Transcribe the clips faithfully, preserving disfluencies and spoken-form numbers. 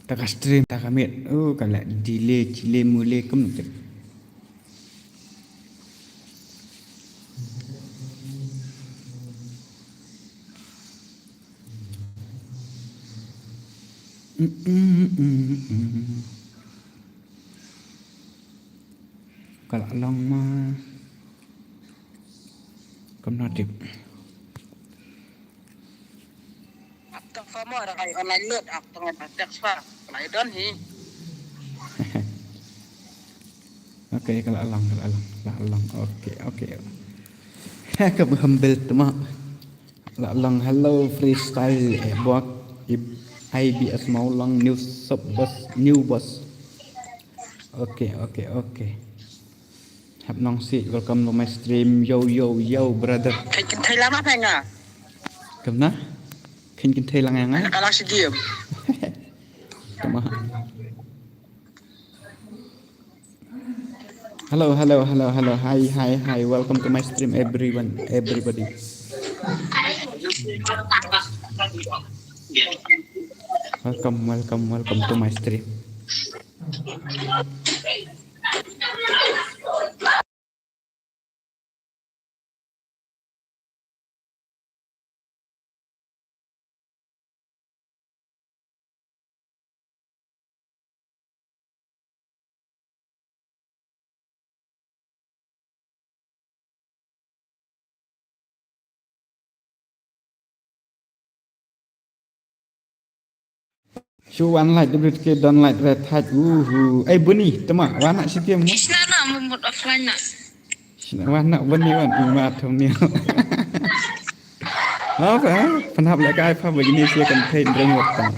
Ta ka stream, ta ka miet. Oh, ka la delay, delay, mule, kum tu. Mm, mm, mm, mm. Ka la long ma. Kam na tip. Ap tang fa mo, da kai online lut, ap tang da text fa. Lai don hi. Okay, ka la long, ka la long, ka la long. Okay, okay. Ka humble tu ma. La long hello freestyle, eh, buat ib-, I B S Mawlong new sub boss, new boss. Okay, okay, okay. Hap nong si, welcome to my stream. Yo, yo, yo, brother. Khein kynthei lang na phi nga. Kam na? Khein kynthei lang ïa nga. Ka la shi game. Tama. Hello, hello, hello, hello. Hi, hi, hi. Welcome to my stream, everyone, everybody. Welcome, welcome, welcome to my stream. Shu wan like, W T K don like re thait. Uhu. Ai buni, tama, wan nak shi game mo. Kishna na mut offline na. Kishna wan nak buni wan, ima thum ni. Apa? Pynhap leh kai pha begini sia kan thait ring wat tama.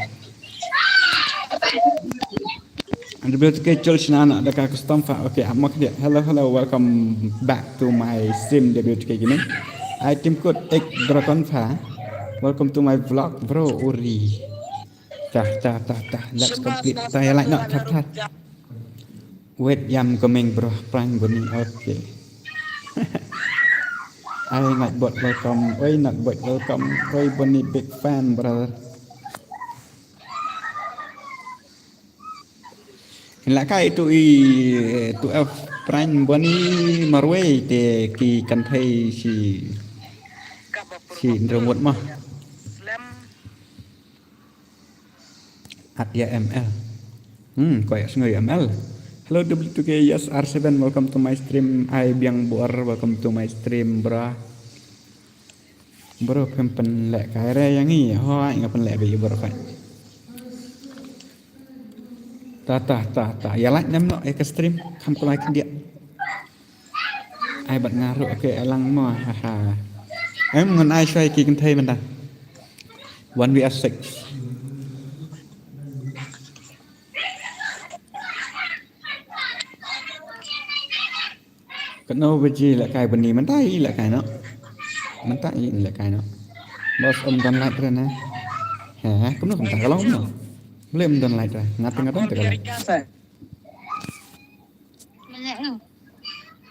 W T K chul shna na da ka custom fa. Okay, am mak dia. Hello, hello, welcome back to my stream W T K Gaming. Ai tim kut ek drakon fa. Welcome to my vlog, bro, uri. Tah, tah, tah, tah. Let's complete. Tah, ya like na, tah, tah. Wait, I'm coming, bro. Prime Bunny. Okay. Ai ngat bot welcome. Oi, ngat bot welcome. Oi, Bunny big fan, brother. Hin la kai tu i, tu F Prime Bunny marwei te ki kynthei shi, shi ndrong wot ma. At ya M L. Hmm, ko ya sngew ya M L. Hello W two K, yes, R seven, welcome to my stream. Ai biang bor, welcome to my stream, bro. Bro, phim pynleh kai re ïa ngi. Hooid, nga pynleh beit bro kai. Ta, ta, ta, ta. Ïa like nem noh ïa ka stream. Kham kulai khyndiat. Ai bad nga ruh, okay, alang mo. Ha, ha. Em, ngan ai shuwa ki kynthei mynta. One V S six. Katno baje lehkai bani, mynta i lehkai noh. Mynta i lehkai noh. Bos, ym don light re na. He, kumno kumta ka long kumno? Balei ym don light re? Nga teng nga don te ka light. Mynta, eh.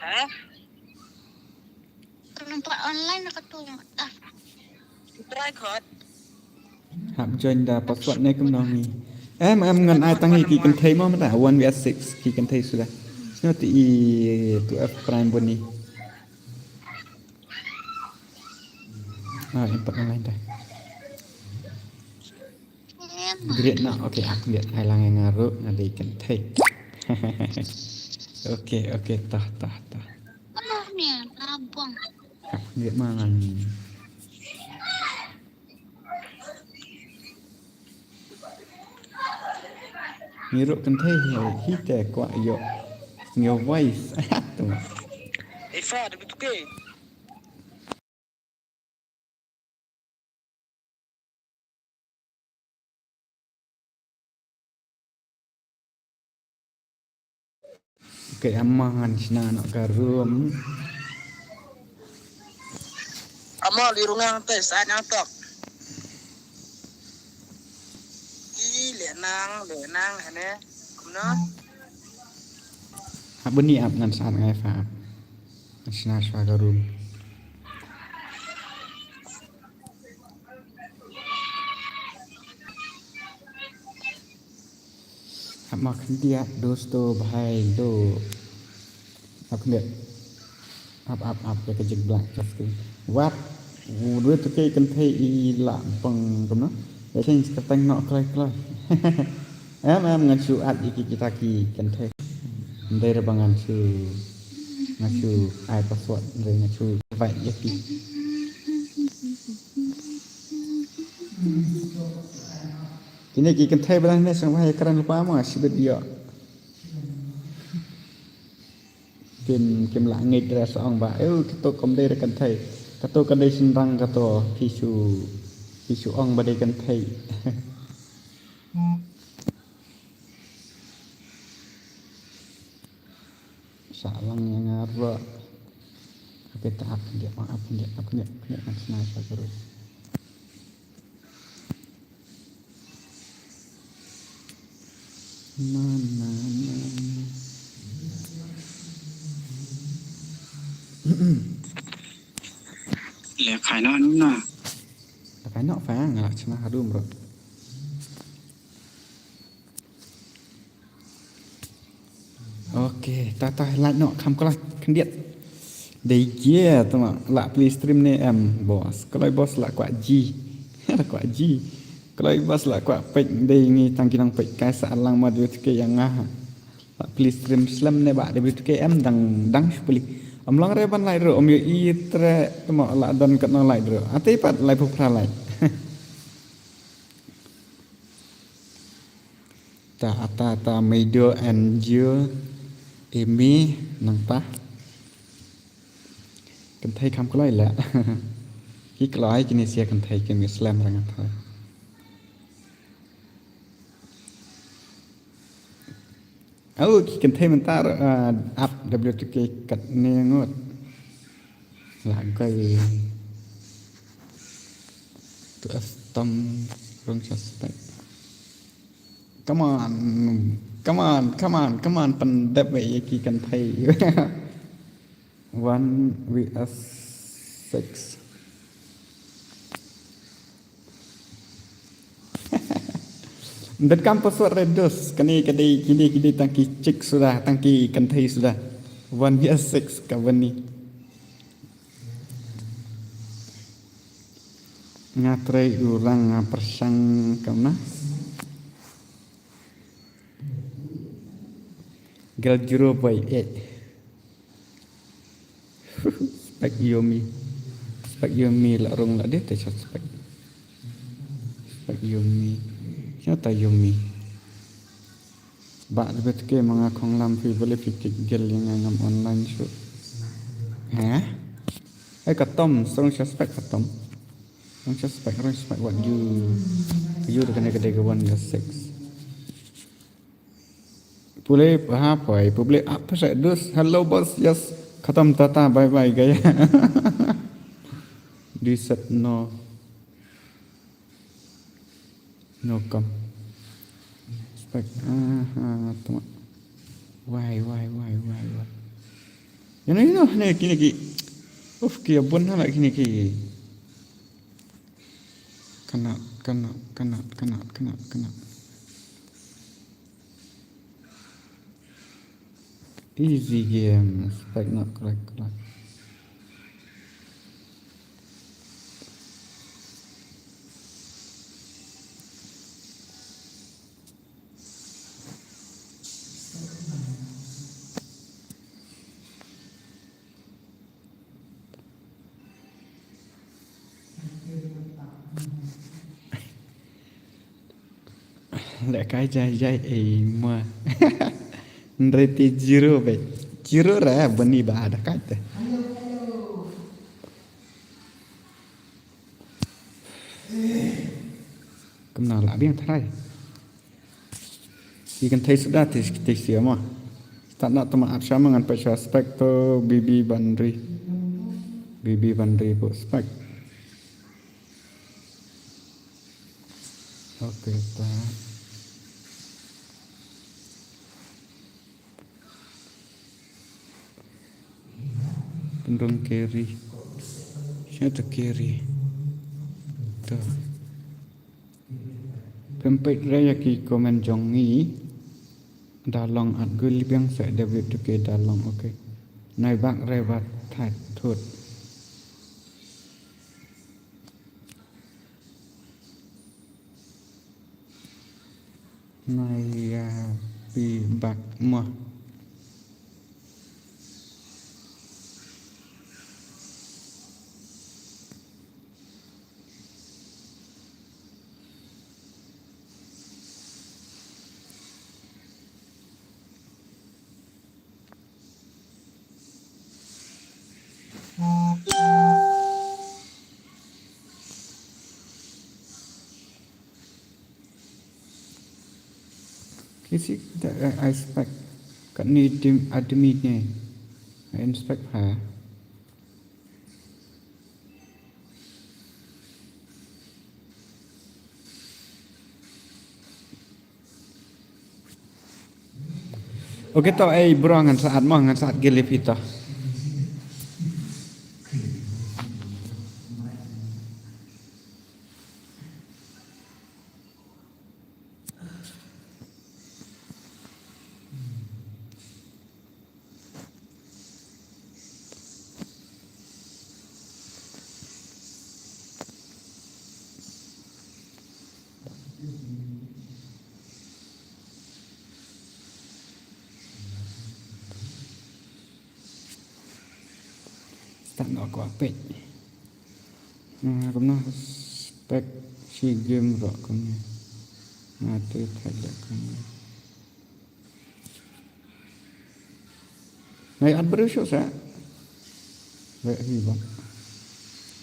Ha? Ka nampak online ka tu. Ah. Try khot. Hap join da password ne kumno ngi. Em, em, ngan ai tang ïa ki kynthei mo mynta, one v six ki kynthei suda. Sngewthuh i tu F Prime bun ni. Ah, import online da. Great na, okay, ah, great. Ai lang ïa nga ruh, nga dei kynthei. Okay, okay, tah, tah, tah. Ah, great ma ngan. Ngi ruh kynthei hi, hi te kwah ïoh. Ngi voice. Tu. Ifa, da bitu ke. Okay, ama ngan shna noh ka room. Ama li rungang te sa nang tok. I le nang, le nang ane. Kumno? Hap bun ni ap ngan sa ngai fa. Ngan shna shwa ka room. Ap ma khyndiat dosto bhai do. Ap khyndiat. Ap ap ap ïa ka jingblak ka screen. Wat. U dwe tu kei kynthei i la bang kumno. Ïa change ka tang noh kloi kloi. Em em ngan shu add ïa ki kita ki kynthei. Ndei ra ba ngan shu ngan shu ai password ndei ngan shu invite ïa ki. Kine ki kynthei ba dang ne sngewbha ïa kren lypa mo shibit ïoh. Kim kim la ngeit re sa ong ba eu kato kam dei re kynthei. Kato ka dei shynrang kato phi shu phi shu ong ba dei kynthei. Sa lang ïa nga ruh. Hape ta ap khyndiat ma ap khyndiat ap khyndiat khyndiat ngan sngewbha sa ka ruh. Na na na na. Le khai noh na. Le khai noh fa nga la chna harum ruh. Ok, ta ta lai noh kham kloi khyndiat. Dei gia tama la pli stream ne em boss. Kloi boss la kwah ji. La kwah ji. Kloi boss la kwah peit dei ngi tang ki nang peit kai sa lang ma dei ke yang nga. La pli stream slem ne ba dei ke em dang dang shpli. Am long re ban lai ro am yo i tre tama la don kat no lai ro. Ate pat lai phra lai. Ta ata ta meido and you emi nang ta. Kynthei kham kloi la. Ki kloi kine sia kynthei ki mi slem rang thoi. Au ki kynthei mynta ap W T K kat ne ngut. La gai tu as tom rong suspect. Come on, come on, come on, come on, pan dep ïa ki kynthei. One V S six. Dot kam password re dos kane ka dei kine kine tang ki chick suda tang ki kynthei suda. One V S six ka bani. Nga trei u rang nga pyrshang kam na. Girl zero by eight. Spek Yomi. Spek Yomi la rung la deh te spek. Spek Yomi. Siapa Yomi? Ba debet ke manga khong lam fi boleh fikir gel yang ngam online shoot. Hah? Eh katom, serung suspek katom. Rong suspek, rong suspek wat you. You kane ka dei ka one year six. Pule ha pai public apa sa dus hello boss yes khatam tata bye bye gaya. Di set no no kam spek ah ah tama wai wai wai wai wai yana yana ne kini ki uf ki abun hala kini ki kanat kanat kanat kanat kanat kanat. Easy game, spek not correct, correct. Leh kai jai jai ei ma. Nreti zero be. Zero ra bani ba da kai te. Kumna la biang tharai. Ikan thai sudah tis tis ya ma. Tak nak teman at sama ngan pecah spek tu bibi bandri. Bibi bandri bu spek. Oke, ta. Pendong carry. Siapa carry? Tu. Pempek raya ki komen jong ni. Da long at gul biang sa W two K da long, okay. Nai bak re bat thait thut. Nai ya pi bak mo. Kisi da, eh, I spec kat ni dim admin ne. I inspect ha. Okay, to, eh, bro, ngan saat mo, ngan saat gilip ito. Start noh kwah peit. Nga kumno spec shi game ruh kumne. Nga te thait da kumne. Nai at briew shuh sa. Wei hi ba.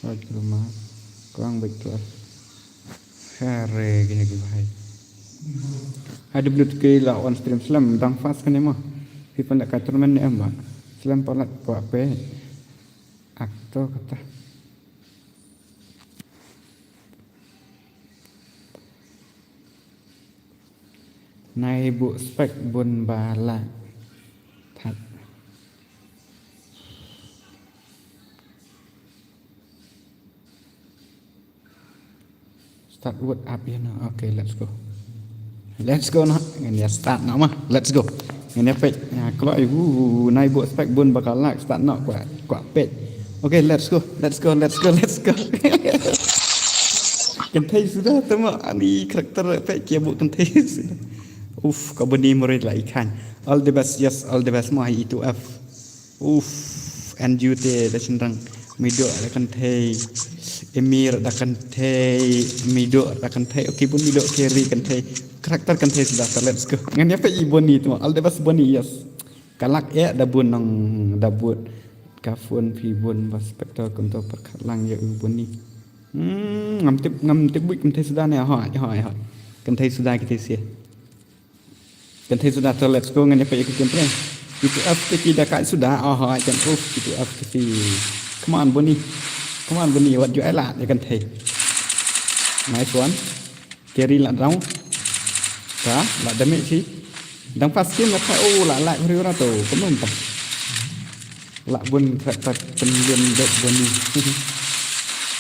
Wei kruma. Kwang beit tu. Hare gini ki bahai. Hai dublut ke la on stream slem dang fast kane mo. Phi pynleh ka tournament ne em ba. Slem palat kwah peit. Actor kata. Nai buh spec bun ba lah. Thait. Start word up ïa no. Okay, let's go. Let's go noh. Ngan ïa start noh ma. Let's go. Ngan ïa peit. Ïa kloi. Uh, nai buh spec bun ba ka lah. Start noh kwah, kwah peit. Okay, let's go. Let's go. Let's go. Let's go. Kynthei suda te ma, ani karakter peit ki ïa buh kynthei suda. Uf, ka bun i murid la i khan. All the best, yes, all the best mo ha E two F. Uf, N U T da shynrang. Mido da kynthei. Emir da kynthei. Mido da kynthei. Okay, bun mido carry kynthei. Karakter kynthei suda ta, let's go. Ngan ïa peit i bun i tu. All the best bun i, yes. Ka lah eh da bun nong da bun. Ka phone phi bun ba spector kumto pyrkhat lang ïa u bun i. Hmm, ngam tip, ngam tip buit kynthei suda ne. Hoi, hoi, hoi. Kynthei suda kynthei sia. Kynthei suda to, let's go, ngan ïa peit ïa ka gameplay. K two F te ki da kai suda, oh, oh, I can, uf, K two F te ki. Come on, Bonnie. Come on, Bonnie, wat ju ai lad ïa kynthei. Nice one. Carry la down. Ta, la damage shi. Dang fast game la kai, oh, la, la, hori ora to. Kumno mynta. Lah bun kata pynliem dep Bonnie.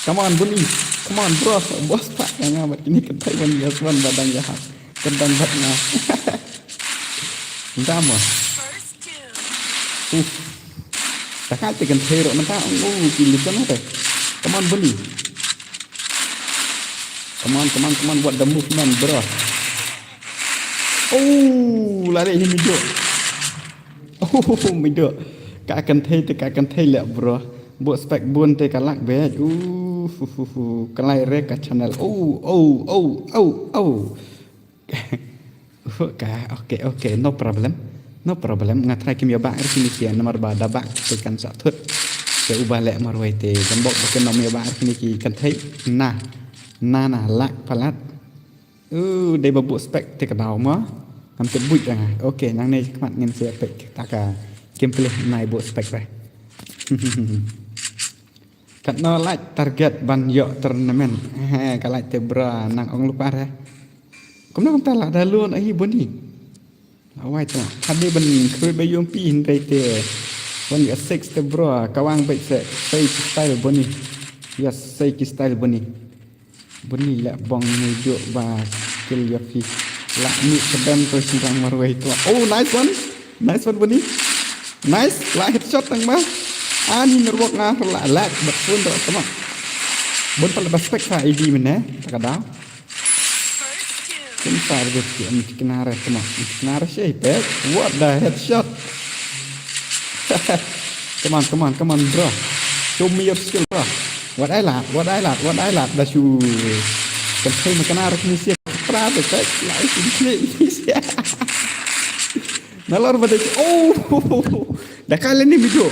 Come on, Bonnie. Come on, bro. Bos pak nga bad kine kynthei ban ïa swan ba dang ïa hap. Kynthei bad nga. Ndam mo. Uf. Ta ka te kynthei ruh mynta. Oh, ki lip sana te. Come on, Bonnie. Come on, come on, come on. What the movement, bro? Oh, la dei ni mido. Oh, mido. Ka kynthei te ka kynthei leh, bro. Buh spec bun te ka lah beit. Uh, fu, fu, fu. Ka lai re ka channel. Oh, oh, oh, oh, oh. Ka, okay, okay, no problem. No problem. Nga try kim ïa bak re kine ki namar ba da bak te kan sa thut. Te uba leh marwei te kan bok ba kin ym ïa bak re kine ki kynthei. Na. Na, na, lah palat. Uh, dei ba buh spec te ka daw mo. Ngam tip buit dang. Okay, nangne khmat ngin sa peit ta ka gameplay nai buh spec re. Katno lah target ban ïoh tournament. He, ka lah te bro nang ong lupa re. Kumno kumta lah da lun ahi Bonnie. Awai ta. Hade ban khrui ba yung pi hynrei te. Wan ïa six te bro. Ka wang beit se. Sei ki style Bonnie. Yes, sei ki style Bonnie. Buni leh bong ni juk ba skill ïa phi. La mih ka dem to shynrang marwei to. Oh, nice one. Nice one, Bani. Nice. La headshot tang ma. Ani nerwok nga la lag bad phone to tama. Bon pala baspek sa I D mene. Takada. Kin par bit ki am tiknare tama. Tiknare shay pek. What the headshot? Come on, come on, come on, bro. Show me your skill, bro. What I like, what I like, what I like. Da shu. Kan pay makan arah ni siap. Pra de kai. Lai sini siap. Nalor bade. Oh. Da kala ni mido.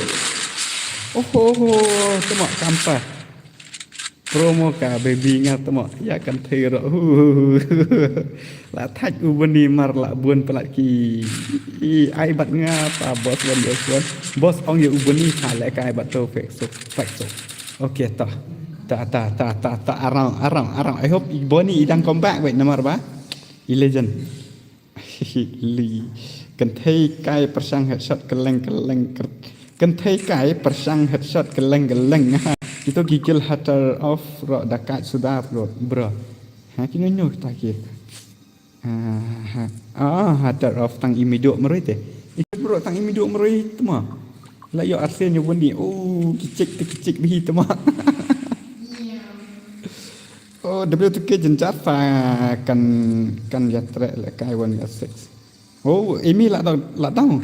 Oh, oh, oh. Tama kampa. Promo ka baby nga tama. Ya kan thero. La thach u Bani mar la bun pelat ki. I ai bat nga pa boss wan boss wan. Boss ong ya u Bani ka le kai bat to fake so fake so. Okay ta. Ta ta ta ta ta arang arang arang. I hope i Bani i dang come back wait namar ba. I legend. Li. Kan thei kai persang headshot keleng keleng ker. Kan thei kai persang headshot keleng keleng. Itu gigil hatar of ro dakat sudah bro. Bro. Ha kino nyo ta ki. Ah, ha. Ah, hatar of tang imido meroi te. Itu bro tang imido meroi tama. La yo arse nyo bundi. Oh, kicik te kicik bihi tama. Oh, W two K jenjat fa kan kan ya trek le kai one v six. Oh, imi la dau la dau.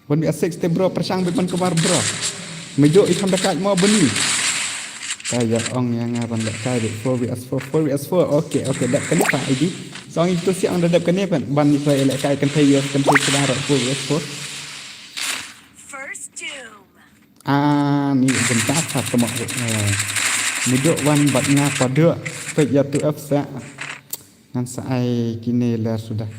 One v six te bro persang bi pan kebar bro. Mido i tham dekat mo Bani. Kaya ong yang apa le kai di four v four four v four. Okay, okay, dap kan pa I D. Song itu siang dap kan ni pan ban ni saya le kai kan saya kan saya sedar four v four. First doom. Ah, ni bentar sa tama. Mido wan bat nga pada. Pek ya tu F sa. Ngan sa ai kine ler sudah.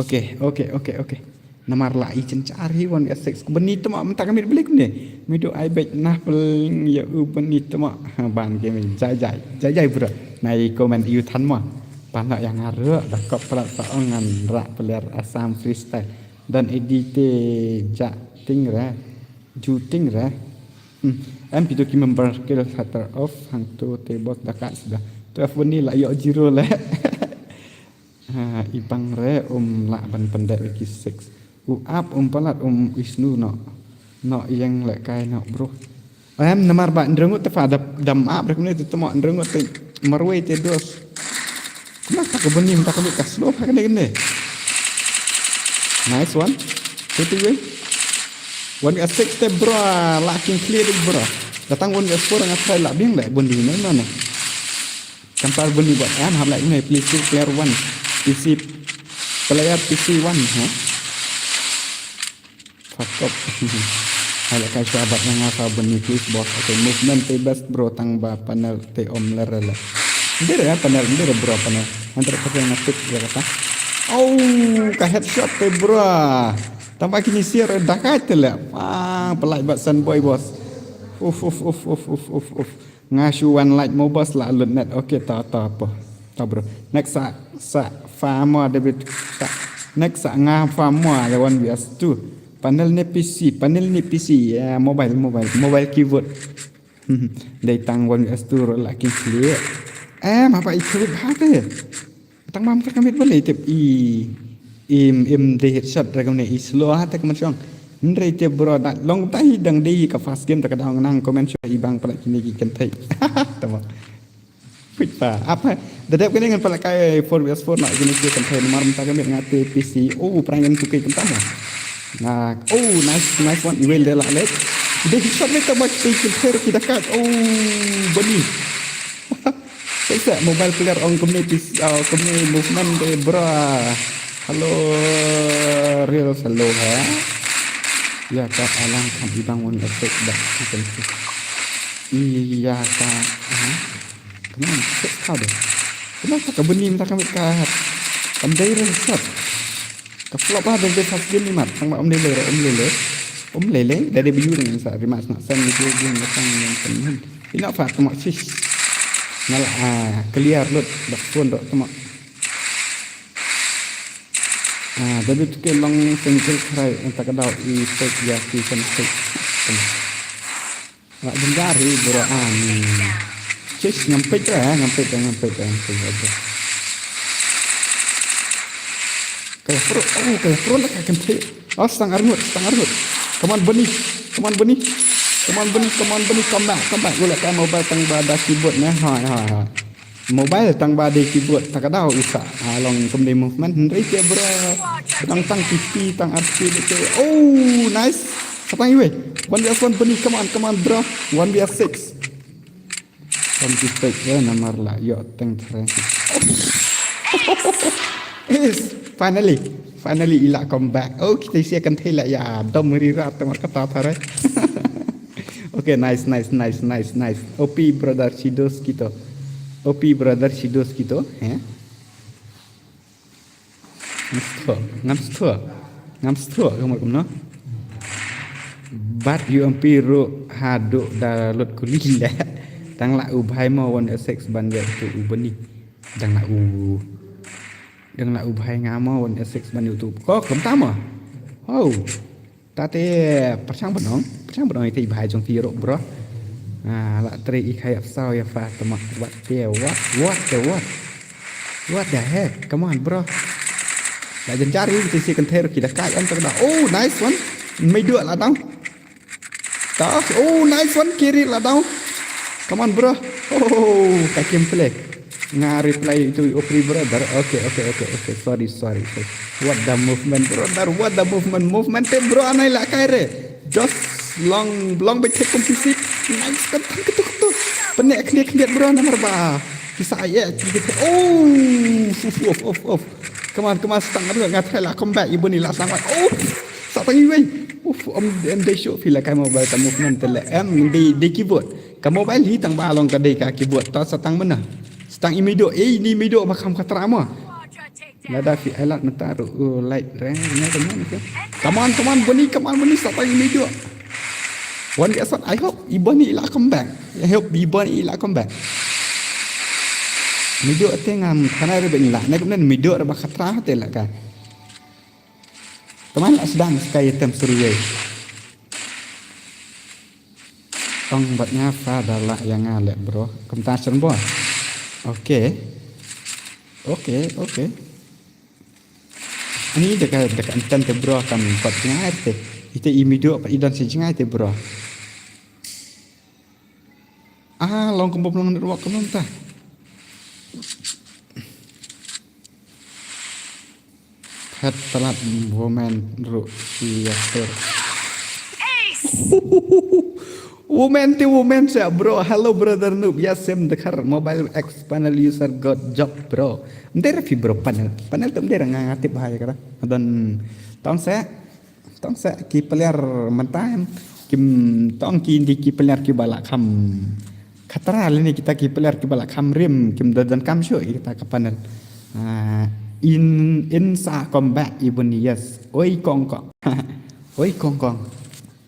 Okay, okay, okay, okay. Namar la i chen chari wan ya six. Bani tama menta kami beli kene. Mido ai bek nah peling ya u Bani tama. Ban kami jai jai. Jai jai bro. Nai komen yu than ma. Panak yang aruk dakop pelat sa ong ngan rak peler Assam freestyle. Dan edite ja ting re. Ju ting re. Hmm. Em pitu ki member kill hatar of hang tu te bot dakat sudah. Tu F one ni la yok zero le. Ha, ibang re um la ban pendek lagi six. U ap um palat um isnu no. No yang le kai no bro. Em namar ba ndrengut te fa dam ap rek ne te temo ndrengut te marwei te dos. Kumno ta ka Bani menta ka ka slow ha kane kane. Nice one. Te te wei. One ga six te bro. La king clear bro. Datang one ga four nga try la biang le Bani ne ne. Kan par Bani bot em hap la ne please two player one. P C player P C one ha. Fuck up. Hai la kai shuwa bat nga nga sa Bani please boss. Okay, movement te best bro tang ba panel te om ler le. Ndire ya panel ndire bro panel. Antar ka nga tik ya kata. Oh, ka headshot te bro. Tang ba kini sir dakai te le. Ah, pelai bat Sunboy boss. Uf uf uf uf uf uf uf. Nga shu wan like mo boss la lut net. Okay ta ta apa. Ta bro. Next sa sa famo ada bit. Next sa nga famo ada one vs two. Panel ni P C, panel ni P C. Ya, mobile mobile mobile keyboard. Dei tang one vs two ro la king clear. Eh, mapa itu hate. Tang mam tak amit bale tip i im im de headshot ra kamne i slow ha tak man shong. Ndre tip bro da long ta hi dang de ka fast game ta ka dang nang comment shong i bang pala kini ki kentai. Tama. Quick pa. Apa? Da dep kene ngan pala kai four vs four na kini ki kentai mar mta kamit ngate P C. Oh, prangen tu kai kentam. Na, oh, nice nice one. Iwel de la lek. De headshot me ta bak te kentai ki dakat. Oh, Bani. Sek sek mobile player ong kumne pis uh, kumne movement de bra. Hello real hello ha. Ya ka alang kan ibang one effect dah. Iya ka. Ha. Come on, sek kau deh. Kenapa ka Bani minta kami ka? Kan dai ren sat. Ka flop ha dei dei first game ni mat tang ba um lele um lele. Um lele da dei biu dei sa rimas na sen ni biu biu na tang yang pen. Ina fa tama sis. Ngal ah clear lut da phone dok tama. Ah, da biu tuke long single try enta ka dau i tek ya ki sen tek. Rak jemdar hi bro ani. Sis ngam peit ra ngam peit ra ngam peit ra ngam peit ra. Ka ïa pro, oh, ka ïa pro la ka kynthei. Oh, stang arngut, stang arngut. Come on, Bunny. Come on, Bunny. Come on, Bunny, come on, Bunny. Come back, come back. Ula ka mobile tang ba da keyboard ne. Hai, hai, hai. Mobile tang ba da keyboard. Ta ka daw isa. Ah, long kumne movement. Hynrei te bro. Tang tang fifty, tang R P te. Oh, nice. Sa tang iwei. One v one, Bunny. Come on, come on, bro. One v six. Kom ki fake eh, namar la ïoh teng threng. Yes, finally. Finally i la come back. Oh, kita sia kan thei la ïa dom ri rat tamar kata thare. Okay, nice, nice, nice, nice, nice. O P brother Shidos kito. O P brother Shidos kito, eh? Ngam sthoh, ngam sthoh. Ngam sthoh ka mut kumno. Bad U M P ruh haduh da lut kuli leh. Dang lah u bhai mo one S six ban ïa tu u Bunny. Dang lah u, dang lah u bhai nga mo one S six ban ïa tu. Ko kumta mo. Oh. Ta te pyrshang ban ong, pyrshang ban ong ïa te i bhai jong phi ruh bro. Ah, la trei i kha ïap saw ïa pha te ma, what the what, what the what. What the heck? Come on bro. La jynjar ïa te si kynthei ruh ki da kai on te da. Oh, nice one. Mei duh la dang. Ta, oh, nice one, carry la dang. Come on bro. Oh, ka kim play. Nga reply to your free brother. Okay, okay, okay, okay. Sorry, sorry, sorry. What the movement, brother? What the movement? Movement te bro anai la kai re. Just long, long bit take compisi. Nice kan kan ketuk tu. Pene kene kene bro namar ba. Kisa aye kene. Oh, off, off, off, off. Come on, come on, stang nga ngat la come back ibu ni la sang. Oh, sa tangi wei. Uf, om em de show feel like I'm about the movement te le em de de keyboard. Ka mobile hi tang ba long ka dei ka keyboard ta sa tang mana. Sa tang i mido, eh, ni mido ba kham khatra mo. Lada fi ailat mata ru, uh, light reng nya ka man ke. Come on, come on, Bunny, come on, Bunny, sa tang i mido. One day, I hope i Bunny ila come back. I hope i Bunny ila come back. Mido te ngam khana re ben la. Ne kumne mido re ba khatra te la ka. Teman la sedang sekai tem survey. Ong bad nga fa da la ïa nga leh bro. Kumta shen bro. Okay. Okay, okay. Ani da ka da ka enten te bro kan bad nga te. Ite i mido pa i don si jngai te bro. Ah, long kumba long network ka long ta. Phet talat women ru si yaster. Women te women sa bro. Hello brother noob. Ya sem dekhar mobile X panel user got job bro. Mder fi bro panel. Panel tu mder nga ngatip bahaya kata. Dan tong sa Tong sa ki player mynta em, kim tong ki ndi ki player ki ba la kham khatra lini kita ki player ki ba la kham rim kim da donkam shuh ïa kita ka panel. Ah, in in sa combat even yes. Oi kong kong. Oi kong kong.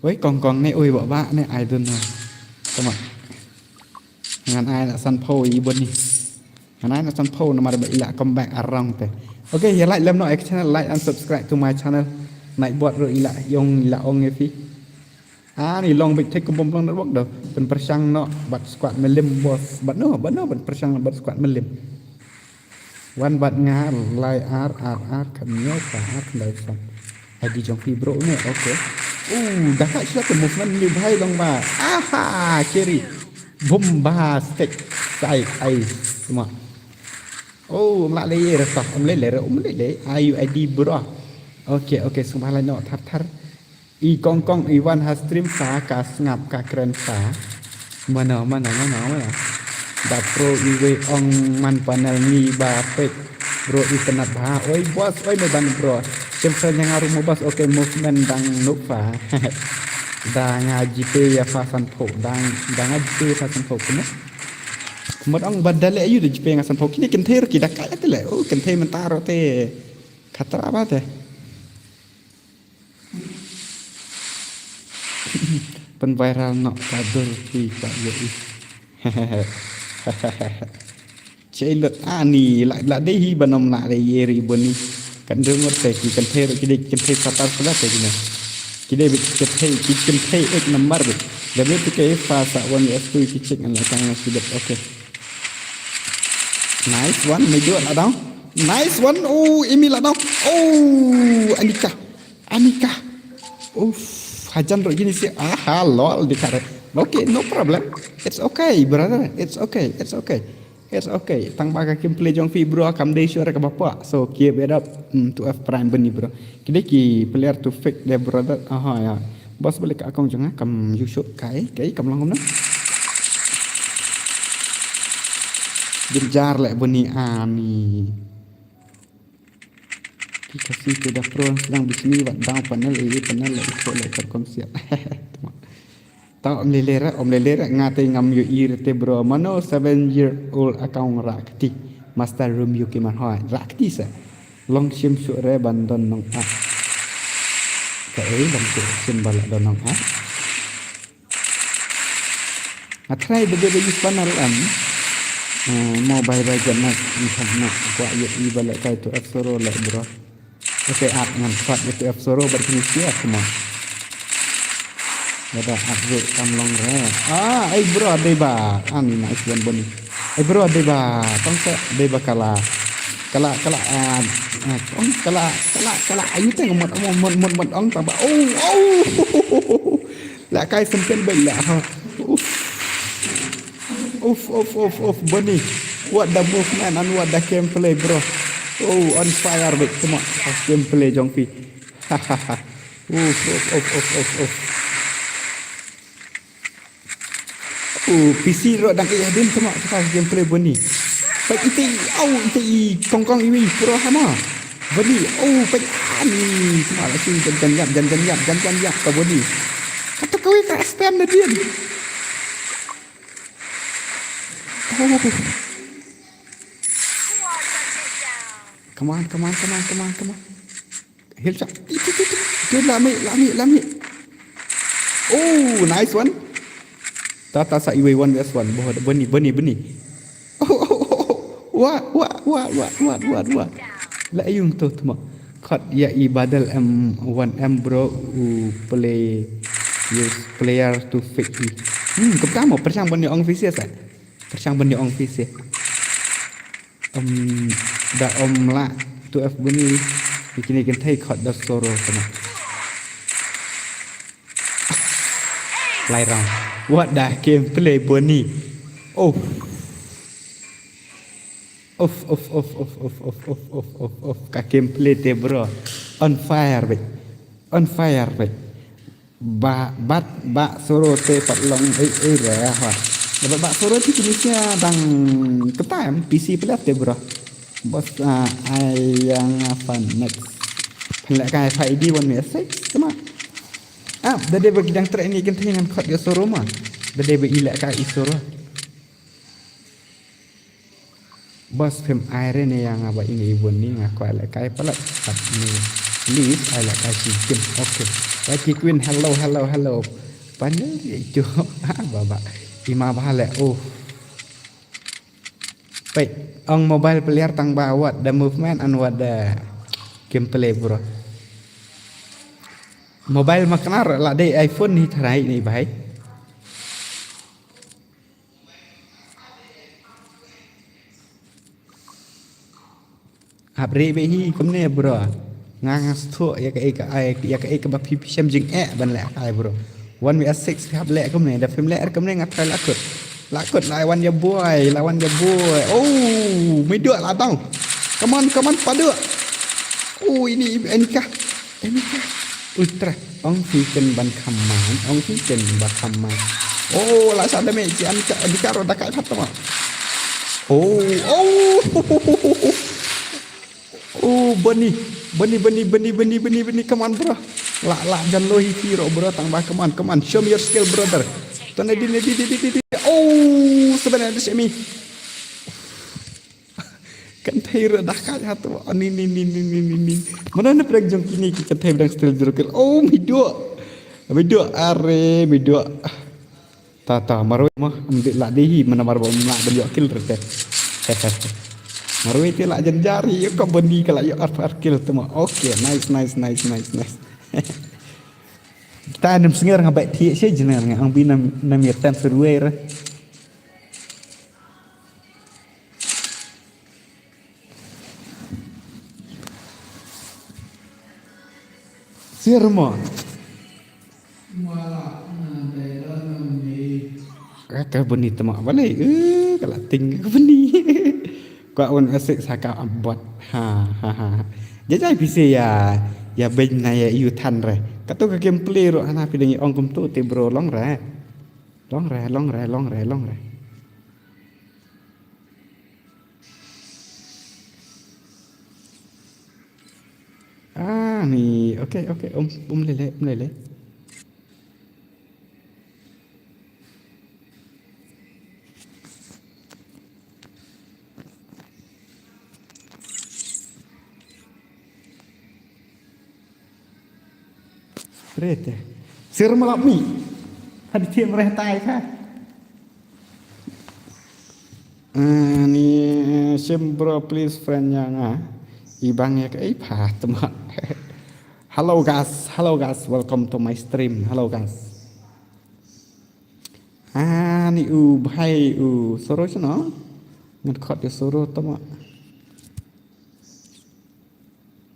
Oi kong kong ne oi ba ba ne I don't know. Come on. Ngan ai la san pho even ni. Ngan ai na san pho namar ba ila come back arang te. Okay, ïa like lem noh ïa ka channel, like and subscribe to my channel. Nai bot ro ila yong ila ong ïa phi. Ani long bit thik kum bom long network do. Pynpyrshang noh bad squad Mylliem boss. Bad no, bad no pynpyrshang bad squad Mylliem. Wan bad nga lai ar ar ar kan nyo ka ar kan dai san. Adi jong phi bro ne, okay. Uh, da ka sila ke movement ni bhai long ba. Aha, carry. Bombastic. Sai ai semua. Oh, mla le ye rasa. Mle le, mle le. Ayu adi bro. Okay, okay, semua lai no thar thar. I kong kong i wan ha stream sa ka sngap ka kren sa. Mano, mano, mano, mano. Da pro i wei ong man panel ni ba fake. Bro i penat ba. Oi boss, oi me ban bro. Sim friend yang aru mo boss, okay movement dang nuk pa. Da nga jipe ya pa san pho. Dang, da nga jipe ya pa san pho kene. Mot ong ba da le ayu da jipe nga san pho. Kini kenther ki da kaya te le. Oh, kenther mentaro te. Khatra ba te. Pyn viral noh ka dur ki ka ye i. Chei lut ani la la dei hi banom la dei ye ri boni. Kan dur ngot te ki kan thei ki dei kan thei patar pula te ki ne. Ki dei bit kan thei ki kan thei ek number bit. W T K fa sa wan ya stu ki check an la tang ki dep okay. Nice one, me juat la dong. Nice one. Oh, Emi la down. Oh, Anika. Anika. Uff, hajan ruh kine shi. Ah, lol, di kare. Okay, no problem. It's okay, brother. It's okay. It's okay. It's okay. Tang ba ka gameplay jong phi, bro, kam dei shuh re kaba poi. So keep it up. Hmm, two F Prime bani, bro. Ki dei ki player to fake de, brother. Aha, ya. Bos balik ka account jong nga, kam ïoh shuh kai, kai kam long kumno. Jynjar leh bani ani. Ki Khasi te da pro sdang bishni wat down panel, eh, panel leh iko leh kar kom siap. Tang om lele ra, om lele ra, nga te ngam ïohi re te, bro. Mano seven year old account ra kti. Master Room Yuki Marhoi. Ra kti sa. Long shim shuh re ban don nong ah. Ka ei long shim shim ba la don nong ah. Nga try ba dei ba use panel em. Eh, mo bye bye jan na, ni kham na, kwah ïohi ba leh kai two F Soro leh, bro. Okay, ap ngan pat ïa two F Soro bad kine sia, come on. Lada ap ruh kam long re. Ah, ei, bro, dei ba. Ani nice one bani. Ei, bro, dei ba. Tong sa dei ba kala. Kala, kala, ah, ah, ong kala, kala, kala. Ayu teng mot, mot, mot, mot, mot, ong tang ba. Oh, oh. Leh kai sempel bel leh ha. Uff. Uff, uff, uff, uff, bani. What the movement and what the gameplay, bro. Oh, on fire bek tuma. Gameplay jong phi. Uff, uff, uff, uff, uff, uff. Oh, P C ruh dang ïa din tuma, tuma gameplay bani. Peit ite, au, ite i kong kong iwi, pro hama. Bani, oh, peit ani, tuma la sing jan jan yap, jan jan yap, jan jan yap ka bani. Kata kawei ka spam na din. Oh. Come on, come on, come on, come on, come on. Heal shot. Itu, itu, itu. Itu, lami, lami, lami. Oh, nice one. Ta, ta, sa iwei one versus one. Boh, bani, bani, bani. Oh, oh, oh, oh. Wah, wah, wah, wah, wah, wah, wah. La yung to, tuma. Khot ïa i badal em one em, bro. U play, use player to fake i. Hmm, kepta mo, perchang bani ong P C sa. Perchang bani ong P C. Em, da om la two F bani. Kine kynthei khot da Soro sama. Lai round. What the gameplay bani. Oh. Of, of, of, of, of, of, of, of, of, of. Ka gameplay te, bro. On fire, bek. On fire, bek. Ba, bat, ba, Soro te pat long, eh, eh, re, ha. Ba, ba, Soro te kini sia dang ketai, P C player te, bro. Bos, ah, ai yang apa next. Pynleh kai five D one me six, cuma. Ah, da dei ba ki dang trei ni kynthei ngan khot ïa Soro ma. Da dei ba i leh kai i Soro. Bos phim ai re ne ïa nga ba ine i bun ni nga kwah leh kai palat. Pat ni. Please, ai leh kai shi kim. Okay. Wai ki Queen, hello, hello, hello. Panel ïa itu. Ha, ba, ba. Ima ba leh. Oh. Peit, ong mobile player tang ba what the movement and what the gameplay, bro. Mobile ma knar la dei iPhone ni tharai ni bai. Hap re be hi kumne, bro. Nga nga stho ïa ka ïa ka ïa ka ïa ka ba phi phi shem jing eh ban leh ai, bro. One me a six phi hap leh kumne, da phim leh kumne nga try la kut. La kut la wan ïa boy, la wan ïa boy. Oh, me dua la tong. Come on, come on, padu. Oh, ini Enika. Enika. Ultra. Ong phi ken ban khamang, ong phi ken ban khamang. Oh, la sa da me ji Enika, Enika ro da kai phat ma. Oh, oh. Oh, Bernie. Bernie, Bernie, Bernie, Bernie, Bernie, Bernie. Come on, bro. La, la, jan lo hi fi ro, bro. Tang ba, come on, come on. Show me your skill, brother. To ne di, ne di, di, di, di, di. Oh, sebenarnya di sini. Kan thei ro dah kat hatu. Oh, ni, ni, ni. Mana na prank jong kini ki kan thei bidang skill zero kill. Oh, midok. Midok, are, midok. Ta, ta, marwei ma, am dik la dei hi, mana marwei ma, ban ïoh kill rete. Marwei te la jan jari, ïoh ka bani ka la ïoh ar, ar kill te ma. Okay, nice, nice, nice, nice, nice. Ta nam snger nga bai thiek shi jner nga, ang bi nam, nam ïa tan serwei re. Tir mo. Ka bni tma balei, eh, ka la ting ka bni. Ka un asik sa ka abot. Ha, ha, ha. Jajai phi se ya, ya beng na ya yu than re. Ka tu ka gameplay ro hana phi dang ong kum tu te bro long re. Long re, long re, long re, long re. Ah, ni, okay, okay, um, um lele, um lele. Rete. Sir malap ni. Hadi tiang reh tai ka. Ah, ni, eh, sim bro, please friend ïa nga. Ibang ïa ka, eh, pha, tma. Hello guys, hello guys, welcome to my stream. Hello guys. Ah, ni u bhai u Soro sno. Ngan khot ïa Soro tma.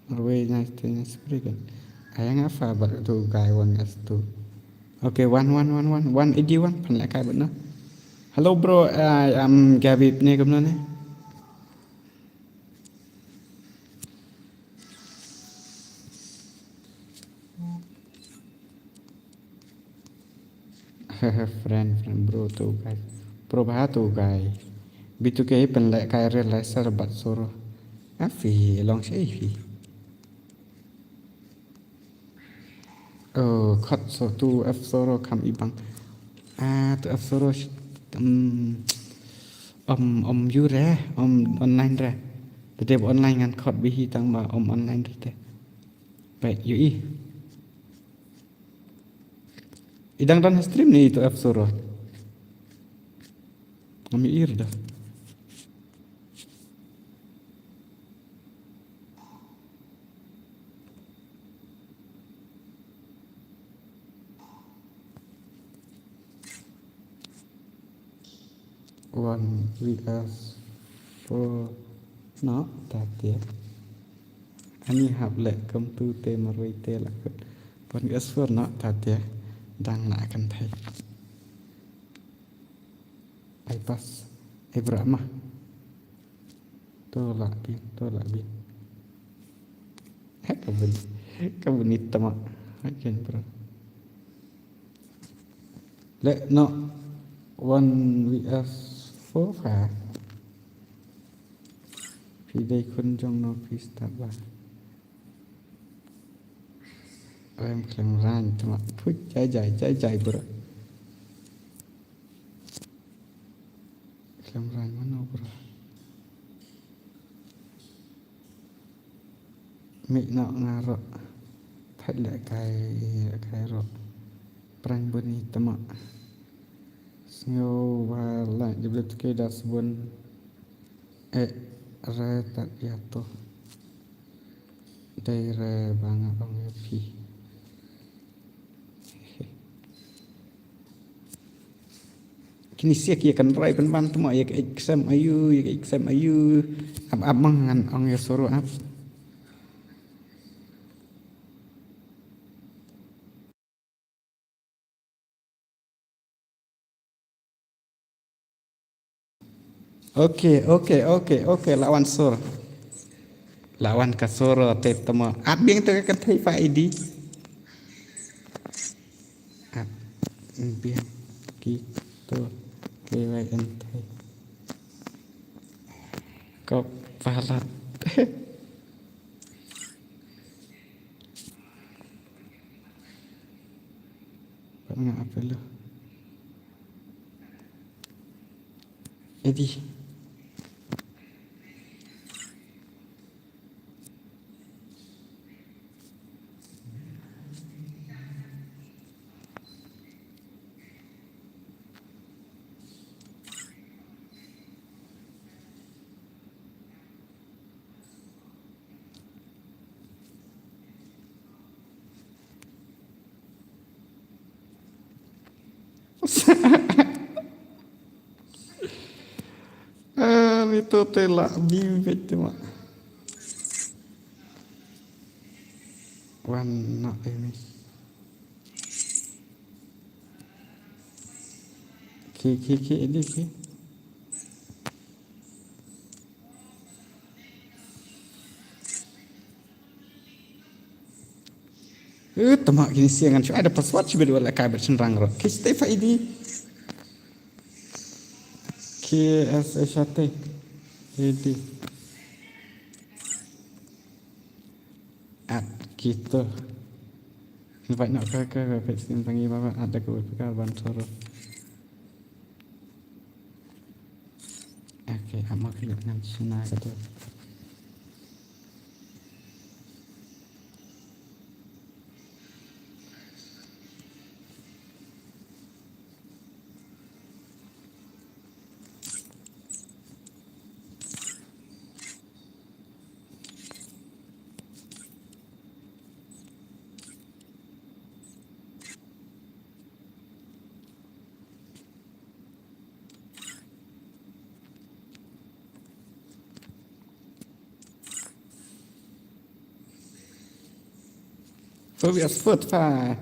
Always nice to nice speaker. Ayang apa bad tu guy one S two. Okay, one, one, one, one, one eighty one. Pan leh kai bad na. Hello bro, I am Gavip ne kumno ne. Friend, friend, bro, tu guy. Bro, ba tu guy. Bitu ke pen leh kai realizer bad Soro. Afi, long shi fi. Oh, khot so tu F Soro kam ibang. Ah, tu F Soro sh-, um, om, om yu re, om online re. Tete online ngan khot bihi tang ba om online re te. Baik, yu i. Idang dan stream ni tu F Soro. Ngam ïohi ruh da. One V S four. No, ta te. Ani hap leh kum tu te marwei te la kut. One V S four no, ta te. Dang na kan thai. Ai pas. Ai bra ma. To la bin, to la bin. He ka bun. Ka bun ni tama. Hai ken bra. Leh no one V S four fa. Phi dei khun jong no phi start ba. Rem khlem rang tama. Phuit jai jai jai jai bro. Khlem rang mano bro. Mih noh nga roh. Thait leh kai, leh kai roh. Prank bun i tama. Sngew ba lah jiblet ke das bun. Eh, re tat ya to. Dei re ba nga ong ya phi. Kini siak ïa kan rai pynban tma ïa ka exam ayu, ïa ka exam ayu. Ap ap mang ngan ong ïa Soro ap. Okay, okay, okay, okay, la wan Soro. La wan ka Soro te tama. Ap biang te ka kan thei fa I D. Ap biang ki to K Y N thei. Kop palat. Pat nga apel lo. Edi. Ah, ni to te la bim bit ma. Wan na ini. Ki, ki, ki, ini, ki. Eh, tama kini siang ngan shu ai da password shibit wat la kai bad shynrang ruh. Ki stay fa ini. Ki S A shate. Ini. At kito. Invite noh ka, ka, ka, ka, sin tangi baba, at da ka website ban soro. Okay, amo kini ngan sina ka tu. Fo wi asfot fa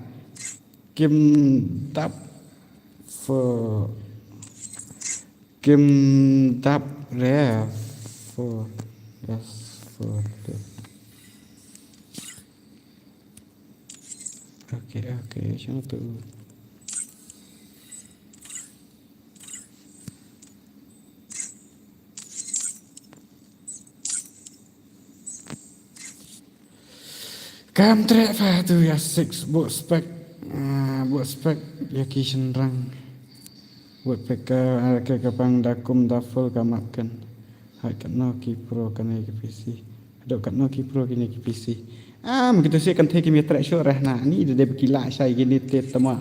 kim dap fo kim dap re fo yes fo. Okay, okay, shano tu? Kam treh fa tu ya six bu spek. Ah, bu spek ya ki shynrang. Bu pek ka, ka, ka pang da kum da full ka map kan. Hai katno ki pro kane ki P C. Dok katno ki pro kine ki P C. Ah, mungkin tu sih kan thei ki mi treh shuh reh na. Ni da dep ki la shai kine te tama.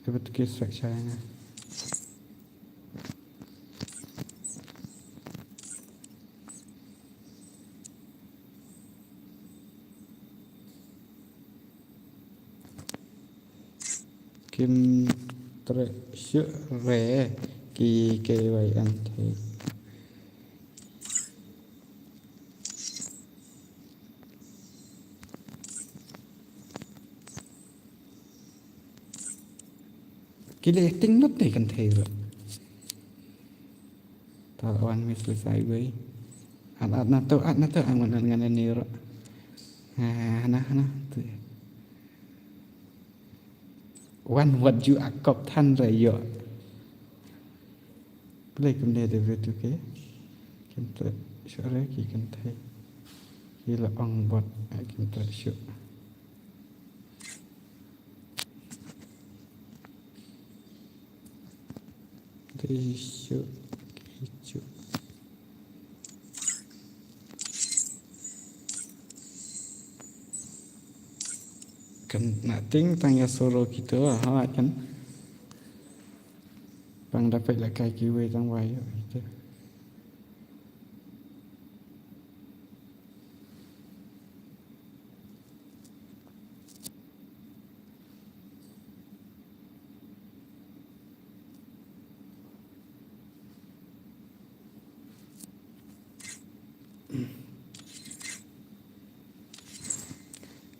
Dep tu ki sek shai nga. Kim treh shuh re ki K Y N T. Ki le ting not te kan thei ruh. Ta wan mis le sai wei. At at na to at na to ang wan ngan ne ruh. Ha na ha na tu. Wan wat ju akop than re yo. Play kum de de tu ke. Kim treh shuh re ki kan thei. Ki la ong bot kim treh shuh. Tisu kisu. Kan na ting tang ya soro kita ha kan. Pang dapat lah kai kiwei tang wayo kita.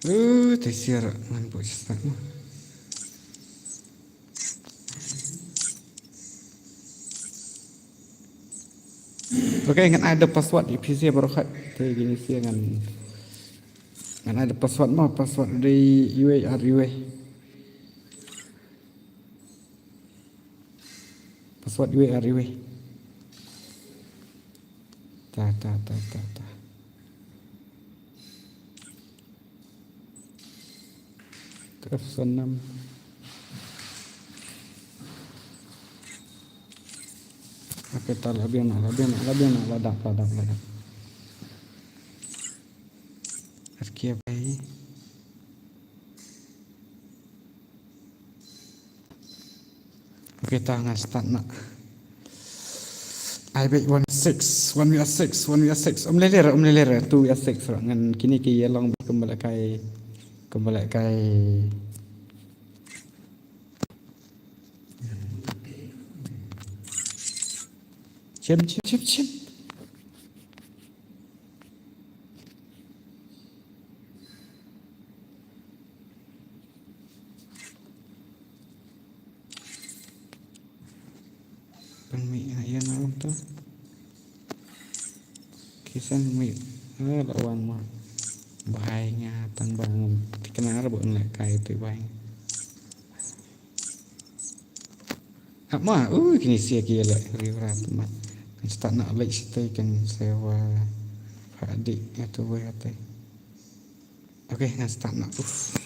Uh, te siar ngan buh sestak mo. Okay, ngan ai da password ïa phi sha baroh khat. Te kine sha ngan, ngan ai da password mo, password dei iwei ar iwei. Password iwei ar iwei. Ta, ta, ta, ta, ta. F enam. Okay, ta la biang noh, la biang noh, la biang noh, la dap, la dap, la dap. Ar kia bai. Okay, ta ngan start noh. Ai beit one six, one V R six, one V R six. Um lele re, um lele re, two V R six re. Ngan kine ki ïa long beit kumba lehkai, kumba lehkai. Chim, chim, chim, chim. Kisan mi. Oh, la wan ma. Bhai nga tang ba ngam tikna ra ba un lehkai tu bhai. Hap ma, ui kini sia ki leh ri rat ma. Kan start na leh sitai kan sewa. Hadi ya tu wei atai. Okay, ngan start na. Uf.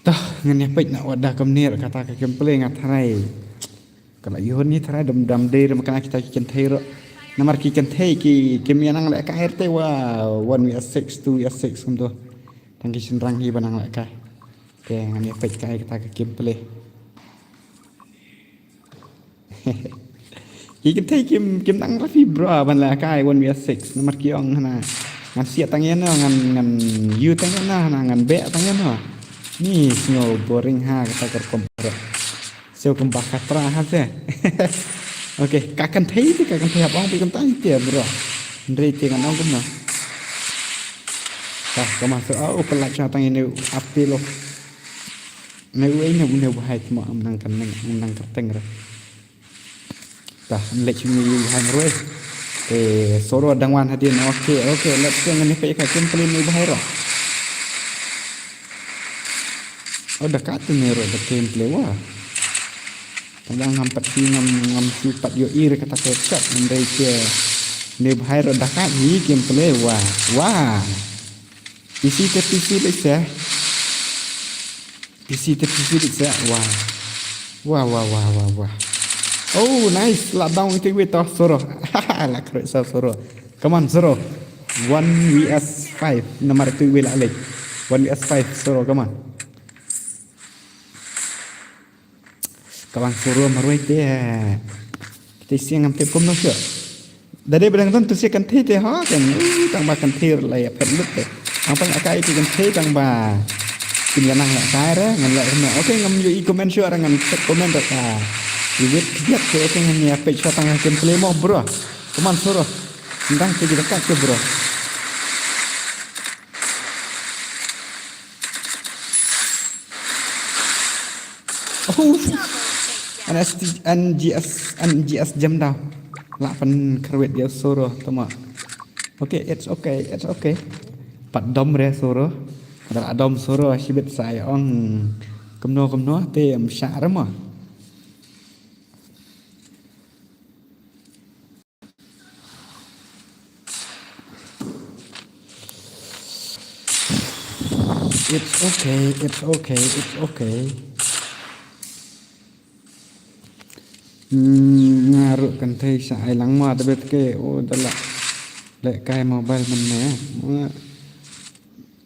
Toh, ngan ïa peit na wat da kumne kata ka gameplay nga tharai. Ka la ïoh ni tharai dam dam dei dam kana kita ki kynthei ruh. Namar ki kynthei ki kim ïa nang lehkai te wa one vs six, two vs six kum tu. Tang ki shynrang hi ba nang lehkai. Te ngan ïa peit kai kata ka gameplay. Ki kynthei kim kim nang rafi bro ban lehkai one vs six namar ki ong hana. Ngan siat tang ïano ngan ngan yu tang ïano hana ngan beh tang ïano. Ni sngew boring ha kata ka rukom bro. Siew kumba ka tra ha se. Okay, ka kynthei te ka kynthei hap ong pi kumta te bro. Hynrei te ngan ong kumno. Tah, ka ma se au ka la cha tang ïano apilo. Ne uei ne une u bahai tma am nang kan nang am nang kan teng re. Tah, leh chim ne u bahai marwei. Eh, soro dang wan hadien. Okay, okay, let's go ngan pe ka kem play ne u bahai ro. Oh, da ka tu ne ro da kem play wa. Tang ngam pat ki ngam ngam su pat yo ir kata ka chat nang dei ke ne u bahai ro da ka hi kem play wa. Wa. P C te P C leh se. P C te P C leh se. Wah. Wah, wah, wah, wah, wah. Oh, nice. La down itu wei toh soro. La kru sa soro. Come on, soro. One V S five. Namar itu wei la leh. One V S five soro, come on. Ka bang soro marwei te. Kita siang ngam tip kumno sio. Da dei ba dang don tu sia kynthei te ha kan. Uh, tang ba kynthei la ïa phet lut te. Ang pang akai ki kynthei tang ba. Kin ïa nang lehkai re ngan leh kumno. Okay ngam ïohi comment sio re ngan check comment re ka. Iwit kiat te okay ngan ïa peit sio tang gameplay mo bro. Come on soro. Ndang te kita kat ke bro. Oh. An S T, an G S, an G S jam daw. La pan kharwit ïa soro tama. Okay, it's okay, it's okay. Pat dom re soro. Dal adom soro shibit sa ïa ong. Kumno kumno te em sha re ma. It's okay, it's okay, it's okay. Hmm, nga ruh kynthei sa ai lang ma da bet ke o da la lehkai mobile mynne.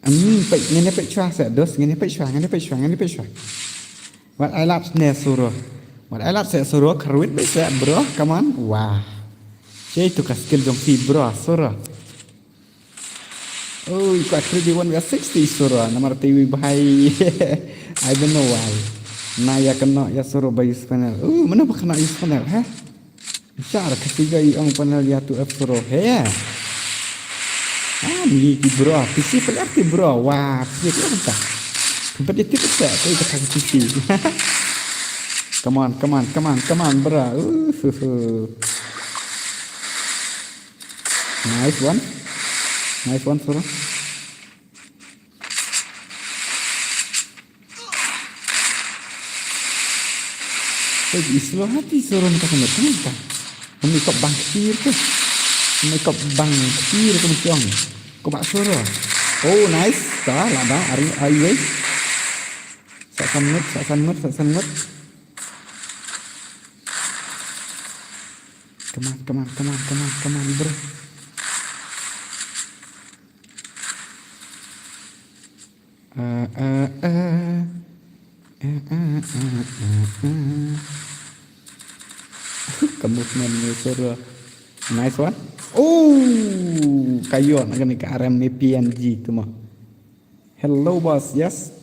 Ani peit ngin peit shwa sa dos ngin peit shwa ngin peit shwa ngin peit shwa. Wat ai lap ne suro. Wat ai lap se suro kharwit be se bro, come on. Wah. Sei tu ka skill jong phi bro suro. Oi, ka three D one we are sixty suro. Namar T V bahai. I don't know why. Na ya kena ya suro ba use panel. Uh, mana ba kena use panel, ha? Shar ka siga i ong panel ya tu F suro. He. Ah, ni ki bro. P C player ki bro. Wah, P C player ka. Competitive sa, tu ka P C. Come on, come on, come on, come on, bro. Uh, uh, uh. Nice one. Nice one, suro. Hey, slow hati suro ni ka kena kena. Kami kop bang kecil ke. Kami kop bang kecil ke mesti ong. Kop bak suro. Oh, nice. Dah, lah dah. Ari, ari, wei. Sa san ngut, sa san ngut, sa san ngut. Come on, come on, come on, come on, come on, bro. Ah, ah, ah. Ah, ah, ah, ah, ah. Ka movement ni suro. Nice one. Oh, ka ïoh na kane ka R M ni P N G tu mo. Hello boss, yes.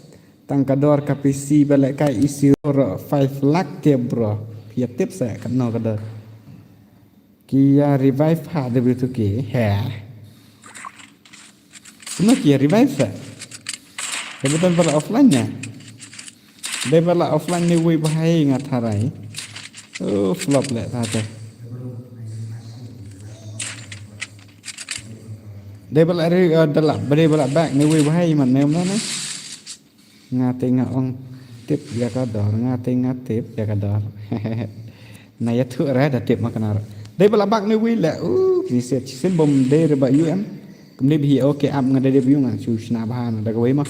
Tang ka dor ka P C ba lehkai isi ro five lakh te bro. Phi ïa tip sa katno ka dor. Ki ïa revive ha de bitu ki. He. Kumno ki ïa revive sa. Ka beton ba la offline ne. Dei ba la offline ne wei bahai nga tharai. Oh, flop leh ta te. Dei ba la ri, eh, da la, ba dei ba la back ne wei bahai man ne, man ne. Nga te nga ong tip ïa ka dor, nga te nga tip ïa ka dor. Na ïathuh re da tip ma ka nar. Dei ba la back ne wei le. Uh, ni se chisien bom dei re ba U M. Kum dei bi hi, okay, ap nga dei dei bi nga chu shna ba na da ka wei ma.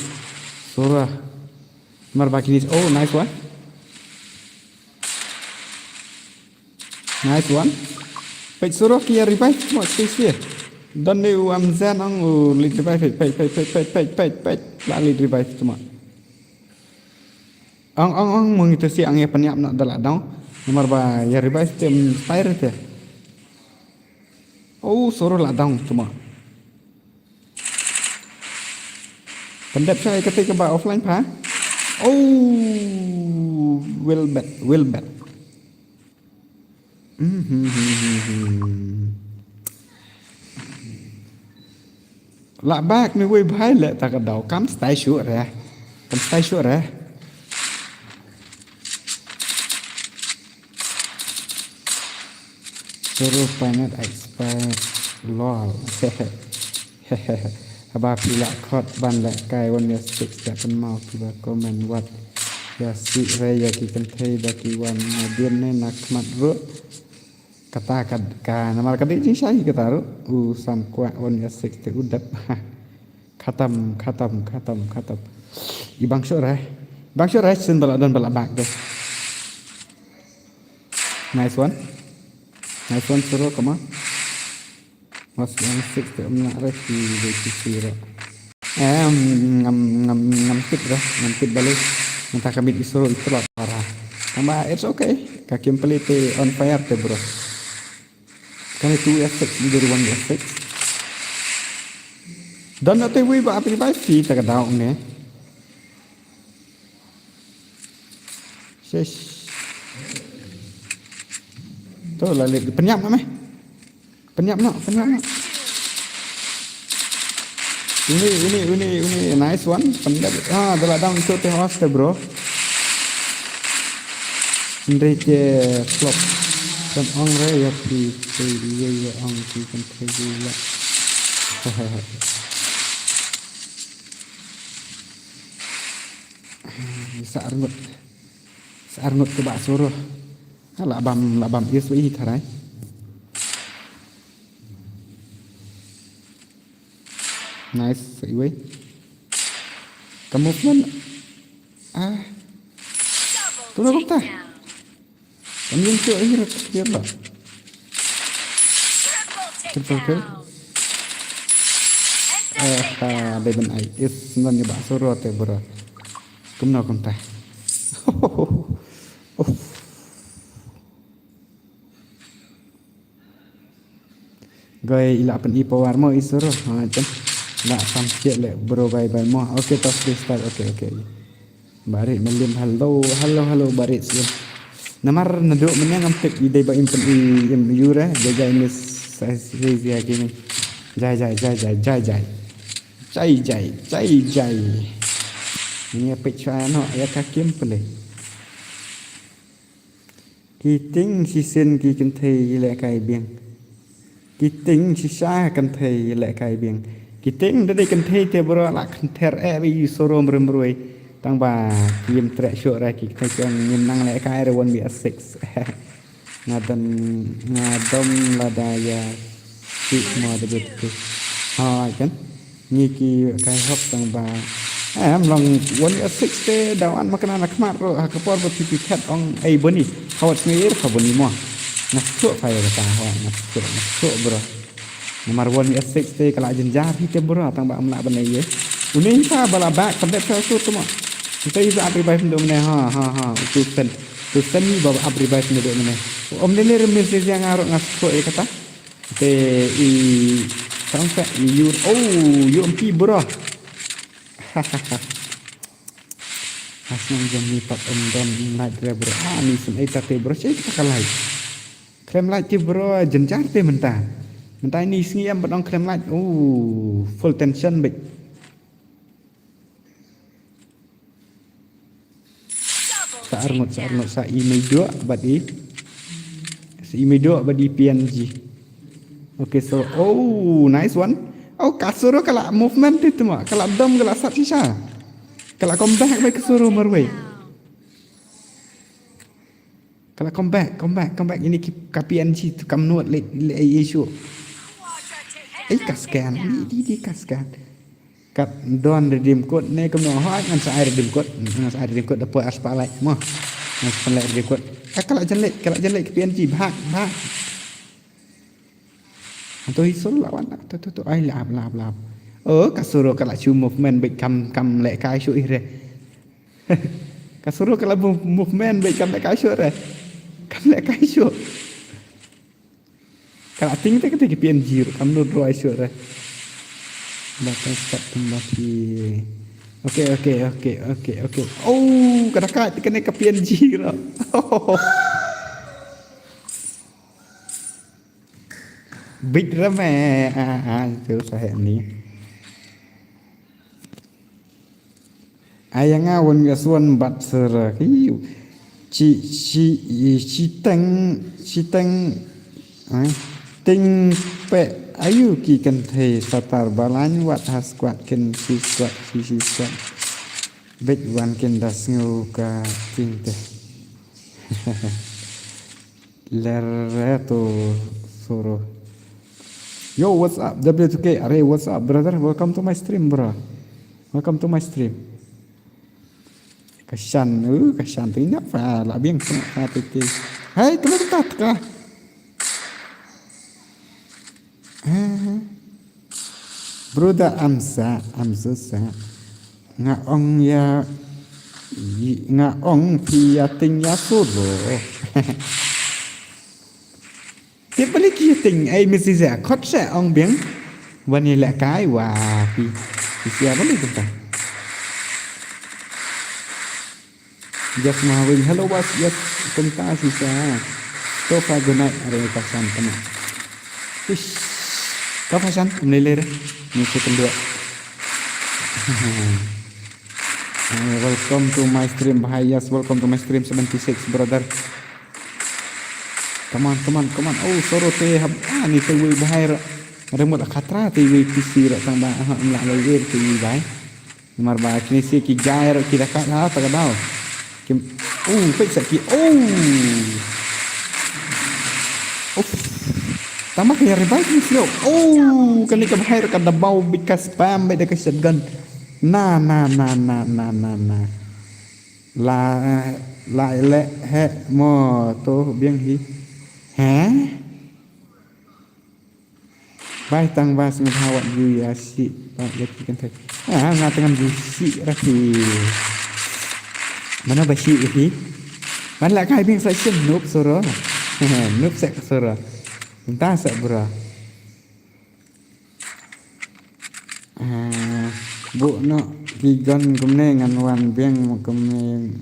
Sura. Mar ba kini, oh, nice one. Nice one. Peit suro ki ïa revive mo space ye. Don ne u am zen ang u lead revive, peit, peit, peit. La lead revive mo. Ang, ang, ang, mo ngi te si ang ïa pynïap na da la down. Namar ba ïa revive te, mm, spire te. Oh, suro la down mo. Pyndep sa ïa kata kaba offline pa. Oh, well bet, well bet. Mhm. La back ni wei bhai le ta ka daw. Kam stai shu re. Kam stai shu re. Suru panet expert lol. Haba phi la khot ban lehkai one six te pynmaw kiba comment wat ïa sih re ïa ki kynthei ba ki wan nadien ne na khmat ruh. Kata ka, ka namar ka dei jingshai kata ruh. U sam kwah one six te u dep. Khatam, khatam, khatam, khatam. I bang sure. Bang sure sin bala don bala bak deh. Nice one. Nice one, Suro, come on. Mas one six te um nak re ki dei ki siro. Em, ngam, ngam, ngam tip re, ngam tip balu. Mynta ka mid i Suro i tlot para. Tangba, it's okay. Ka Kimberly te on fire te, bro. Kane two S six, i dei one S six. Don na te wi ba ap revive fi ta ka daw ne. Shish. To la lip pynïap na me. Pynïap na, pynïap na. Ini, ini, ini, ini, nice one. Pynïap. Ah, da la down to te hoste, bro. Ndri te flop. Kan ong re ya pi, pi, ya, ya ong pi kan te la. Sa arngut. Sa arngut ke ba Suro. La bam, la bam is wi tharai. Nice, sa iwei. Ka movement. Ah. Tu na kumta. Kan yin tu akhir akhir lah. Triple kill. Eh, ha, dei ban ai is nan ni ba Suro te, bro. Kumno kumta. Goi ila pen i power mo i Suro. Ha, chen. La sam siap le, bro, bye bye mo. Okay, top three star. Okay, okay. Barit Melim, hello, hello, hello, Barit Melim. Namar naduk menya ngam tip i dei ba im pen i im yura, jai jai miss Rizia Gaming. Jai jai, jai jai, jai jai. Jai jai, jai jai. Ni apa cha no ya ka Kimberly. Ki ting shisien ki kynthei lehkai biang. Ki ting shisha kynthei lehkai biang. Ki ting da dei kynthei te bro la kynthei eh ba i Suro mrem roi. Tangba ki im treh shuh re ki kynthei ki ong ngim nang lehkai re one B six. Nga dom, nga dom lada ya. Ki mo da bit ki. Ha, kan? Ngi ki kai hok tang ba. Em long one six te da wan ma kane na khmat ruh ha ka por ba phi phi khat ong ei bani. Khawat sngeir kha bani mo. Nga suk fa ïa kata ho, nga suk, nga suk, bro. Namar one six te ka la jynjar hi te, bro, tang ba am lah ban ei. Une hi sa ba la back, kan dep sa suk tu mo. Kita hi sa ap revive ndu mane, ha, ha, ha. Tu sen, tu sen ni ba ap revive ndu mane. Om ne ne remis ïa nga ruh nga suk ïa kata. Te i tang sa i yur. Oh, U M P, bro. Hasnang jam ni pat om don light re, bro. Ah, ni sim ai tate, bro. Cai kita ka light. Klem light te, bro, jynjar te mynta. Mynta ini sngi em bad ong klem light. Oh, full tension bit. Sa arngut, sa arngut, sa i mei dua bad i. Sa i mei dua bad i P N G. Okay, so, oh, nice one. Oh, ka Soro ka la movement te tu ma. Ka la dom, ka la sat shisha. Ka la come back beit ka Soro marwei. Ka la come back, come back, come back. Ini ki, ka P N G tu kam nut le, le ai issue. Ai ka scan, di, di, di ka scan. Kat don redeem code ne kumno, ha, ngan sa ai redeem code. Ngan sa ai redeem code da poi ar spah lai. Mo. Ngan sa ai redeem code. Eh, ka la jan leit, ka la jan leit ka P N G, bhag, bhag. To hi Soro la wan. To, to, to. Ai lap, lap, lap. Oh, ka Soro ka la shu movement beit kam, kam lehkai shuh ih re. Ka Soro ka la move-, movement beit kam lehkai shuh re. Kam lehkai shuh. Ka la ting te ka te ki P N G ruh, kam nud ruh ai shuh re. Batai start tang ba ki. Okay, okay, okay, okay, okay. Oh, ka da ka te kane ka P N G ruh. Bit rame, ah, ah, tu sahek ni. Ayang awan bias wan bat serak. Iu. Ci, ci, ci teng, ci teng, eh, ting pe ayu ki kynthei satar balan wat ha squad kin si squad, si, si squad. Bit wan kin da sngew ka ting te. Lere to Soro. Yo, what's up? W two K. Are, what's up, brother? Welcome to my stream, bro. Welcome to my stream. Ka shan, uh, ka shan tu ina fa la biang fa fa tu ti. Hai, kena tu tat ka. Ah. Brother, I'm sad, I'm so sad. Nga ong ïa, nga ong phi ïa ting ïa Soro. Tip balik ïa ting, ai mesti sa khot sa ong biang. Wan ïa lehkai wa phi. Phi sia balik kumta. Just Mahawing. Hello, boss. Yes, kumta shisha. To fa good night. Are ka san tama. Ish. Ka fa san. Mlele re. Ni second dua. Eh, welcome to my stream, bahai. Yes, welcome to my stream, seventy-six, brother. Come on, come on, come on. Oh, Soro te hab. Ah, ni te wei bahai ra. Remote khatra te wei P C ra tang ba. Ah, mla wei te wei bahai. Namar ba kine shi ki jai ruh ki da kat ha ta ka daw. Kim, oh, peit sa ki, oh. Uf. Tang ba ka ïa revive ni sio. Oh, kane ka bahai ruh ka da baw bit ka spam bit da ka shotgun. Na, na, na. La, la le he mo to biang hi. He? Bai tang ba sngewbha wat ju ïa shi ba ïa ki kynthei. Ah, nga tang ju shi ra ki. Mano ba shi ïa ki? Ban la kai bing sa shin noob Soro. Noob sa Soro. Nta sa bro. Ah, bu no ki gon kumne ngan wan biang mo kumne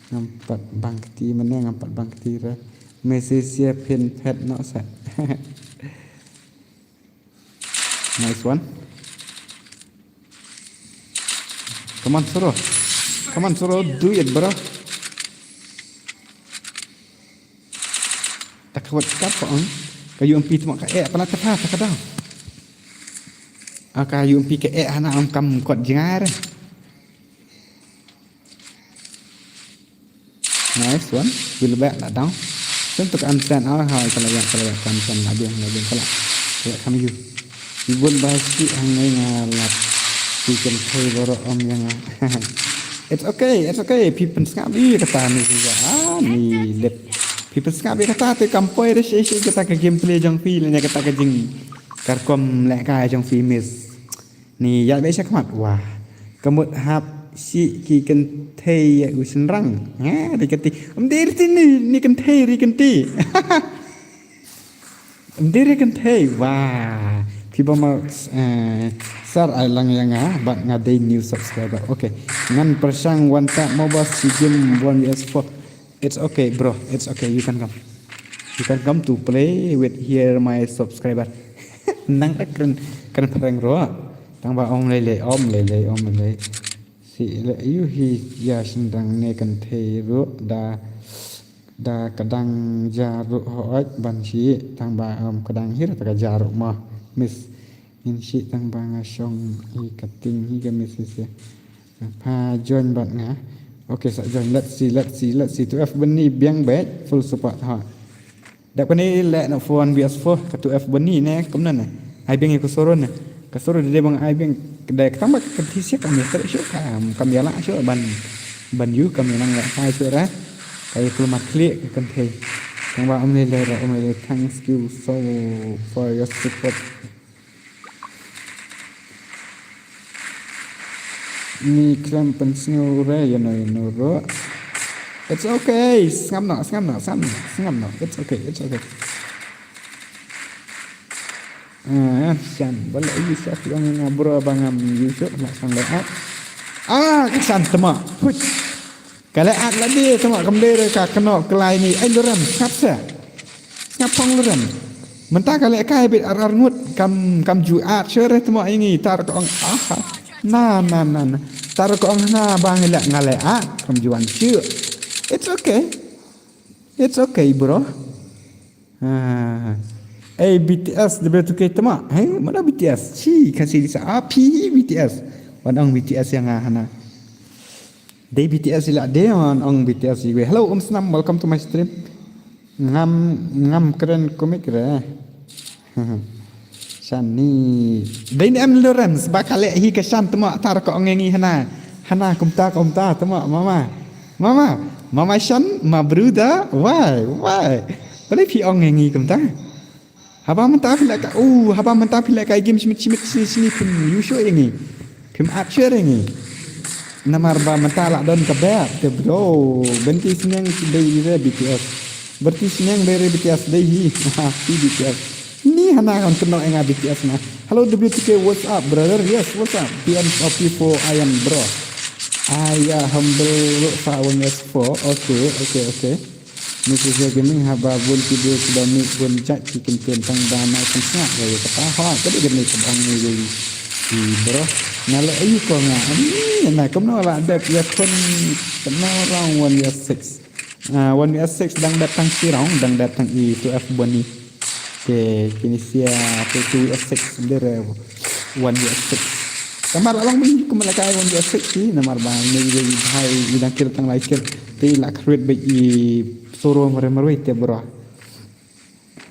ngam pat bang kti mane ngam pat bang kti ra. Message ïa phin phet no sa. Nice one. Come on, Soro. Come on, Soro. Do it, bro. Ta ka wat ka pa ong. Ka U M P tu ma ka eh, pala ta pa, ta ka daw. Ah, ka U M P ka eh, hana ong kam kot jingar. Nice one. Will back that down. Tentu ka ansan ah ha kala ya kala ya kan kan la biang la biang kala. Ya kam yu. Ibun ba shi hangai nga lap. Ki kynthei boro om yang. It's okay, it's okay. Phi pynsngap ïa kata ni juga. Ah, ni lip. Phi pynsngap ïa kata te kam poi re shi shi kata ka gameplay jong phi lane kata ka jing. Karkom lehkai jong phi miss. Ni ïa beh sha khmat wah. Ka mut hap shi ki kynthei ïa u shynrang. Ha, ri kynti. Em dei ri kynti ni, ni kynthei ri kynti. Em dei ri kynthei wah. Phi ba ma, eh, sar ai lang ïa nga bad nga dei new subscriber. Okay. Ngan pyrshang wan tap mo ba shi game one V S four. It's okay, bro. It's okay. You can come. You can come to play with here my subscriber. Nang da kren kren phareng ro. Tang ba ong lei lei om lei lei om lei. Si le yu hi ya shindang ne kan thei ro da da kadang ja ro ho oi ban si tang ba om kadang hir ta ka ja ro ma. Miss Ngin shu tang ba nga shong i kating hi ka message ya. Pha join bad nga. Okay, sa join. Let's see, let's see, let's see. Tu F Boni biang bad full support ha. Dap kane le na phone B S four ka tu F Boni ne kumna ne. Ai biang ko soro ne. Ka soro de bang ai biang de ka tang ba ka thi sia ka message shu kam kam yala shu ban ban yu kam yang la hai shu ra. Ka i pul ma klik ka kan thei. Tang ba um le le ra um le thanks you so for your support. Ni khlem pynsngew re ïa no ïa no ruh. It's okay. Sngap noh, sngap noh, sngap noh, sngap noh. It's okay, it's okay. Ah, shan bala yu sha ki ong nga bro ba ngam yu shu la shan le at. Ah, ki shan tema. Put. Ka leh at lade tama kam dei re ka kano kelai ni ai lurem sngap se. Sngap phong lurem. Mynta ka leh kai bit ar ar ngut kam kam ju at sure tama ingi tar ka ong ah. Na na na na. Tar ka ong na ba ngi leh nga leh at kam ju an shu. It's okay. It's okay bro. Ah. Eh, B T S W two K tama. Hei, mana B T S? Chi, kasi disa. Ah, phi B T S. Wan ong B T S yang ah hana. Dei B T S ila dei wan ong B T S iwe. Hello, um snam, welcome to my stream. Ngam ngam kren komik re. Shani. Dei ni em Lawrence ba ka leh hi ka shan tama tar ka ong ngi hana. Hana kumta kumta tama mama. Mama, mama shan ma bruda. Why? Why? Bale phi ong ngi kumta. Haba mynta phi leh ka u, haba mynta phi leh ka game shimit shimit sini sini phim yu shu ngi. Phim at shu ngi. Namar ba mynta la don ka bad te bro. Benti sniang dei re B T S. Benti sniang dei re B T S dei hi. Hi B T S. Ni hana kan kena enga B T S na. Hello W T K, what's up brother? Yes, what's up? P M O P four I am bro. Aya humble sa one S four. Okay, okay, okay. Missus Gaming haba bun ki dei ki ba mih bun jait ki kin kin tang ba na kan sngap ya kata ha ka dei ka ni ka bang ni dei ki bro. Nga la ayu ko nga ani na kumno la dep ya kun kumno round one ya six. Ah, one ya six dang dep tang si round dang dep tang i tu F boni. Ke kini sia tu tu ya six dere one ya six. Kamar along mi kumala kai one ya six ki namar ba ni dei hai i dang kir tang lai kir. Te la create ba i soro mare mare te bro.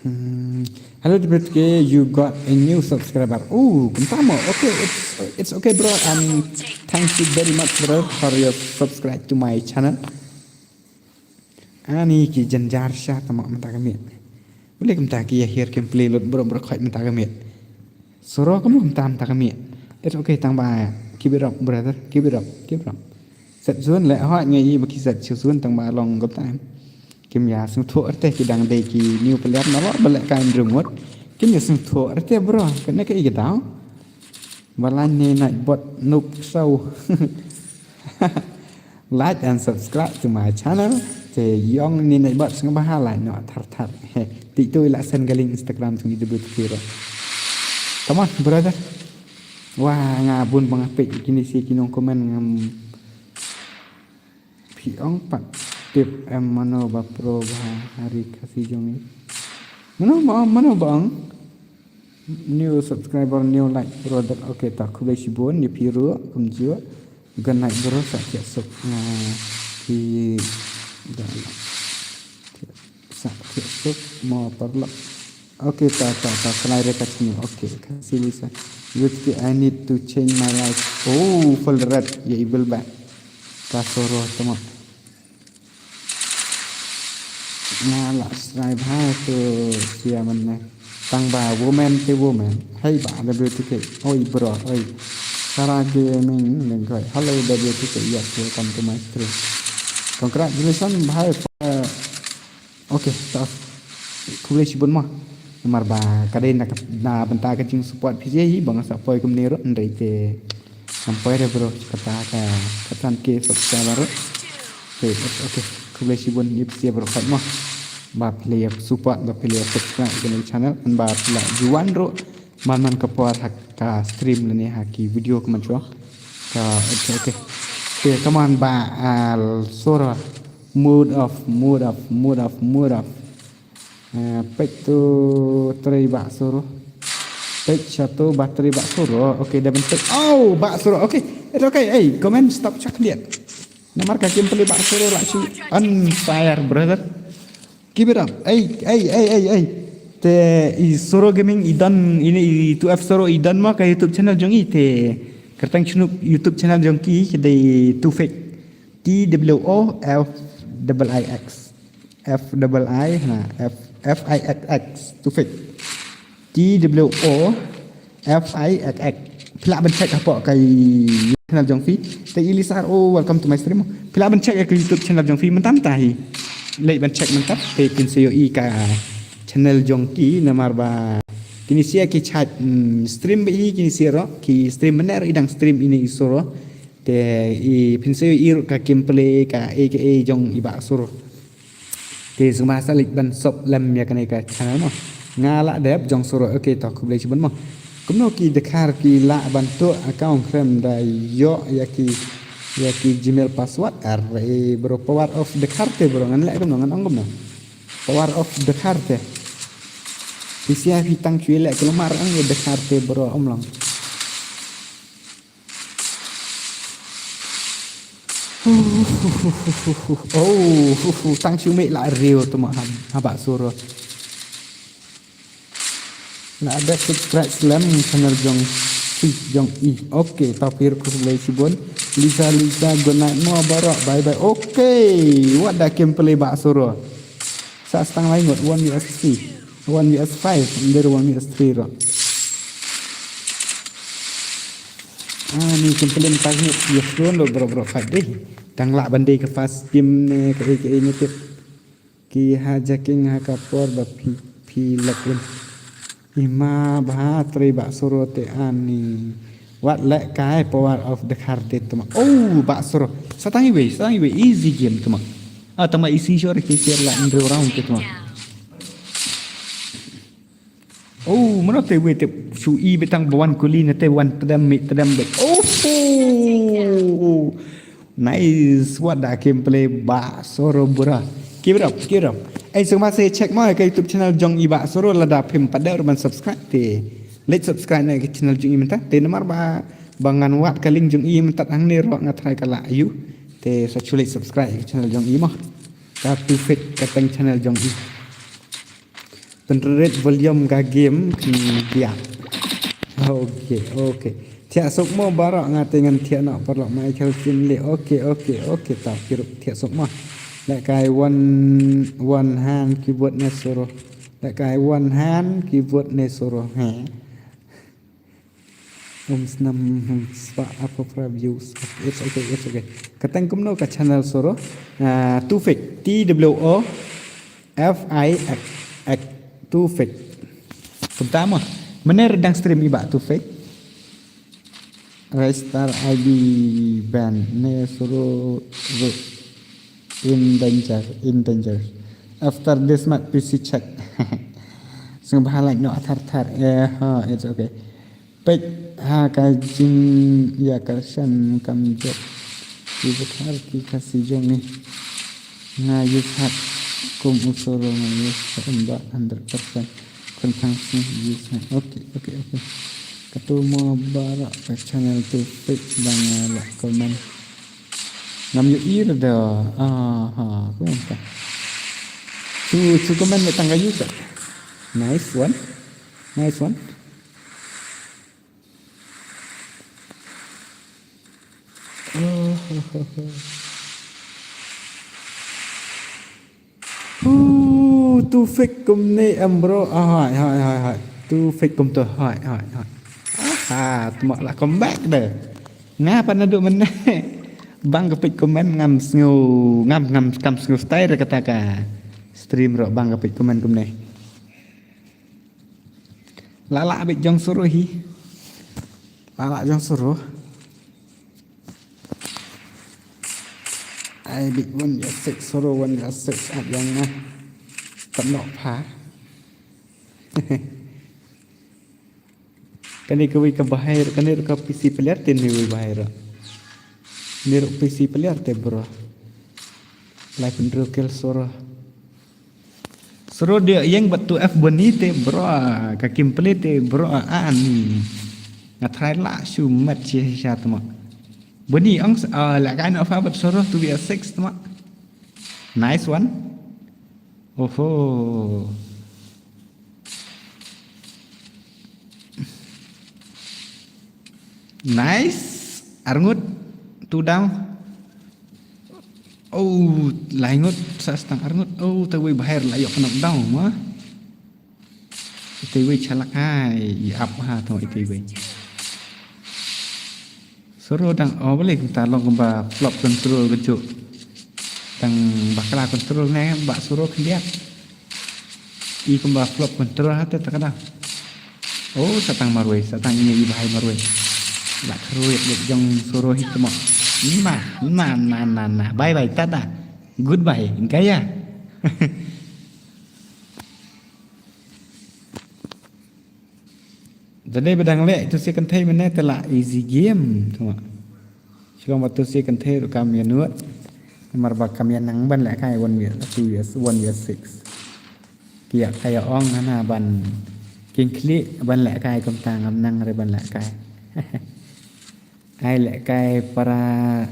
Hmm. Hello W T K, you got a new subscriber. Oh, kumta mo. Okay, it's it's okay bro. And thank you very much bro for your subscribe to my channel. Ani ki janjar sha tama mynta ka miet. Bale kumta ki ya hiar kim play lut bro bro khoi mynta ka miet. Soro kumta mynta ka miet. It's okay tang ba keep it up brother. Keep it up. Keep it up. Set zone le hoi ngai ba ki set zone tang ba long gop time. Kim ya sngewthuh rte ki dang dei ki new player na lo ba leh ka Andrew Ngut. Kim ya sngewthuh rte bro. Kane ka i ka daw. Ba lain ni night bot noob saw. Like and subscribe to my channel. Te yong ni night bot sngewbha like no thar thar. Ti tu ila send ka link Instagram tu ni debut kira. Come on brother. Wah nga bun bang apik kini si kinong komen ngam Phi ong pat tip em mano ba pro ba hari Khasi jong ngi. Mano ba ong, mano ba ong. New subscriber, new like brother. Okay ta khublei shibun ni phi ruh kumjuh. Good night bro sa thiah suk. Nga phi da la. Sa thiah suk mo parlok. Okay ta ta ta khlai re ka chini. Okay ka sili sa. Youth ki I need to change my life. Oh full red ya ibil ba. Ka soro tama. Nga la subscribe ha tu sia man ne. Tang ba woman te woman. Hey ba W T K. Oi bro oi. Sara gaming lengkoi. Hello W T K. Yes welcome to my stream. Congratulations bhai for Okay, ta khublei shibun mo. Namar ba ka dei na na bynta ka jing support phi ji ba nga sa poi kumne ruh hynrei te ngam poi re bro kata ka katan ke subscriber ruh. Okay, okay. Khublei shibun ïa phi bro khat mo. Ba phi la support ba phi la subscribe ka channel and ba phi la juan ruh. Man man ka por ha ka stream lane ha ki video ka man chwa. Ka okay okay. Te kaman ba al sora mood of mood of mood of mood of. Pek tu trei ba soro. Peit shato battery Bah Suro. Okay, da ban peit. Oh, Bah Suro. Okay. It's okay. Ei, comment stop chak liat. Namar ka gameplay Bah Suro la shu on fire, brother. Keep it up. Ei, ei, ei, ei, ei. Te i Suro Gaming i don, ini i two F Suro i don mo ka YouTube channel jong i te. Kyrteng channel YouTube channel jong ki ki dei Tufix. T W O F I I X. F I I, ha, F, F I X X, Tufix. T W O F I X X. Phi lah ban check hapoh ka channel jong phi. Te Ilisar, oh, welcome to my stream. Phi lah ban check ka YouTube channel jong phi mynta mynta hi. Leh ban check mynta te kin sa ïohi ka channel jong ki namar ba kine sha ki chat, mm, stream ba hi kine sha ro ki stream mynner i dang stream ini i Suro. Te i phin sa ïohi ruh ka gameplay ka A K A jong i Bah Suro. Te sngewbha sa leit ban sub lem ïa kane ka channel mo. Nga lah dep jong Suro. Okay, to khublei shibun mo. Kumno ki dkhar ki lah ban tuh account khlem da ïoh ïa ki, ïa ki Gmail password. Are bro, power of dkhar te bro, ngan leh kumno, ngan ong kumno. Power of dkhar te. Phi sngewbha phi tang shu leh kulmar ang ïa dkhar te bro, ym long. Oh, tang shu mih la riew tu ma ha Bah Suro. La dep subscribe slem channel jong i jong i. Okay, tau phi ruh khublei shibun. Lisa, Lisa, good night mo baroh. Bye bye. Okay, what da gameplay Bah Suro. Sa stang lai ngut one V S three. One V S five, ym dei one V S three ruh. Ah, ni kempelim tag ni, yes, don lo bro, bro, fight deh. Tang lah ban dei ka fast game ne, ka ei, ka ei ne tip. Ki hijacking ha ka por ba phi, phi log in. Ima bha trei Bah Suro te ani. Wat leh kai power of the card te tuma. Oh, Bah Suro. Sa tang iwei, sa tang iwei. Easy game tuma. Ah, tama isi shor ki share la ndrew round te tuma. Oh, mano te wei te shu i betang ba wan kuli na te wan tedam mi tedam be. Oh, oh. Nice, what the gameplay Bah Suro bura. Keep it up, keep it up. Ei, so ma se check mo ka YouTube channel jong i Bah Suro lada phim pat dei ruh ban subscribe te. Leit subscribe na ka channel jong i mynta. Te namar ba ba ngan wad ka link jong i mynta hangne ruh nga tharai ka la ïoh. Te sa shu leit subscribe ka channel jong i mo. Ka Tufix ka teng channel jong i. Pynrit volume ka game, hmm, biang. Okay, okay. Thiah suk mo baroh nga te ngan thiah noh paralok Michael Finley. Okay, okay, okay. Ta kirup thiah suk mo. Leh kai one, one hand keyboard ne Suro. Leh kai one hand keyboard ne Suro. He. Um snam, hmm, spah arphew phra views. It's okay, it's okay. Ka teng kumno ka channel Suro. Ah, Tufix, T W O F I X X, Tufix. Kumta mo. Mynne dang stream i Bah Tufix. Restar I D ban ne Suro ru. In danger, in danger. After this match, P C check. Sngewbha like noh thar thar. Eh, ha, it's okay. Peit ha ka jingïakyrshan kam jop. Ki bkhar ki Khasi jong ngi. Nga ïeit hat kum u Suro nga ïeit hat ba hundred percent. Khun khang sngewbha ïeit hat. Okay, okay, okay. Katu mo baroh ka channel Tufix ba nga la comment. Ngam ïohi ruh da. Aha, kumta. Shu, shu comment leh tang ka ïohi. Nice one. Nice one. Oh, ho, ho, ho. Hu, Tufix kumne em bro. Ah, hai, hai, hai, hai. Tufix kumto. Hai, hai, hai. Aha, tuma la comeback de. Nga pat naduh mynne. Bang ka peit comment ngam sngew, ngam, ngam, ngam sngew style kata ka stream ruh bang ka peit comment kumne. La la bit jong Suro hi. La la jong Suro. Ai bit wan ya sek Suro wan ya sek at yang na. Tam nok pha. Kane kawei ka bahai, kane ka P C player te ne wei bahai ruh. Ne ruh P C player te bro. Lai pynriew kill Suro. Suro de ïeng bad tu F Boni te bro, ka kim play te bro, ani. Nga try la shu met shisha tmo. Boni ong s-, ah, la kain of bad suro two V six tmo. Nice one. Oho. Nice. Arngut. Two down. Oh, lai ngut sa stang arngut. Oh, ta wei bahir la yok knock down ma. Ite wei chalak hai, i ap ha to ite wei. Suro dang, oh, boleh kita long kumba flop control kejuk. Dang bakla control ne, bak suro kendiat. I kumba flop control hate takada. Oh, satang marwei, satang ini i bahai marwei. Bak ruit dek jong suro hi tmo. Nah, nah, nah, nah, nah. Bye bye, tata. Goodbye, gaya. Dade bedang leh itu si kynthei mynne te la easy game tmo. Shuwa ba tu si kynthei ruh kam ïa nud. Namar ba kam ïa nang ban leh kai one vs two vs one vs six. Ki ïa kai ong hana ban king kli ban leh kai kumta ngam nang re ban leh kai. Ai leh kai para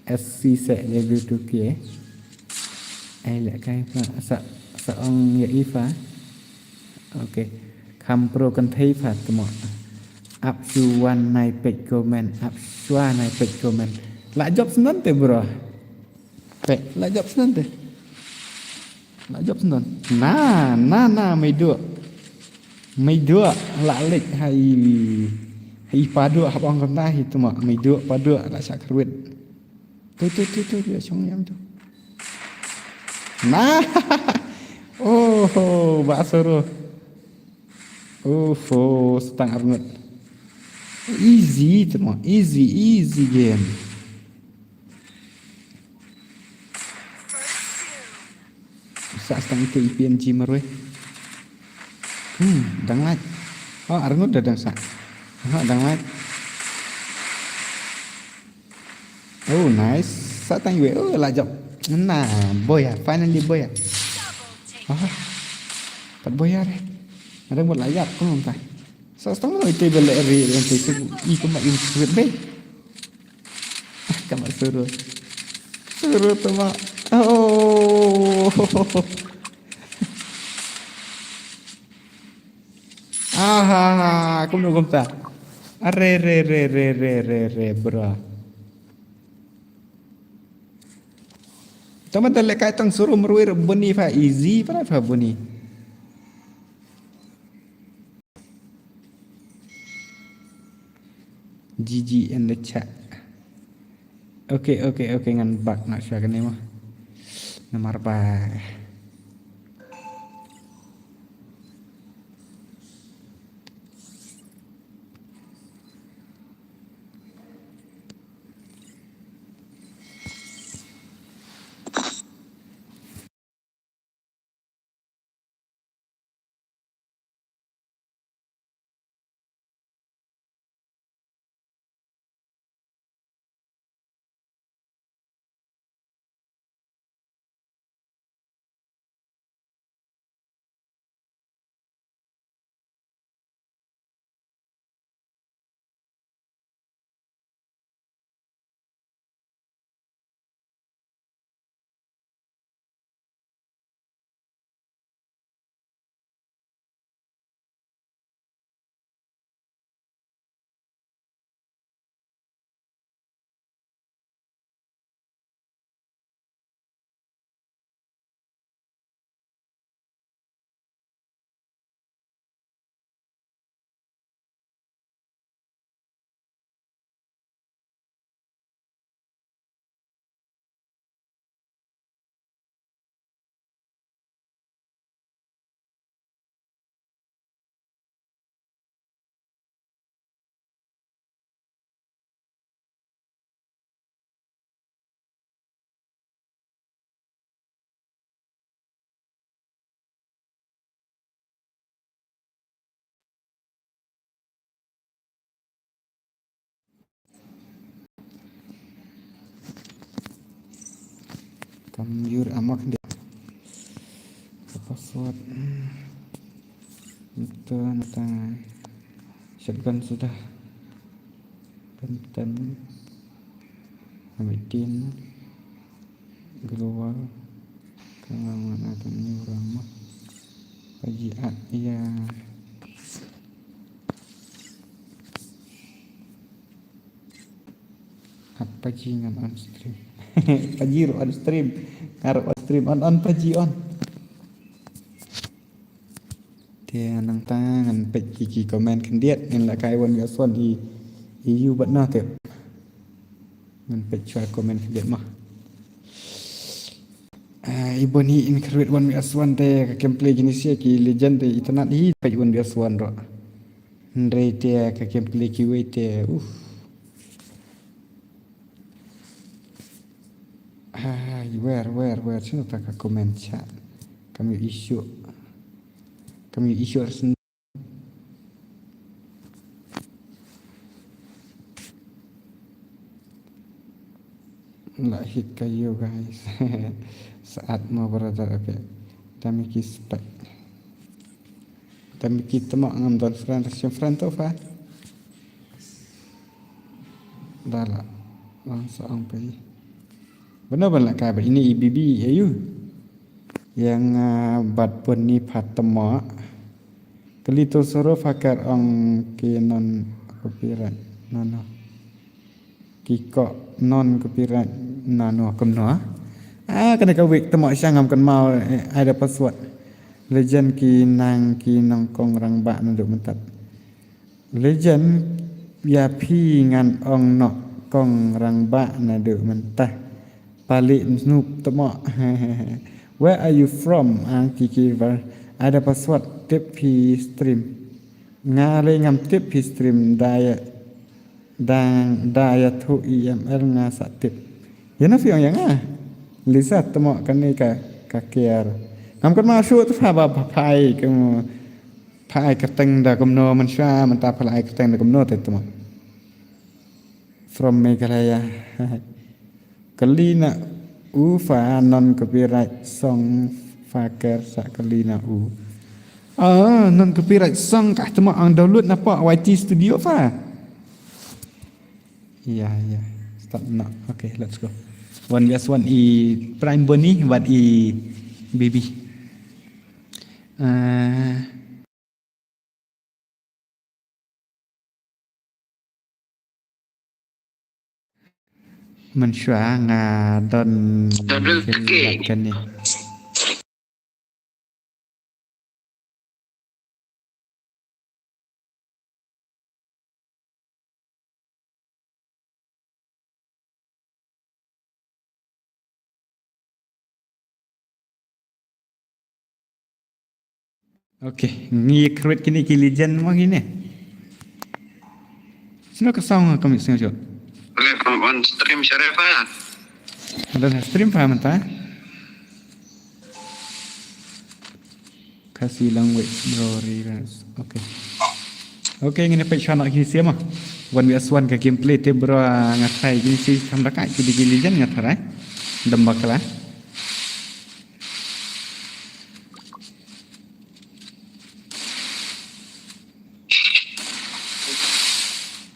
S C se W two K. Ai leh kai para sa sa ong ïa ifa. Okay. Kham pro kynthei pat tmo. Ap shu wan nai peit comment, ap shuwa nai peit comment. La jop snan te bro. Peit, la jop snan te. La jop snan. Na, na, na, mei duk. Mei duk, la lek hai, hai pa duk hap ong kumta hi tmo. Mei duk, pa duk, la shah kyrwit. Tu, tu, tu, tu, tu, shong yam tu. Na. Oh, ba soro. Oh, oh, setang arngut. Easy tmo, easy, easy game. Sa setang itu I P N G marwei. Hmm, dang lait. Oh, arngut da dang sa. Ha, dang lait. Oh, nice. Sa tang iwei. Oh, la jop. Nah, boya. Finally, boya. Ah. Pat boya re. Ada mut la jop. Kung ta. Sa setang lo itu bele re yang tu i kuma in sweet be. Kama soro. Soro tama. Oh. Aha, kumno kumta. Are re re re re re re bro. Tama da lekai tang soro marwei re buni fa easy para fa buni. G G in the chat. Okay, okay, okay, ngan bak na sha kane mo. Namar ba. Tam yur amak dia. Apa What? Ito nata shotgun suda. Benton. Hamitin. Global. Kang lang nata ni orang mah. Paji at ya. At paji ngan on stream. Paji ruh on stream. Nga ruh on stream. On, on paji on. Te nangta ngan peit ki, ki comment khyndiat, ngan la kai wan ïa son i, i yu bad na te. Ngan peit shuwa comment khyndiat ma. Ah, i bun hi in khrwit wan ïa son te ka gameplay kine sia ki legend te itynnat hi peit wan ïa son ruh. Hynrei te ka gameplay kiwei te, uff. Ai, wer, wer, wer, sino ta ka comment chat. Kam ïoh issue. Kam ïoh issue ar syn-, la hit ka ïoh, guys. Saat mo brother, okay. Dami ki spek. Dami ki temo ngam don friend, sim friend to fa. Dala. Lang sa ong pai. Bana ban la ka ba ini i bibi ayu. Yang, ah, bat pun ni phat temo. Kali to soro fakar ong ki non copyright. Nano. Ki ko non copyright nano kumno. Ah, kane ka wik temo sha ngam kan mau, eh, ai da password. Legend ki nang ki nongkong rangbah naduh mynta. Legend, ïa phi ngan ong nongkong rangbah naduh mynta. Palik snoop temo. Where are you from? Ang kiki bar. Ai da password tip phi stream. Nga lei ngam tip phi stream da ïa, da, da ïathuh E M L nga sa tip. Ïa na phi ong ïa nga. Lisa temo kane ka, ka kiar. Ngam kan ma shu tu pha ba, ba phai kem. Pha ai kyrteng da kumno mynshuwa, mynta pha la ai kyrteng da kumno te temo. From Meghalaya. Kali na u pha non copyright song, pha ker sa kali na u. Ah, non copyright song ka temo ang download na pha Y T Studio pha. Ïa, ïa. Start now. Okay, let's go. Wan bias wan i Prime Boni, wan i Baby. Ah, mynshuwa nga don. Don rel ke. Kane. Okay, ngi create kine ki legend mo kine. Sino ka song ka mix sino. Live on stream Sharif ah. Ada stream pa mynta. Khasi language bro, Rivers. Okay. Okay, ngin peit shuwa na kine sia ma. Wan wi aswan ka gameplay te bro, nga try kine sia tam da ka ki digi legend nga try. Damba kala.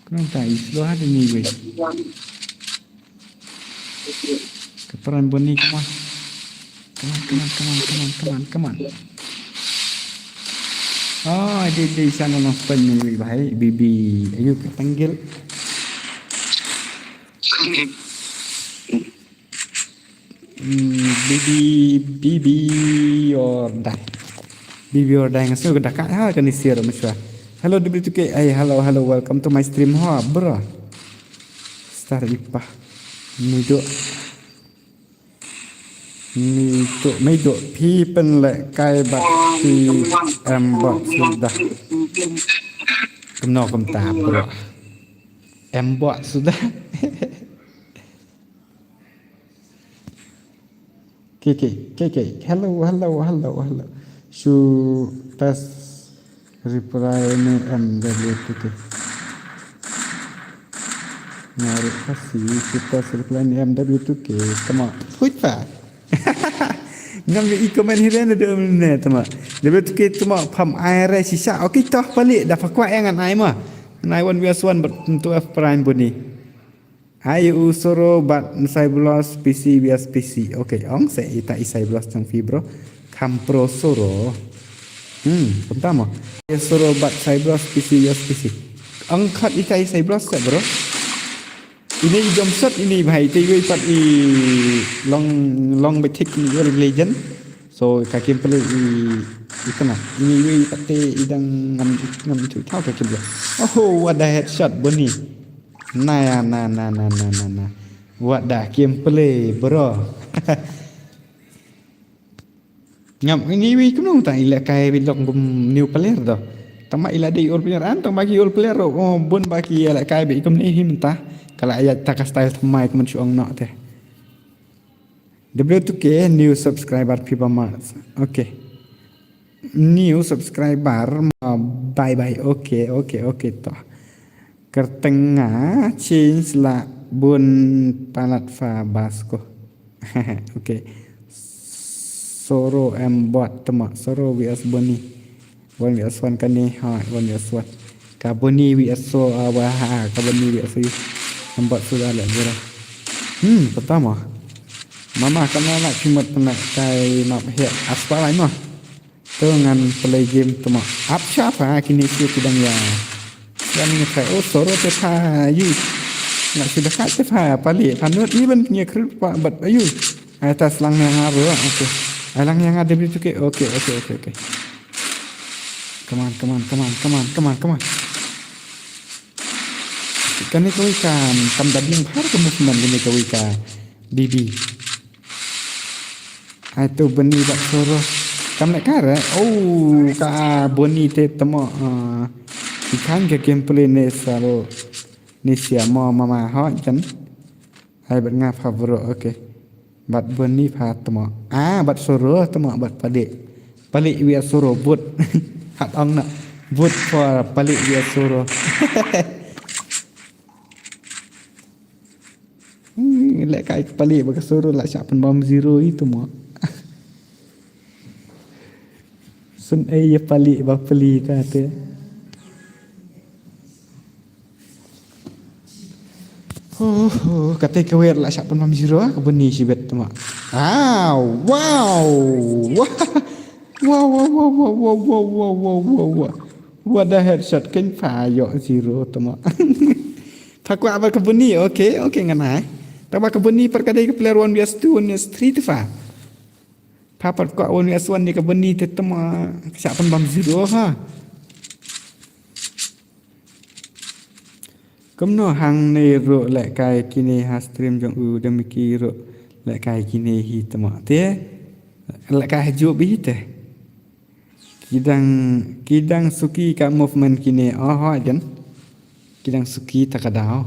Kena ta islo hadi ni wei. Ka Prime Boni, come on. Come on, come on, come on, come on, come on, come on. Oh, dia, dia sana nang spam ni, wei, bahai, Bibi. Ayo, ka tanggil. Hmm, Bibi, Bibi or die. Bibi or die, nga sngew ka da ka, ha, kane sia ruh mynshuwa. Hello, W two K. Hey, hello, hello, welcome to my stream, ha, bro. Star Ipa. Mido. Mido, mido. Phi pynlehkai bad phi aimbot suda. Kumno kumta, bro. Aimbot suda. K K, K K, hello, hello, hello, hello. Shu test reply ni M W T K. Narik kasih, shu test reply ni M W T K. Come on. Huit pa. Ngam ïohi comment hi re ne de ne tama. Debe tu ke tama pham ai re shisha. Okay, toh pali da pha kwah ïa ngan ai ma. Ngan ai one vs one bad tu F Prime buni. Ai u Soro bad Saiblos P C vs P C. Okay, ong se ita i Saiblos jong phi bro. Kham pro Soro. Hmm, kumta mo. Ïa Soro bad Saiblos P C vs P C. Ong khot ita i Saiblos se bro. Ini i jump shot ini bhai, te iwei pat i long, long betik ni League Legend. So ka gameplay i, i kena. Ini iwei pat te i dang ngam, ngam ithuh thaw ka gameplay. Oh, what the headshot buni. Na ya, na, na, na, na, na, na. What the gameplay, bro. Ngam ini wi kumno ta i lehkai bit long kum new player do. Tama i la dei old player an, tama ki old player ro, oh, bun ba ki lehkai bit kum ni him ta. Kala ya ta ka style tama kum shu ong no te. W two K new subscriber phi ba ma. Okay. New subscriber ma, bye bye. Okay, okay, okay to. Kyrteng nga change la bun palat pha bas ko. Okay. Soro em bot tama Soro vs Boni. One vs one kane ha one vs one. Ka Boni vs So, ah, wa ha, ka Boni vs So. Em bot sudah le bro. Hmm, pertama. Mama kana nak cuma pernah kai map hit aspal ai mah. To ngan play game tama. Ap sha pha kine ki dang ya. Yang ni kai oh Soro te pha yu. Nak sudah kat te pha pali. Pha not even ni kru pa bat ayu. Ai ta slang yang aru. Okay. Ai lang yang ada beli tu ke. Okay, okay, okay, okay. Come on, come on, come on, come on, come on, come on. Kane kawei ka kam da biang bha ka movement kane kawei ka B B. Ai to Boni bad Soro. Kam lehkai re. Oh, ka Boni te tama, ah, i khan ka gameplay ne sal ne sia mo mama ho jan. Ai bad nga pha bro, okay. Bad Boni pha tama. Ah, bad Soro tama bad palik. Palik via Soro but. Hat ong na. But for palik via Soro. Hmm, lehkai palik bad ka Soro la shah pynbam zero itu mo. Sun ei ya palik ba palik ta te. Huh, huh, kata ka wer la shah pynbam zero ka Boni shibet tama. Ah, wow. Wow, wow, wow. What the headshot kan pha yo zero tama. Pha kwah ba ka Boni, okay, okay ngan ai. Ta ba ka Boni par ka dei ka player one vs two, one vs three te pha. Pha pat kwah one vs one ni ka Boni te tama shah pynbam zero ha. Kumno hangne ruh lehkai kine ha stream jong u da miki ruh lehkai kine hi tama te. Lehkai ha juh bi hi te. Ki dang, ki dang suki ka movement kine. Oh, ho jan. Ki dang suki ta ka daw.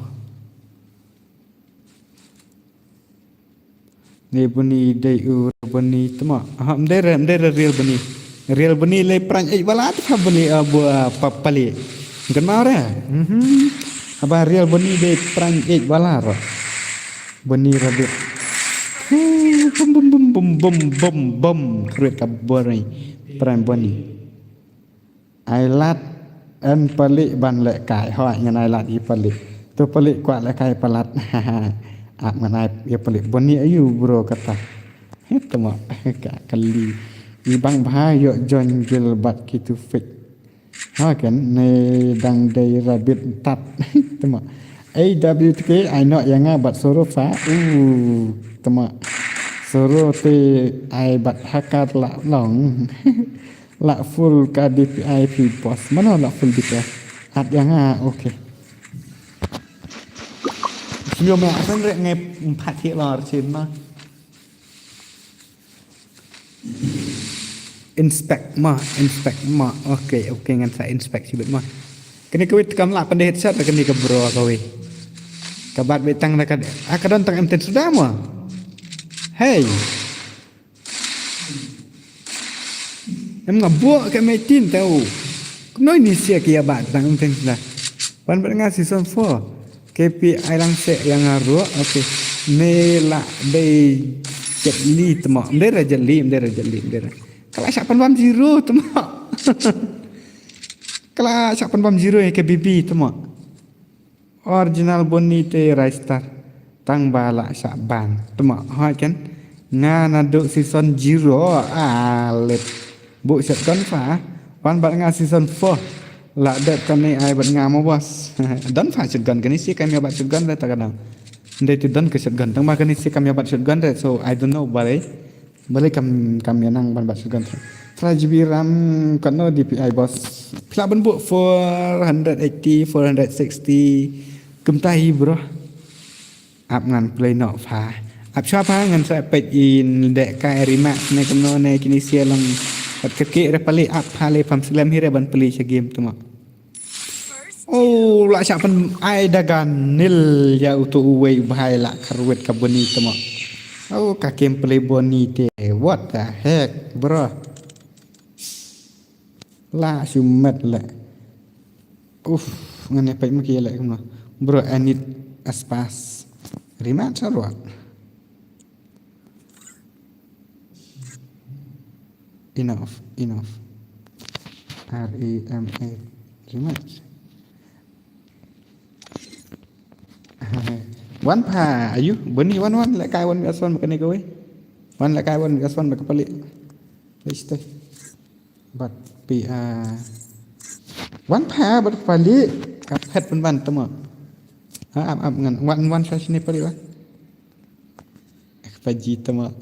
Ne Boni dei u Boni tama. Aha, mdei re, mdei re real Boni. Real Boni le prank eh wala ta pha Boni, ah, bu, ah, pa, pali. Kan mau re. Mhm. Aba real Boni dei prank eh wala ro. Boni rabbit. Huh, bum, bum, bum. Kruet ka Boni. Prank Boni. Ai lad en palik ban lehkai. Hoi ngan ai lad i palik. Tu palik kwah lehkai palat. Ap ngan ai i palik Boni ayu bro kata. Tama ka kali. I bang bha yo join gil bad kitu fake. Ha ken ne dang dei rabbit tat. Tama. Ei W T K ai no ya nga bad Soro pha. Uh, tama. Soro te ai bad hakat la long. La full ka D P I phi boss. Mano la full D P I? At ya nga, okay. Sio me asan re ngai phat hi lor chin ma. Inspect ma, inspect ma. Okay, okay ngan sa inspect sibit ma. Kani kawei kam la pande headshot kani ka bro kawei. Ka bat betang da ka, ah, ka don tang M ten suda ma. Hey. Em nga buh ka M eighteen tau. Kumno ini sia ki ya bat tang teng sila. Wan bat nga season four. K P I lang se yang nga ruh. Okay. Me la dei Jet Li tmo. Mdera Jet Li, mdera Jet Li, mdera. Ka la shah pynbam zero tmo. Ka la shah pynbam zero ïa ka B B tmo. Original Boni te Ristar. Tang ba la shah ban. Tmo, hoi kan. Nga naduh season zero, ah, lep. Buh shotgun fa. Wan bad nga season four. La dep kane ai bad nga mo boss. Don fa shotgun kane shi kam ïa bad shotgun re ta ka dang. Ndai te don ka shotgun. Tang ba kane shi kam ïa bad shotgun re. So I don't know balei. Balei kam kam ïa nang ban bad shotgun. Try G B RAM kano D P I boss. Phi lah ban buh four hundred eighty, four hundred sixty. Kumta hi bro. Ap ngan play noh pha. Ap shuwa pha ngan sa peit in dek ka rima ne kumno ne kine sia long. Pat kyrkieh re pali ap pha le pham slem hi re ban pli sha game tmo. Oh, la shah pyn ai da ganil ïa uto uwei u bhai la kyrwit ka Boni tmo. Oh, ka game play Boni te. What the heck, bro? La shu met le. Uf, ngan ïa peit ma ki ïa le kumno. Bro, I need a space. Rima charwa. Enough, enough. R E M A. Rima. Wan pha, ayu, Boni wan wan le kai wan mi aswan ma kane kawei. Wan le kai wan mi aswan ma ka pali. Let's stay. Bad pi a wan pha bad pali ka phet pynban tama. Ha ap ap ngan wan wan sa sini pali wan. Ka paji tama.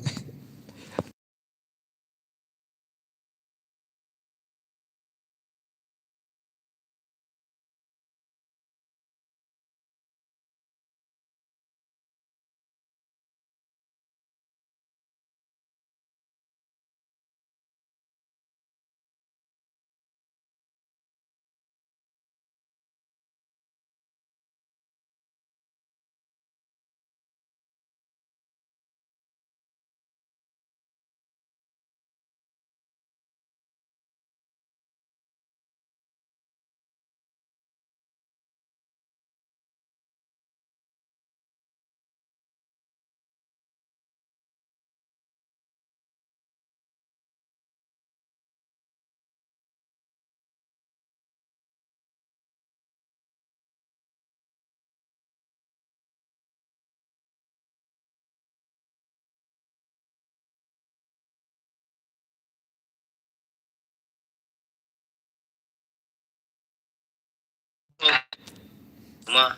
Ma.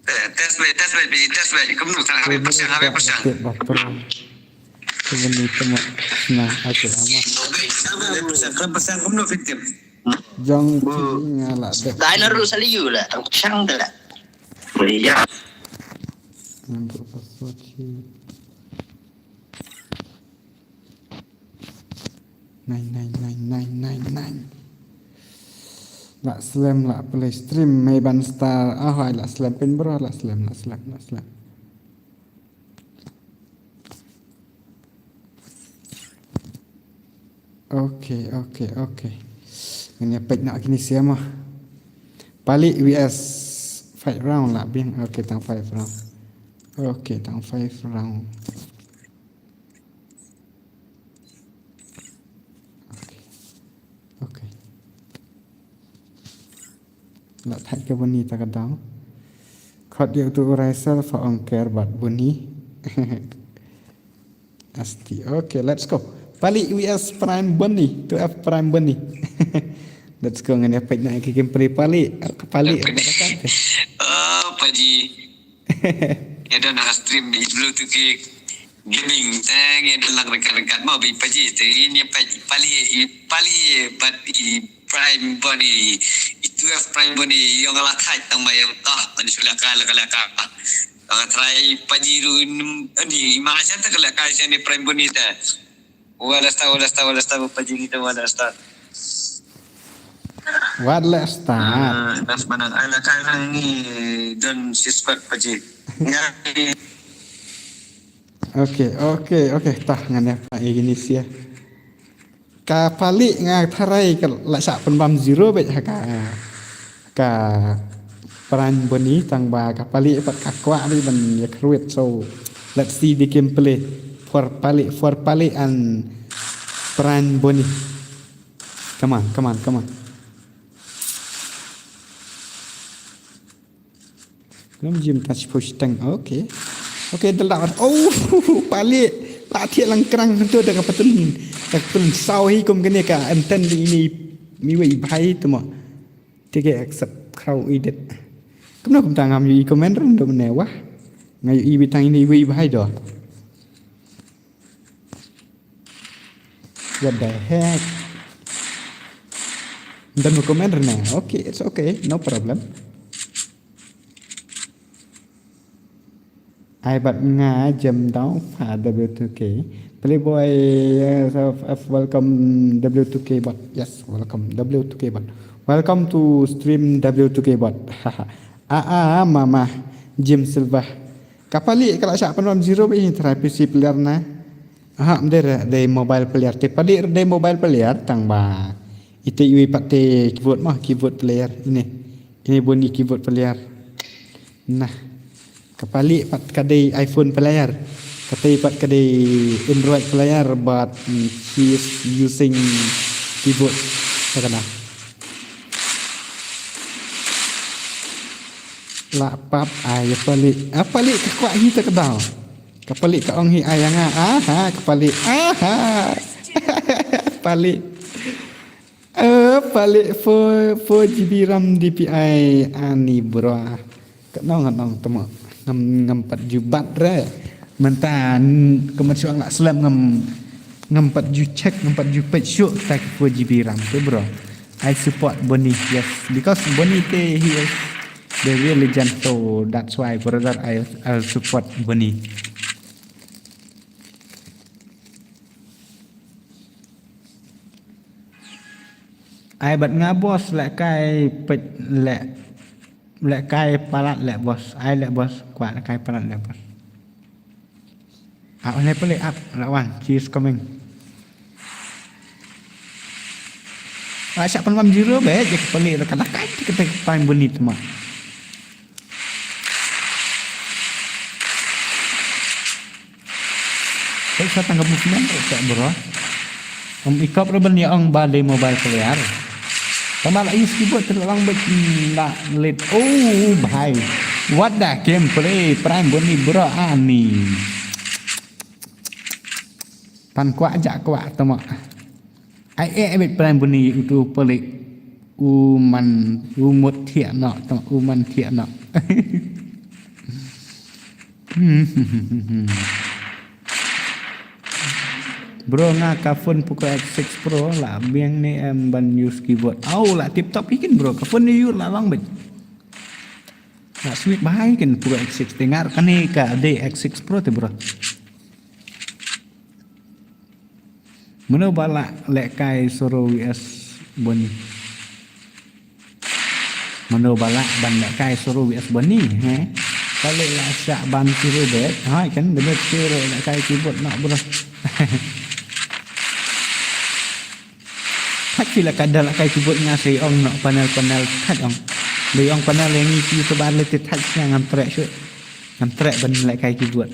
Eh, test bad, test bad, bad, test bad. Kumno, tang habis persiang, habis persiang. Kumno tama. Nah, aku ama. Habis persiang, habis persiang, kumno fitim. Jong nga la dek. Dai na ru sali yu la, ang persiang de la. Iya. Ngan buh password hi. Nine, nine, nine, nine, nine, nine. La slem, la play stream, Mayban Star. Ah, hai, la slem pin bro, la slem, la slem, la slem. Okay, okay, okay. Ngan ïa peit na kine sia ma. Palik V S five round la biang. Okay, tang five round. Okay, tang five round. Okay. Okay. La thait ka Boni ta ka daw. Khot ïa utu u Raisel fa ong ker bad Boni. Asti. Okay, let's go. Palik V S Prime Boni. Two F Prime Boni. Let's go, ngan ïa peit na ki game play Palik. Palik. Oh, Paji. Ïa don ha stream di blue to kick. Gaming tang ïa don lang ryngkat-ryngkat mo bi Paji. Tang ïa peit Palik, Palik bad i Prime Boni. I two F Prime Boni. Ïong la thait tang ma ïong. Ah, Paji shu la ka, la ka, la ka. Ah, try Paji ru ni ma sha ta ka la ka sha ni Prime Boni ta. Wala star, wala star, wala star, Paji ni ta wala star. Wat la star. Ah, nas manang ala ka nang ni don suspect Paji. Ya. Okay, okay, okay. Tah ngan ïa pha ïa kine sia. Ka Palik nga tharai ka la shah pynbam zero bad ha ka, ka Prime Boni tang ba ka Palik pat ka kwah bad ban ïa kyrwit. So let's see the gameplay. For Palik, for Palik and Pran Boni. Come on, come on, come on. Ngam jim touch push tang. Okay. Okay, dal da. Oh, Palik. La thiah lang krang tu da ka patun. Da ka patun saw hi kum kane ka enten di ini. Mi wei bhai tu mo. Te ke accept crowd edit. Kumno kumta ngam ïohi comment random ne wah. Nga ïohi beit tang ini wei bhai do. What the heck? Ym don comment ne. Okay, it's okay. No problem. Ai bad nga jem daw fa W two K. Playboy, yes, of, of, welcome W two K bot. Yes, welcome W two K bot. Welcome to stream W two K bot. Ah, ah, mama. Jim Silva. Ka Palik ka la shah pynwan zero ba i try P C player na. Aha, ym dei re, dei mobile player. Te Palik re dei mobile player tang ba. Ite iwi pat te keyboard mah, keyboard player. Ini. Ini Boni keyboard player. Nah. Ka Palik pat ka dei iPhone player. Kata pat ka dei Android player, but, mm, she is using keyboard. Ka kena. La pap ai Palik. Ah, Palik ka kwah hi ta ka daw. Ka Palik ka ong hi ai ïa nga. Aha, ka Palik. Aha. Palik. Eh, Palik four, four G B RAM D P I ani bro. Ka nong, ka nong temo. Ngam, ngam pat ju bat re. Mynta n-, ka mat shuang la slem ngam, ngam pat ju check, ngam pat ju peit shuh ta ki four G B RAM tu bro. I support Boni, yes. Because Boni te he is the real legend, so that's why brother I, I support Boni. Ai bad nga boss leh kai peit leh, leh kai palat leh boss. Ai leh boss kwah leh kai palat leh boss. Ah, one pele up, that one. She is coming. Ah, siapa malam jiro be, je kepele dekat dekat kita time bunyi tu mah. Peit sa tang ka movement, peit sa bro. Ym ikop ruh ban ïa ong ba dei mobile player. Tama la use keyboard te la long beit, mm, la lit. Oh bhai. What the gameplay, Prime Boni bro ani. Pan kwah jak kwah tama. Ai eh beit Prime Boni utu pelik. U man, u mut thiah noh, tama u man thiah noh. Bro, nga ka phone Poco X six Pro la biang ne em ban use keyboard. Au, la tip top ikin bro, ka phone ïa u la long beit. La sweet bha ikin Poco X six te, nga ruh kane ka dei X six Pro te bro. Mano ba lah lehkai soro V S Boni. Mano ba lah ban lehkai soro V S Boni, he? Palik lah shah ban soro bet. Hai kan, debet soro lehkai keyboard nak bro. Thait phi la ka da lehkai keyboard nga sei ong noh panel panel thait ong. Dei ong panel ïa ngi ki YouTuber leh te thait sha ngam treh shuh. Ngam treh ban lehkai keyboard.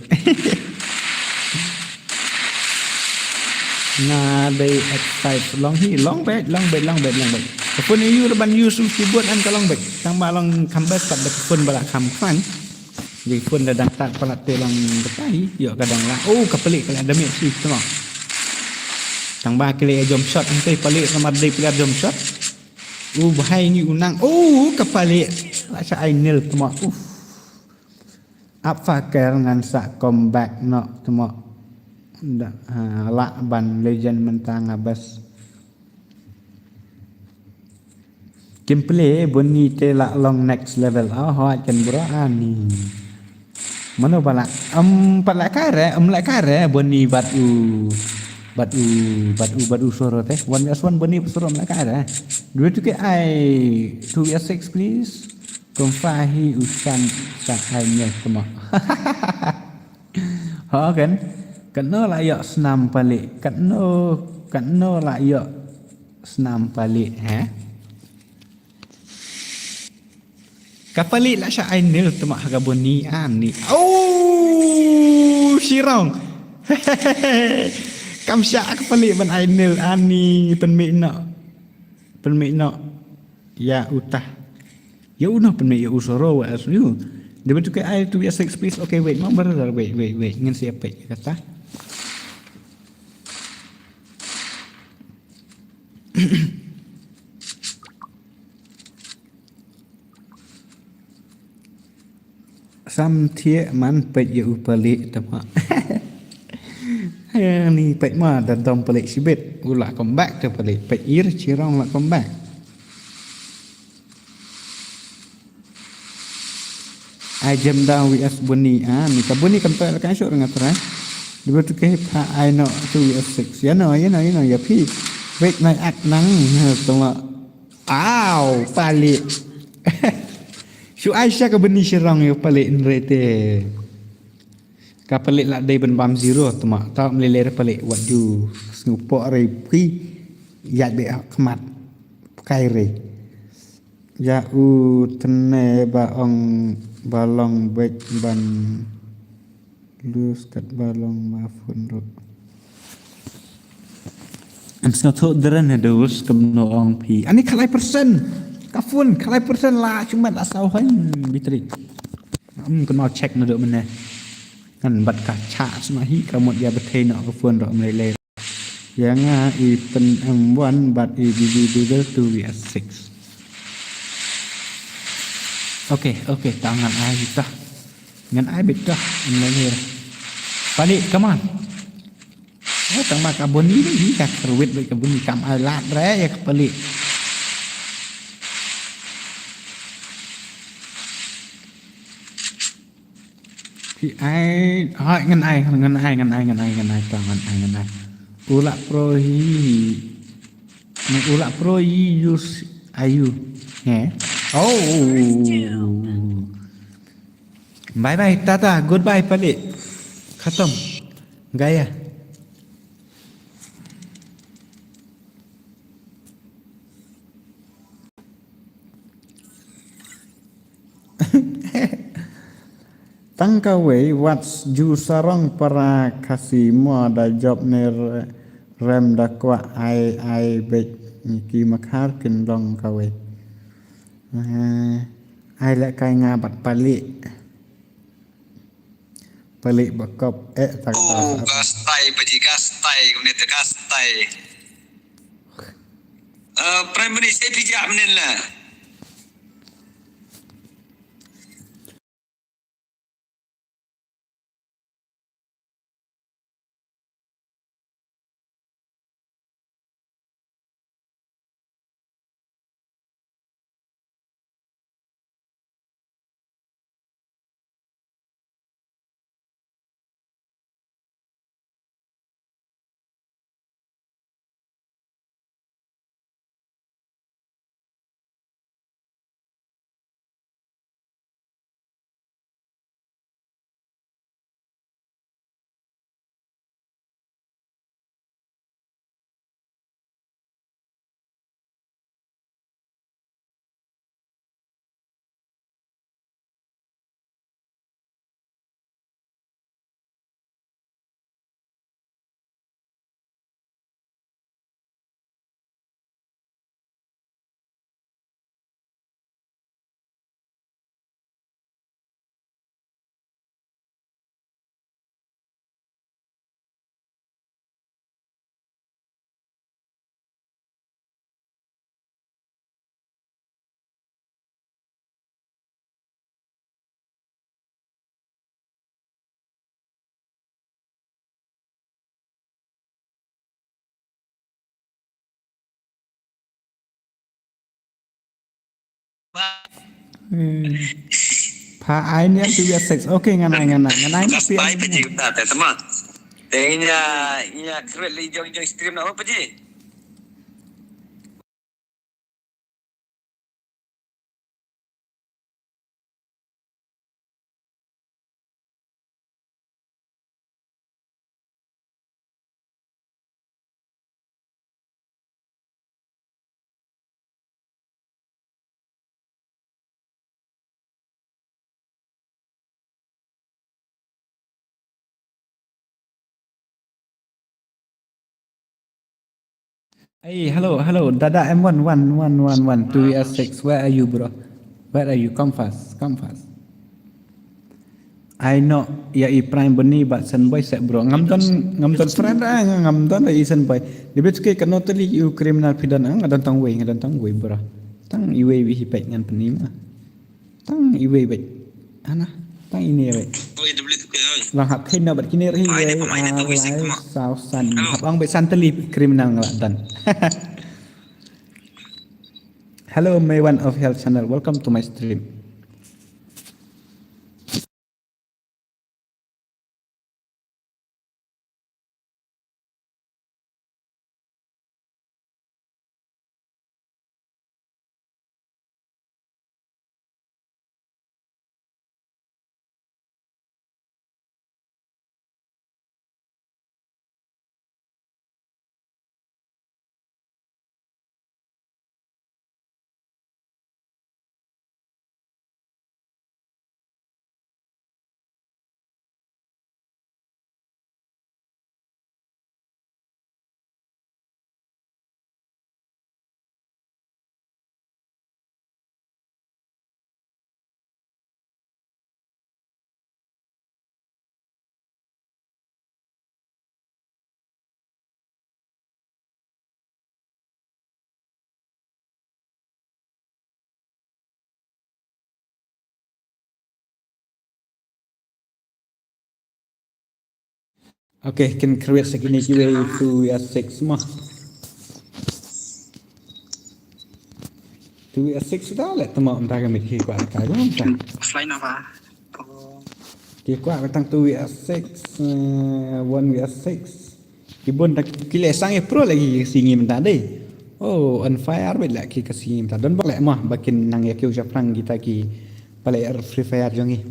Nga dei X five long hi, long beit, long beit, long beit, long beit. Ka phone ïa u ruh ban use u keyboard an ka long beit. Tang ba long kham best pat da ka phone ba la kham khlaiñ. Dei phone da dang start palat te long batai, ïoh ka dang lah. Oh, ka palik ka leh da miet sih tengok. Tang ba ki leh jump shot, hangtei palik namar dei player jump shot. U bhai ngi u nang. Oh, ka palik. Lah sha ai nil tengok. Uff. Ap faker ngan sa comeback noh tengok. Da, ha, lah ban legend mynta nga best. Gameplay Boni te lah long next level. Oh, hoi kan bro ani. Mano ba lah, em, pat lehkai re, em, lehkai re Boni bad u, bad u, bad u, bad u soro te. One versus one Boni soro em lehkai re. Dua tu ke ai, two versus six please. Kumpa hi u san sa ai ne tengok. Ho kan? Katno lah ïoh snam palik. Katno, katno lah ïoh snam palik, he? Ka palik lah sha ai nil tengok ha ka Boni ani. Oh, shirong. Kam shah ka palik ban ai nil ani pynmih noh. Pynmih noh. Ya utah. Ya uno pynmih ya usoro wa as you. Dia betul ke ai tu ya six please. Okay, wait, ma brother, wait, wait, wait. Ngin siap pek kata. Sam thiah man peit ïa u palik tama. Ani peit ma da dom palik shibit. U la come back te palik. Peit ir chirong la come back. Ai jem da wi as buni a ni ka buni kam peit la ka shuk nga trai. Dua tu ke pha ai no tu wi as six. Ya no, ya no, ya no, ya phi. Wait my act nang tama. Aw, palik. Shu ai sha ka bini shirong ïa palik nrete. Ka palik la dei ban bam zero tama. Tau mlele palik wat ju sngu pok rei phi. Ïa be khmat. Kai rei. Ya u tene ba ong ba long bek ban. Lus kat ba long ma phone ruh. Em sngathuh deren ha dus kam no ong phi. Ani khalai persen. Ka phone khalai persen la chumat la saw han bitri. Em kan mau check na do mene. Kan bat ka cha sma hi ka mut ya bethe no ka phone ruh mele le. Ya nga i pen em one bat i di di di tu wi as six. Okay, okay, tangan ai kita. Ngan ai bit dah. Ngan lahir. Palik, come on. Oh, tang ma ka buni ni ka kerwit bit ka buni kam ai lad re ya ka palik. Pi ai, ai ngan ai, ngan ai, ngan ai, ngan ai, ngan ai, tang ngan ai, ngan ai. Ulak pro hi. Ngan ulak pro hi use ayu. He? Oh. Bye bye, tata, goodbye palik. Khatam. Gaya. Tang kawei wat ju sarong para Khasi mo da jop ne re-, rem da kwah ai ai bek ki makhar kin long kawei. Eh, ai leh kai nga bat palik. Palik bakop eh tak. Oh, gastai baji gastai, une te gastai. Eh, Prime Minister pijak menen lah. Hmm. Pha ai niam tu biasa. Okay, ngan ai, ngan ai, ngan ai. Gas pai pe ji ta te sama. Te nya nya kret li jong jong stream na pe ji. Hey, hello, hello, Dada M one one one one one two S six, where are you, bro? Where are you? Come fast, come fast. I know, ya i Prime Boni bad Sen Boy set, bro. Ngam don, ngam don friend ah, ngam don i Sen Boy. Debit ke ka notali u criminal pidon ah, nga don tang wei, nga don tang wei, bro. Tang i wei wi hi pek ngan peni ma. Tang i wei wei. Ana, tang ini wei. Lang hap khin na bad kini ri wei. Lai sau san. Hap ang wei san tali criminal ngalak dan. Hello, Maywan Official Channel. Welcome to my stream. Okay, kin create sa kini kiwei two vs six mo. Two vs six da le tama mynta ka mit ki kwah ka jong ta. Offline apa? Ki kwah ka tang two vs six, eh, one vs six. Ki bun da ki le sang i pro lagi singi mynta dei. Oh, on fire bit lagi ka singi mynta. Don bok le mo ba kin nang ya kiu japhrang kita ki pale Free Fire jong i.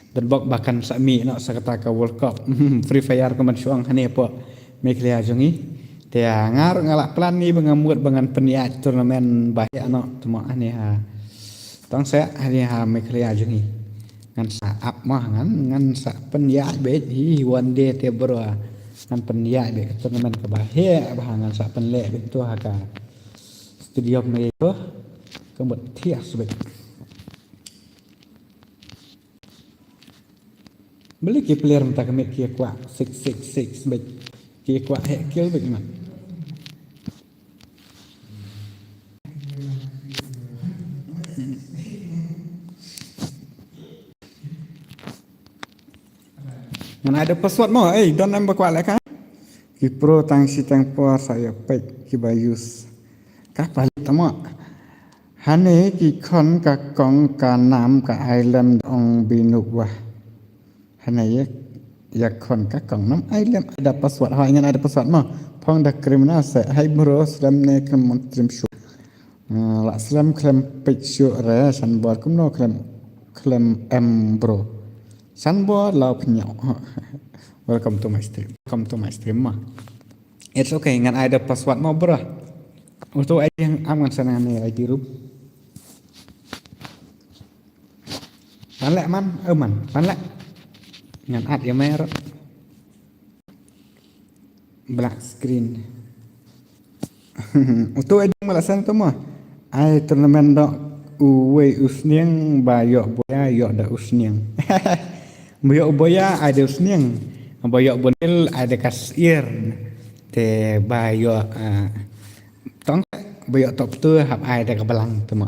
Don bok ba kan sa mih noh sa kata ka World Cup. Free Fire ka man shuang hane po Meghalaya jong i. Te nga ruh nga lah plan ni ba nga mut ba ngan pynïaid tournament ba heh noh tmo hane ha. Tang sa hane ha Meghalaya jong i. Ngan sa ap mah ngan ngan sa pynïaid beit hi one day te bro. Ngan pynïaid beit ka tournament ka ba heh ba ngan sa pynleh beit to ha ka stadium me to. Ka mut thiah beit. Beli ki player mynta ka miet ki kwah six six six beit. Ki kwah heh kill beit man. Ngan ai da password mo, eh, don em ba kwah leh ka. Ki pro tang shi tang por sa ïa peit ki ba use. Ka pali tama. Hane ki khon ka kong ka nam ka ai lem ong binuk wah. Hane ïa, ïa khon ka kong nam ai lem ai da password. Hai ngan ai da password mo. Phong da criminal se hai bro slem ne khlem mon trim shu. Ah, la slem khlem peit shu re san bor kumno khlem khlem em bro. San bor lau pynïaw. Welcome to my stream. Welcome to my stream mo. It's okay, ngan ai da password mo bro. Uto ai yang am ngan sana ne I D room. Pan leh man, eh man, pan leh. Ngan add ïa mer. Black screen. Uto ai ding ma la san to mo. Ai tournament dok uwei u sniang ba ïoh boya ïoh da u sniang. Ba ïoh boya ai da u sniang. Ba ïoh bonil ai da ka syiar. Te ba ïoh, ah, tong ba ïoh top tu hap ai da ka balang tu mo.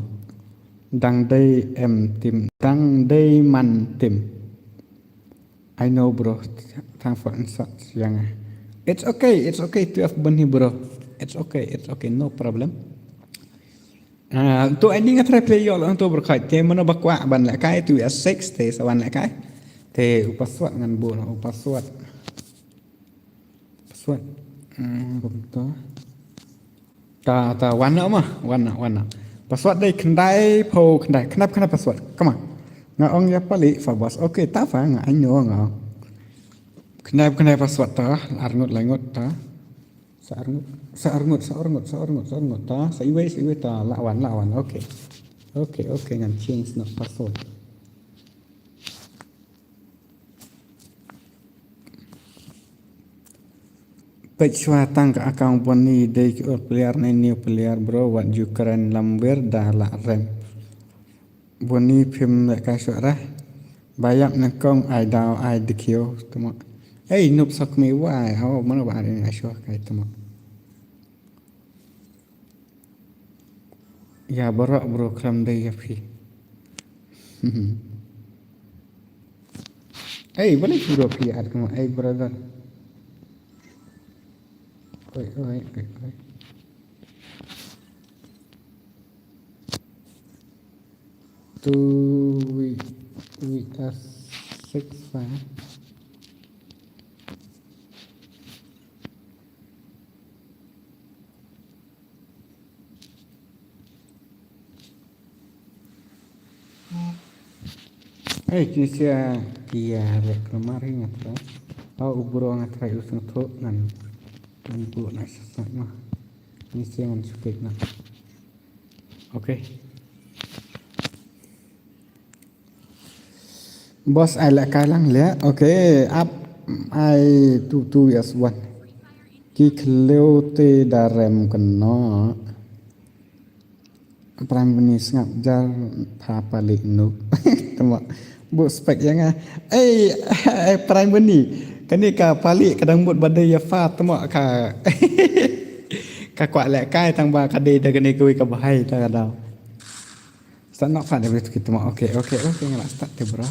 Dang dei em tim, dang dei man tim. I know bro. Thanks for insult yang. It's okay, it's okay to have been here bro. It's okay, it's okay, no problem. Ah, to ending a try play yol to bro kai te mano bakwa ban la kai tu ya six te sawan la kai. Te u password ngan bu u password. Password. Hmm, kumta. Ta, ta, wan noh ma, wan noh, wan noh. Password dei khyndai phew khyndai, khyndai, khyndai password. Come on. Nga ong ïa pali fa bos. Okay, ta fa nga ai noh nga. Khyndai, khyndai password ta, arngut, laingut ta. Sa arngut, sa arngut, sa arngut, sa arngut, sa arngut ta. Sa iwei, sa iwei ta, la wan, la wan. Okay. Okay, okay, ngan change noh password. Peit shuwa tang ka account Boni dei ki old player ne new player bro, wat ju kren lambir da lah rem. Boni phim leh ka shuwa rah. Ba ïap nyngkong ai daw ai dikhiu tama. Ei nup sok mi wai, hawa mano ba ring ai shuwa kai tama. Ïa baroh bro khlem dei ïa phi. Ei, balei phi bro phi ïa ad kumno, ei brother. Oi, oi, oi, oi. Two V, V S six five. Ei, kine sia ki ïa leh klamar hi nga trai. Au, u bro nga trai u sngewthuh ngan, ngan buh na sha sat ma. Kine sia ngan shu peit na. Okay. Boss ai leh kai lang leh. Okay, ap ai two two yes one. Ki khliew te da rem kynnoh. Prime Boni sngap jar pha palik nuk. Tama. Buh spek ïa nga. Ei, ei, Prime Boni. Kane ka palik ka dang mut ba dei ïa pha tama ka. Ka kwah leh kai tang ba ka dei da kane kawei ka bhai ta ka daw. Start knock pha dei bit kita ma. Okay, okay, okay, nga la start te bro.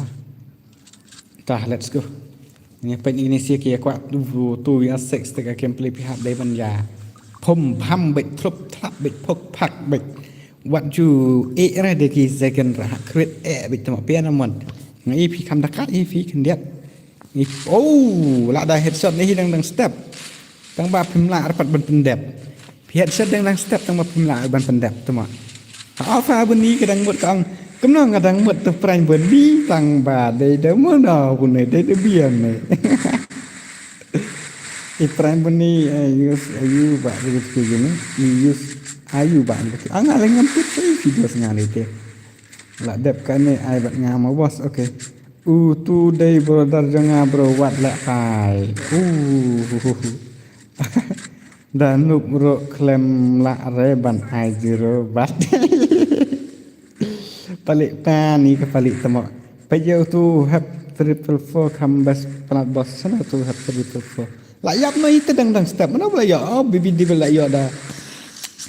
Tah, let's go. Ngi peit ini sia ki kwah two, two V S six te ka gameplay phi hap dei ban ïa phum pham beit, thlup thlap beit, phuk phak beit. Wat ju eh re de ki second re ha crit eh beit tama pia na mon. Ngi phi kham dakat i phi khyndiat. Ngi, oh, la da headshot ni hi dang dang step. Tang ba phim lah arpat ban pyndep. Phi headshot dang dang step tang ba phim lah ban pyndep tama. Ha, pha Boni ka dang mut ka ong. Kumno nga dang mut tu Prime Boni tang ba dei da mano pun dei da biang ne. I Prime Boni, eh, use ayu ba dei tu ni. I use ayu ba dei tu. Anga lengan tu tu video sngani te. La dep kane ai bad nga ma boss, okay. U tu dei brother jong nga bro, wat leh kai. Uh. Da nup ruh khlem lah re ban ai zero bat. Palik pa ni ka palik tama. Peit ïa u tu hep triple four kham best pynat boss sana tu hep triple four. La ïap na ite dang dang step. Mano ba la ïoh? Oh, B B Devil la ïoh da.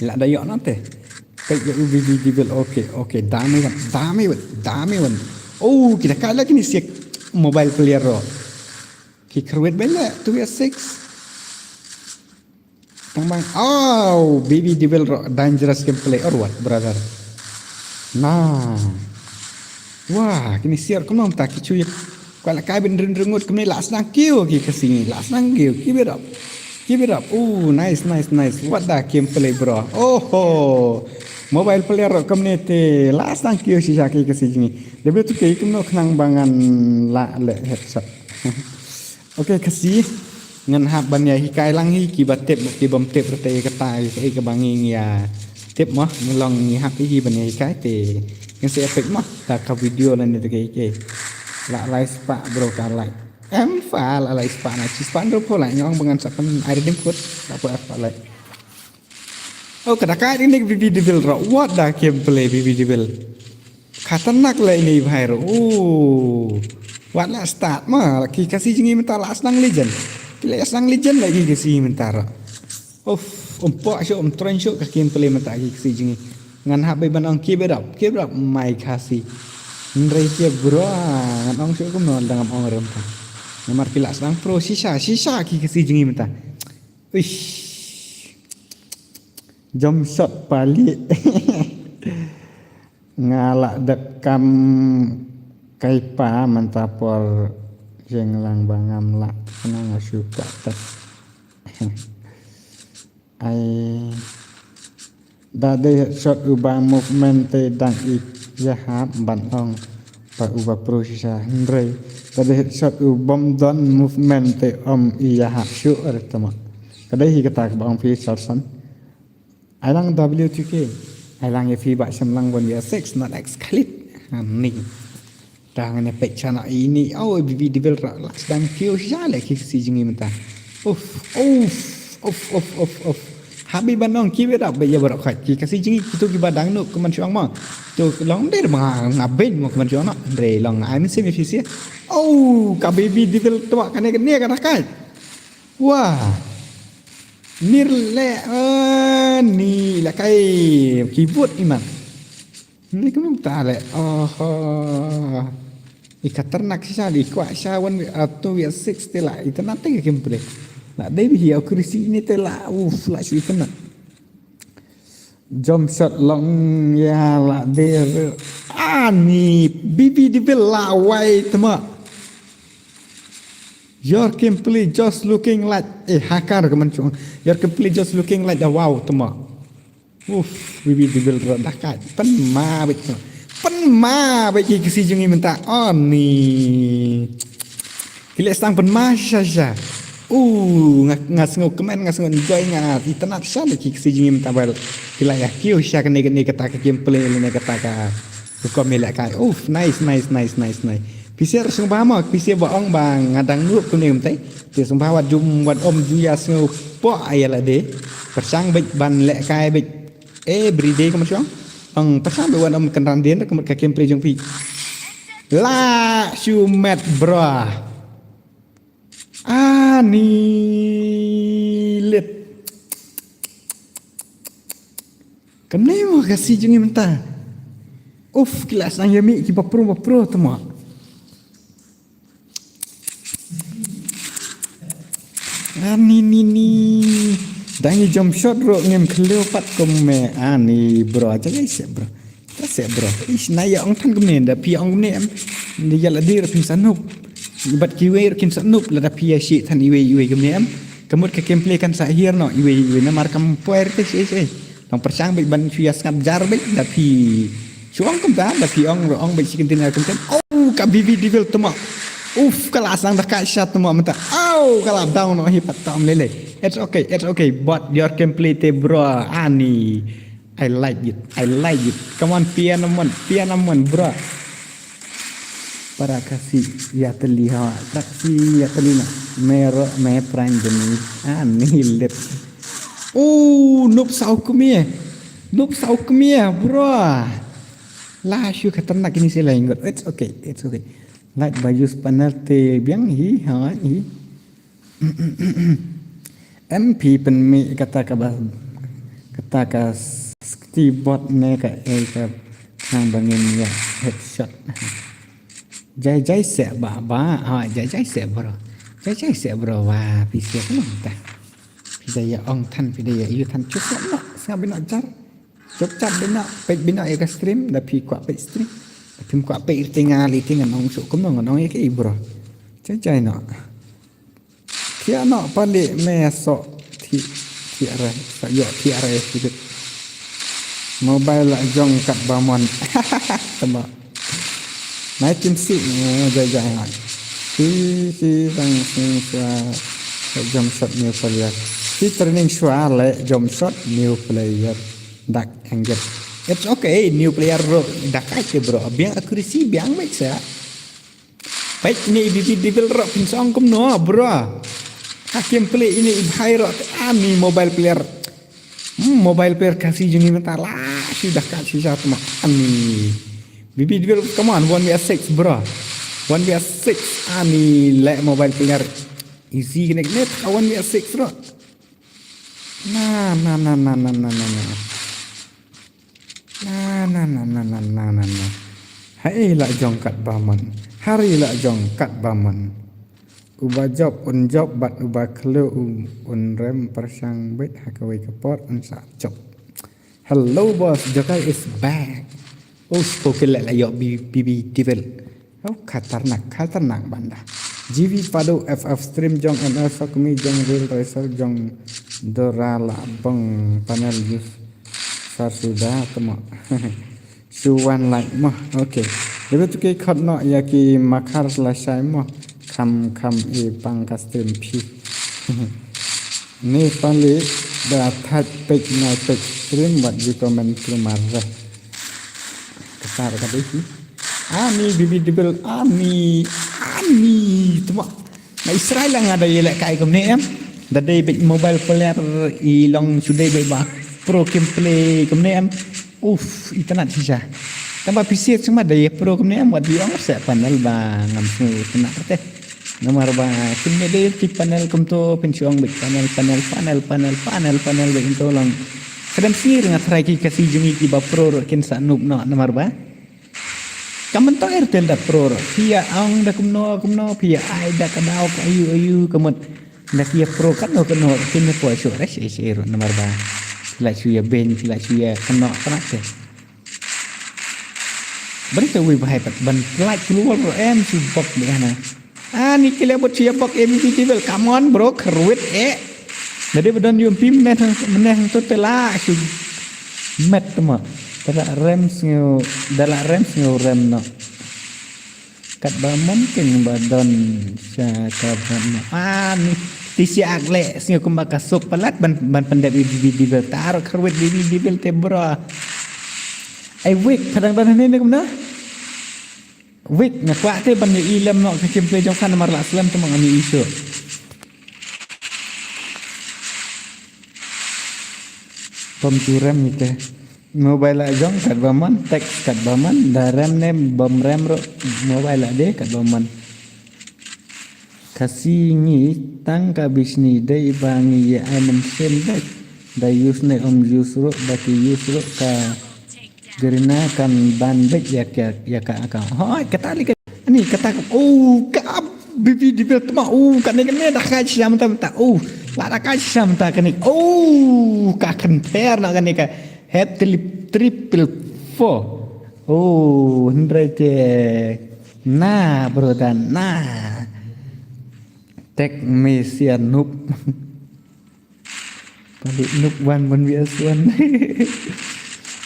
La da ïoh na te. Peit ïa u B B Devil. Okay, okay. Dame wan, dame wan, dame wan. Oh, kita ka la kini siak mobile player ro. Ki kruit ben la two S six. Tang bang. Oh, B B Devil ro dangerous gameplay or what, brother? Nah. Wah, kini siar kumno ta ki chuyak. Kwah la kai ben rin ringut kumne la snang kiew ki kasi ngi, la snang kiew. Keep it up. Keep it up. Oh, nice, nice, nice. What the gameplay, bro? Oh ho. Mobile player ro kumne te la snang kiew shisha ki kasi ngi. Debe tu ke kumno khnang ba ngan la leh headshot. Okay, kasi ngan hap ban ïa hikai lang hi ki ba tip ki bym tip rete kata ïa ka ba ngi ïa tip mo ngi long ngi hap hi ban ïa hikai te ngan sa epic mo ta ka video la ne te ke ke la lai spah bro ka lai em fa la lai spah na chi spah ro pho lai ngi long ba ngan sa pan ai redim kut la pho fa lai. Oh, kada ka ding nik B B Devil ro. What the gameplay B B Devil. Khatanak la ini bhai ro. Oh. Wat la start ma ki kasi jngi mynta la snang legend. Ki la snang legend la ki kasi mynta ro. Uff, um pok shu um tren shu ka gameplay mynta ki kasi jngi. Ngan hap bai ban ong keep it up, keep it up my kasi. Nrei ke bro ngan ong shu kumno dang am ong rem ta. Namar ki la snang pro shisha shisha ki kasi jngi mynta. Uish. Jump shot palik. Nga lah dep kam kai pa mynta por jeng lang ba ngam lah kena nga shu kwah tet. Ai. Da dei headshot uba movement te dang i ïahap ban ong ba uba pro shisha hynrei. Da dei headshot u bym don movement te ym i ïahap shuh re tama. Ka dei hi kata kaba ong phi Charlson. Ai lang W two K. Ai lang ïa phi ba shem lang one ïa six not X Khalid. Ha ni. Tang ne pek chana ini. Oh, B B Devil ra la sdang kiew shisha le ki si jngi mynta. Uff, uff. Of, of, of, of. Habi ban ong ki bit ap ba ïa baroh khat. Ki Khasi jong ngi kito kiba dang nuh kumne shuh mo. To long de ba nga beiñ mo kumne shuh no. Re long ai mynsiem ïa phi sha. Oh, ka Baby Devil to kane kane ka dang kai. Wah. Nir le, eh, ni la kai keyboard iman. Ni kumta le. Oh. I khatarnak shisha, i kwah shisha one, uh, two V six te la. Itynnad te ka gameplay. La dei bhi hi accuracy ne te la. Uf, la shu itynnad. Jump shot long ïa la dei. Ani Baby Devil la wai tama. Your gameplay just looking like, eh, hacker kumne shuh. Your gameplay just looking like a wow tama. Uf, Baby Devil ruh dah kat. Pynma beit. Pynma beit ki Khasi jong ngi mynta. Ani. Ki leh sdang pynma shisha shisha. Uh, nga, nga sngewkmen, nga sngew enjoy, nga itynnad shisha ki Khasi jong ngi mynta ba ki la ïa kiew shisha kane kane kata ka gameplay lane kata ka rukom ïalehkai. Uf, nice, nice, nice, nice, nice. Phi sa sngewbha mo, phi sa ba ong ba nga dang nuh kumne kumtai. Te sngewbha wat jum wat ym ju ïa sngewpoh ïa lade. Pyrshang beit ban lehkai beit everyday kumne shuh. Ong pyrshang beit wat ym kynran dien ka mut ka gameplay jong phi. La shu met bro. Ani lit. Kane mo Khasi jong ngi mynta. Uf, ki la sdang ïa mih kiba pro ba pro tama. Ani ni ni. Dang i jump shot ruh ngim khlem pat kum me. Ani bro, jai jai seh bro. Jai seh bro. Ish, na ïa ong than kumne, da phi ong kumne em. Ni ïa la dir phin sa nup. Bad kiwei ruh kin sa nup, lada phi ïa shi than iwei iwei kumne em. Ka mut ka gameplay kan sa hiar noh iwei iwei namar kam poi te shi shi. Long pyrshang beit ban shu ïa sngap jar beit, da phi shu ong kumta, da phi ong ruh ong beit shi kyntien ar kyntien. Oh, ka Baby Devil tama. Uf, ka la sdang da ka sha tama mynta. Oh, ka la down noh hi pat tam lele. It's okay, it's okay. But your gameplay te bro, ani. I like it, I like it. Come on, pian amon, pian amon bro. Para Khasi ïatylli ha, Khasi ïatylli na. Me ruh me prank jeni. Ani lit. Oh, nup saw kmie. Nup saw kmie, bro. La shu khatarnak ini sila ingot. It's okay, it's okay. Light ba use panel te biang hi ha hi. Em phi pynmih kata ka ba, kata ka s-, keyboard ne ka ei ka khang ba ngin ïa headshot. Jai jai seh ba ba, ha, jai jai seh bro. Jai jai seh bro, wa phi seh ka long ta. Phi da ïa ong than, phi da ïa ïu than, chuk sngap noh, sngap bino jar. Chuk chap bino, peit bino ïa ka stream, da phi kwah peit stream. Da phim kwah peit ri tinga li tinga nong suk kumno nong ïa ka i bro. Jai jai noh. Thiah noh pali me so thi thiah re sa yo thiah re sidit. Mobile la jong kat ba mon. Tama. Nai tim si ne jai jai hai. Si si bang si sua jump shot new player. Si training sua le jump shot new player. Dak anggit. It's okay, new player bro. Dak aja bro. Biang accuracy biang baik sa. Peit ine i Baby Devil ruh phin sa ong kumno bro. Ha gameplay ine i bhai ruh ani mobile player. Hmm, mobile player Khasi jong ngi mynta la shu dak ka shisha tama ani. Baby Devil, come on, one v six bro. One v six ani le mobile player. Easy kane kane one v six ruh. Na na na na na na na na. Na na na na na na na na. Hai la jong kat ba mon. Hari la jong kat ba mon. Uba jop un jop bad uba khlo un rem pyrshang beit ha kawei ka por un sa jop. Hello boss, Jokai is back. Oh, spoken la la yo Baby Devil. Oh, khatarnak, khatarnak banda. G V Pado F F stream jong M L Sokmi jong Real Racer jong Dora la bong panel use sar suda temo. Suwan like mo. Okay. Debe tu ki khot no ya ki makhar la shai mo. Kham kham i pang ka stream phi. Ni pali da thaj pek na pek stream wat ji comment stream arre. Kasar ka dei ki. Ani Baby Devil ani ani temo. Na Israel nga da yelek kai kumne em. Da dei beit mobile player i long shu dei beit ba pro gameplay kumne em. Uf, itynnad shisha. Tang ba P C sngewbha dei pro kumne em wat ïa ong seh panel ba ngam sngewtynnad te. Namar ba kumne dei ki panel kumto pynshong beit panel panel panel panel panel panel beit kumto long. Kdem sngewbha nga tharai ki Khasi jong ngi kiba pro ruh kin sa noob noh namar ba Ka mynta Airtel da pro ruh. Phi ïa ong da kumno kumno, phi ïa ai da ka daw ka ayu ayu ka mut. Da ki ïa pro katno katno ruh kin ïa poi shuh re shi shi ruh namar ba. Phi la shu ïa beiñ, phi la shu ïa kynnoh kynnoh te. Bad te wei bha pat ban pynlait global ruh em shu bok ni hana. Ani ki leh bad shu ïa bok M V P Devil. Come on bro, kyrwit eh. Nga dei ba don U M P mynne hang mynne hangto te la shu met te ma. Da la rem sngew da la rem sngew rem noh. Katba mon keiñ ba don sha kaba noh. Ani te shu ak leh sngew kumba ka suk palat ban ban pyndep M V P Devil. Tang ruh kyrwit M V P Devil te bro. Ai wik, pha dang don hangne ne kumno? Wik, nga kwah te ban ïohi lem noh ka gameplay jong pha namar la slem te ma ngam ïohi shuh. Bym ju rem ite. Mobile la jong katba mon, text katba mon, da rem ne bym rem ruh mobile la dei katba mon. Khasi ngi tang ka bishni dei ba ngi ïa ai mynsiem beit. Da use ne ym use ruh, da ki use ruh ka Garena kan ban beit ïa ka, ïa ka account. Hooid, kata lei ka. Ani kata ka. Oh, ka B B Devil tma. Oh, kane kane da kai shisha mynta mynta. Oh, la da kai shisha mynta kane. Oh, ka kynter na kane ka. Het trip triple four. Oh, hynrei te. Na, bro dan. Na. Tek me sia noob. Palik nuk wan wan V S one.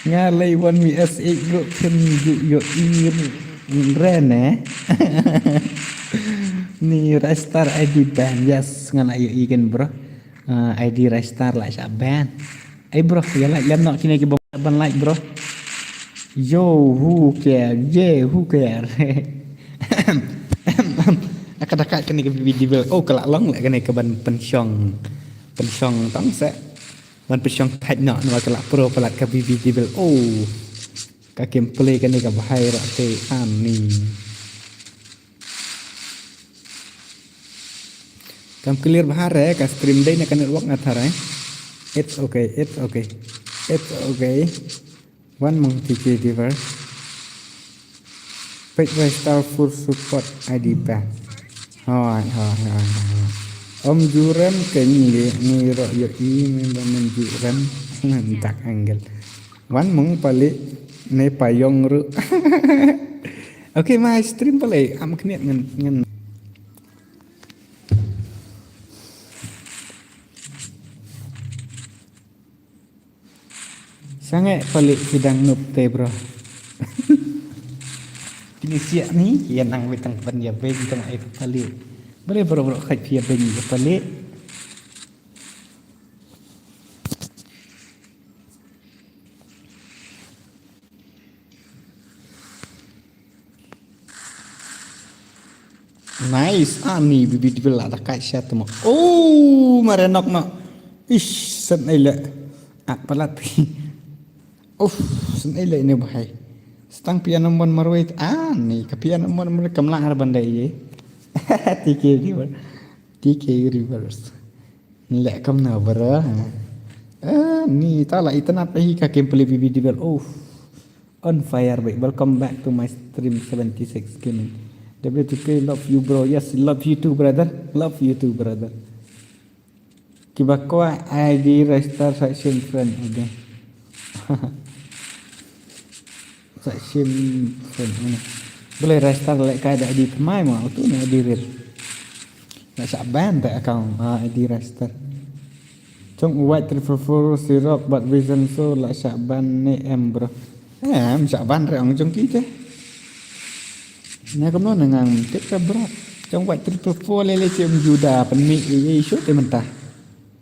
Nga lei wan V S eight ruh phin ju ïohi re ne. Ni Ristar I D ban. Yes, nga la ïohi kan bro. Ah, I D Ristar la shah ban. Ai bro, ïa like lem noh kine ki bym ban like bro. Yo, who care? Yeah, who care? Aka da kat kane ka B B Devil. Oh, ka la long leh kane ka ban pynshong. Pynshong tang seh. Ban pynshong thait noh namar ka la pro palat ka B B Devil. Oh. Ka gameplay kane ka bha ïa rah te ani. Kam clear bha re ka stream dei na ka network nga tharai. It's okay, it's okay. It's okay. One month T K Diver. Page by Star Food Support I D ba. Hoi, hoi, hoi, hoi. Ym ju rem keiñ lei, ngi ruh ïohi, mynba men ju rem. Dak angle. Wan mong palik ne payong ruh. Okay, ma stream palik am khniat ngan ngan. Sangeh palik ki dang noob te bro. Kini siak ni, ïa nang wei tang ban ïa beng tang ai palik. Balei bro bro khat ïa beng ïa palik. Nice, ani B B Devil la da kai sha tmo. Oh, mare nok no. Ish, sen ai le. Ak palat. Uff, sen ai le ne bahai. Stang pian mon marwei. Ani ka pian mon marwei kam la har bandai ye. T K River. T K Rivers. Leh kam na bro. Ah, ni ta la itynnad hi ka gameplay B B Devil. Oh. On fire, bhai. Welcome back to my stream seventy-six Gaming. W two K, love you bro. Yes, love you too brother. Love you too brother. Kiba kwah I D Ristar sa shim friend. Okay. Sa shim friend. Balei Ristar leh kai da I D thymmai ma utu ne I D rit. La shah ban te account, ah, I D Ristar. Jong u White triple four Sirok bad Vision so la shah ban ne em bro. Em shah ban re ong jong ki te. Ne kamno ne ngang tip ka bro. Jong White triple four le le che um juda pynmih i i shu te mynta.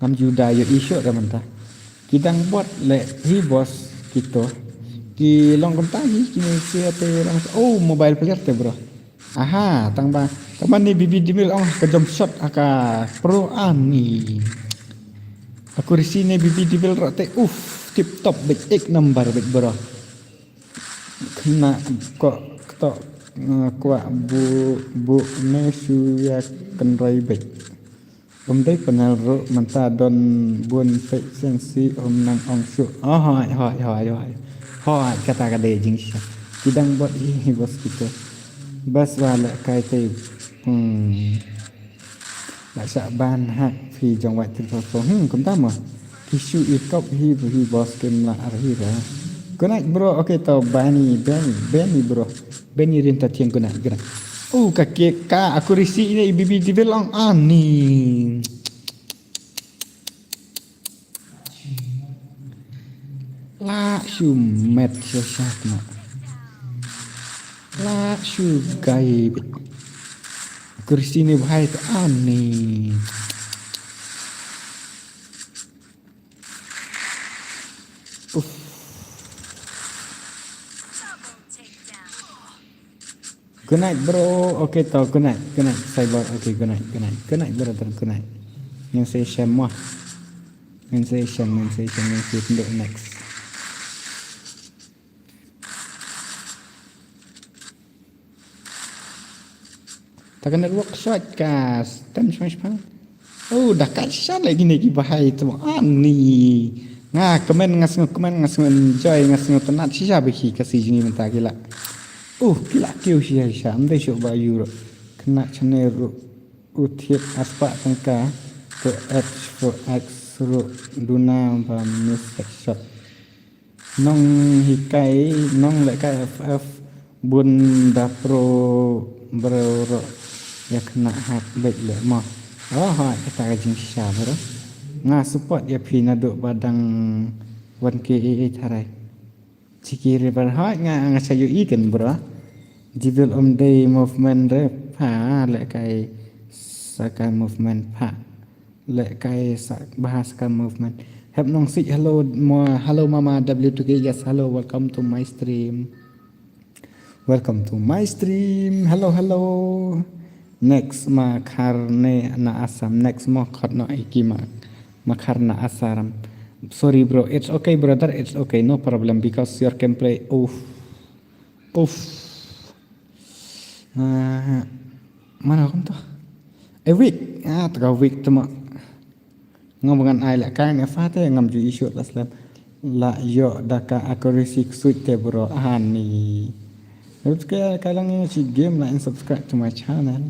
Ngam juda ïohi shuh da mynta. Ki dang bot leh hi boss kito. Ki long kumta hi kine sia te long oh mobile player te bro. Aha, tang ba, tang ba ne Bibi Devil ong ka jump shot ha ka pro ani. Accuracy ne Bibi Devil ruh te, uff, tip top beit, ek number beit bro. Khynnah ko kto, eh, kwah bu, bu ne shu ïa kynroi beit. Ym dei panel ruh mynta don bun peit sien si ym nang ong shuh. Oh, hoi, hoi, hoi, hoi. Hoi, kata ka dei jingshisha. Ki dang bot hi, hi bos kita. Bas wa lehkai te. Hmm. La shah ban hack phi jong wat tri four four. Hmm, kumta mo. Ki shu i kop hi, hi bos kim la ar hi ra. Good night, bro. Okay, to Benny, Benny, Benny, bro. Benny rin ta thiang, good night, good night. Oh, ka ke, ka accuracy ne Bibi Devil ong ani. La shu met sha sha na. La shu gai. Accuracy ne bhai ta ani. Uff. Good night, bro. Okay, to, good night. Good night, Cyber. Okay, good night, good night. Good night, brother, good night. Ngin sa ïashem mo. Ngin sa ïashem, ngin sa ïashem, ngin sa ïashem next. Ta ka network short ka stem shong shpang. Oh, da ka sha lagi ne ki bahai tu ani. Nga comment nga sngew comment nga sngew enjoy nga sngew tnat shisha ba ki ka si jingim ta ki la. Oh, ki la kiew shisha shisha. Am dei shu ba euro. Kena channel ru. U thied aspa tangka. To H four X ru duna ba miss headshot. Nong hikai, nong lehkai F F bun da pro bro ro ïa khynnah hap beit leh mo. Oh, hoi, kata ka jingshisha bro. Nga support ïa phi naduh ba dang one K A A tharai. Chiki river hoi nga nga sa ïohi kan bro. Jibel um dei movement re pha lehkai sa ka movement pha. Lehkai sa bahas ka movement. Hep Nong Sik, hello, mo, hello Mama W two K, yes, hello, welcome to my stream. Welcome to my stream. Hello, hello. Next ma khar ne na Assam. Next mo khot no iki ma ma khar na Assam. Sorry bro, it's okay brother, it's okay, no problem because your gameplay. Uff. Uff. Ah, mana kum to? Eh, weak. Ah, teka weak tu mak. Ngam ngan ai lehkai ne fa te ngam ju issue la slem. La ïoh da ka accuracy ksuid te bro. Ani. Terus ke ka lang ïa shi game la in subscribe to my channel.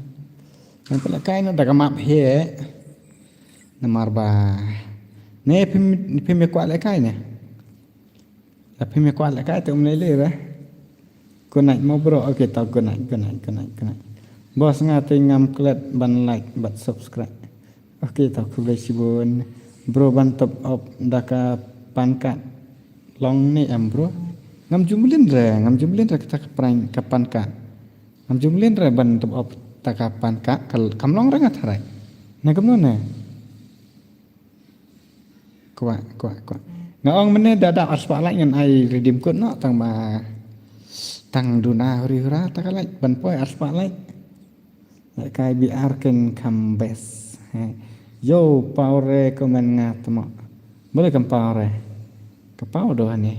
Ngam lehkai ne da ka map he. Namar ba ne phim phim ïa kwah lehkai ne. La phim ïa kwah lehkai te um lei lei re. Good night mo bro. Okay, to good night, good night, good night, good night. Boss nga te ngam klet ban like bad subscribe. Okay, to khublei shibun. Bro ban top up da ka pan card long ne em bro. Ngam ju mlien re, ngam ju mlien re kata ka prank ka pan card. Ngam ju mlien re ban top up da ka pan card, kam long re nga tharai. Na kumno ne? Kwah, kwah, kwah. Nga ong mynne da dap ar spah like ngan ai redeem code noh tang ba tang duna huri hura ta ka like ban poi ar spah like. Lehkai B R ken kham best. He. Yo, paw re comment nga tmo. Boleh kam paw re. Ka paw do hani.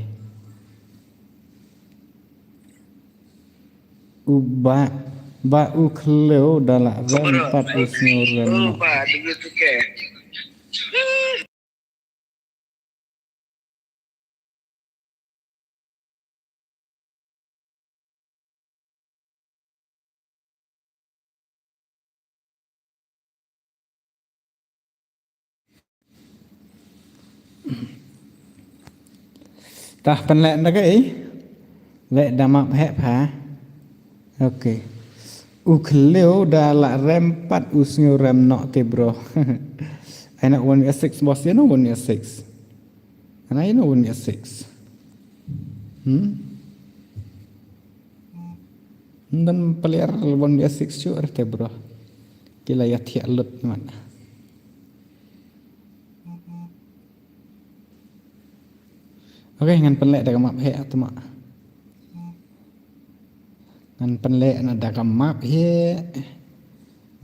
U ba, ba u khliew da la rem pat u sngew rem noh. Tah pynleh na ka i. Leh da map heh pha. Okay. U khliew da la rem pat u sngew rem noh te bro. Ai na one S six boss, you know one S six. Ana you know one S six. Hmm? Ndan player one S six shu te bro. Ki la ïa thiah lut man. Okay, ngan pynleh da ka map heh atma. Ngan pynleh na da ka map hi.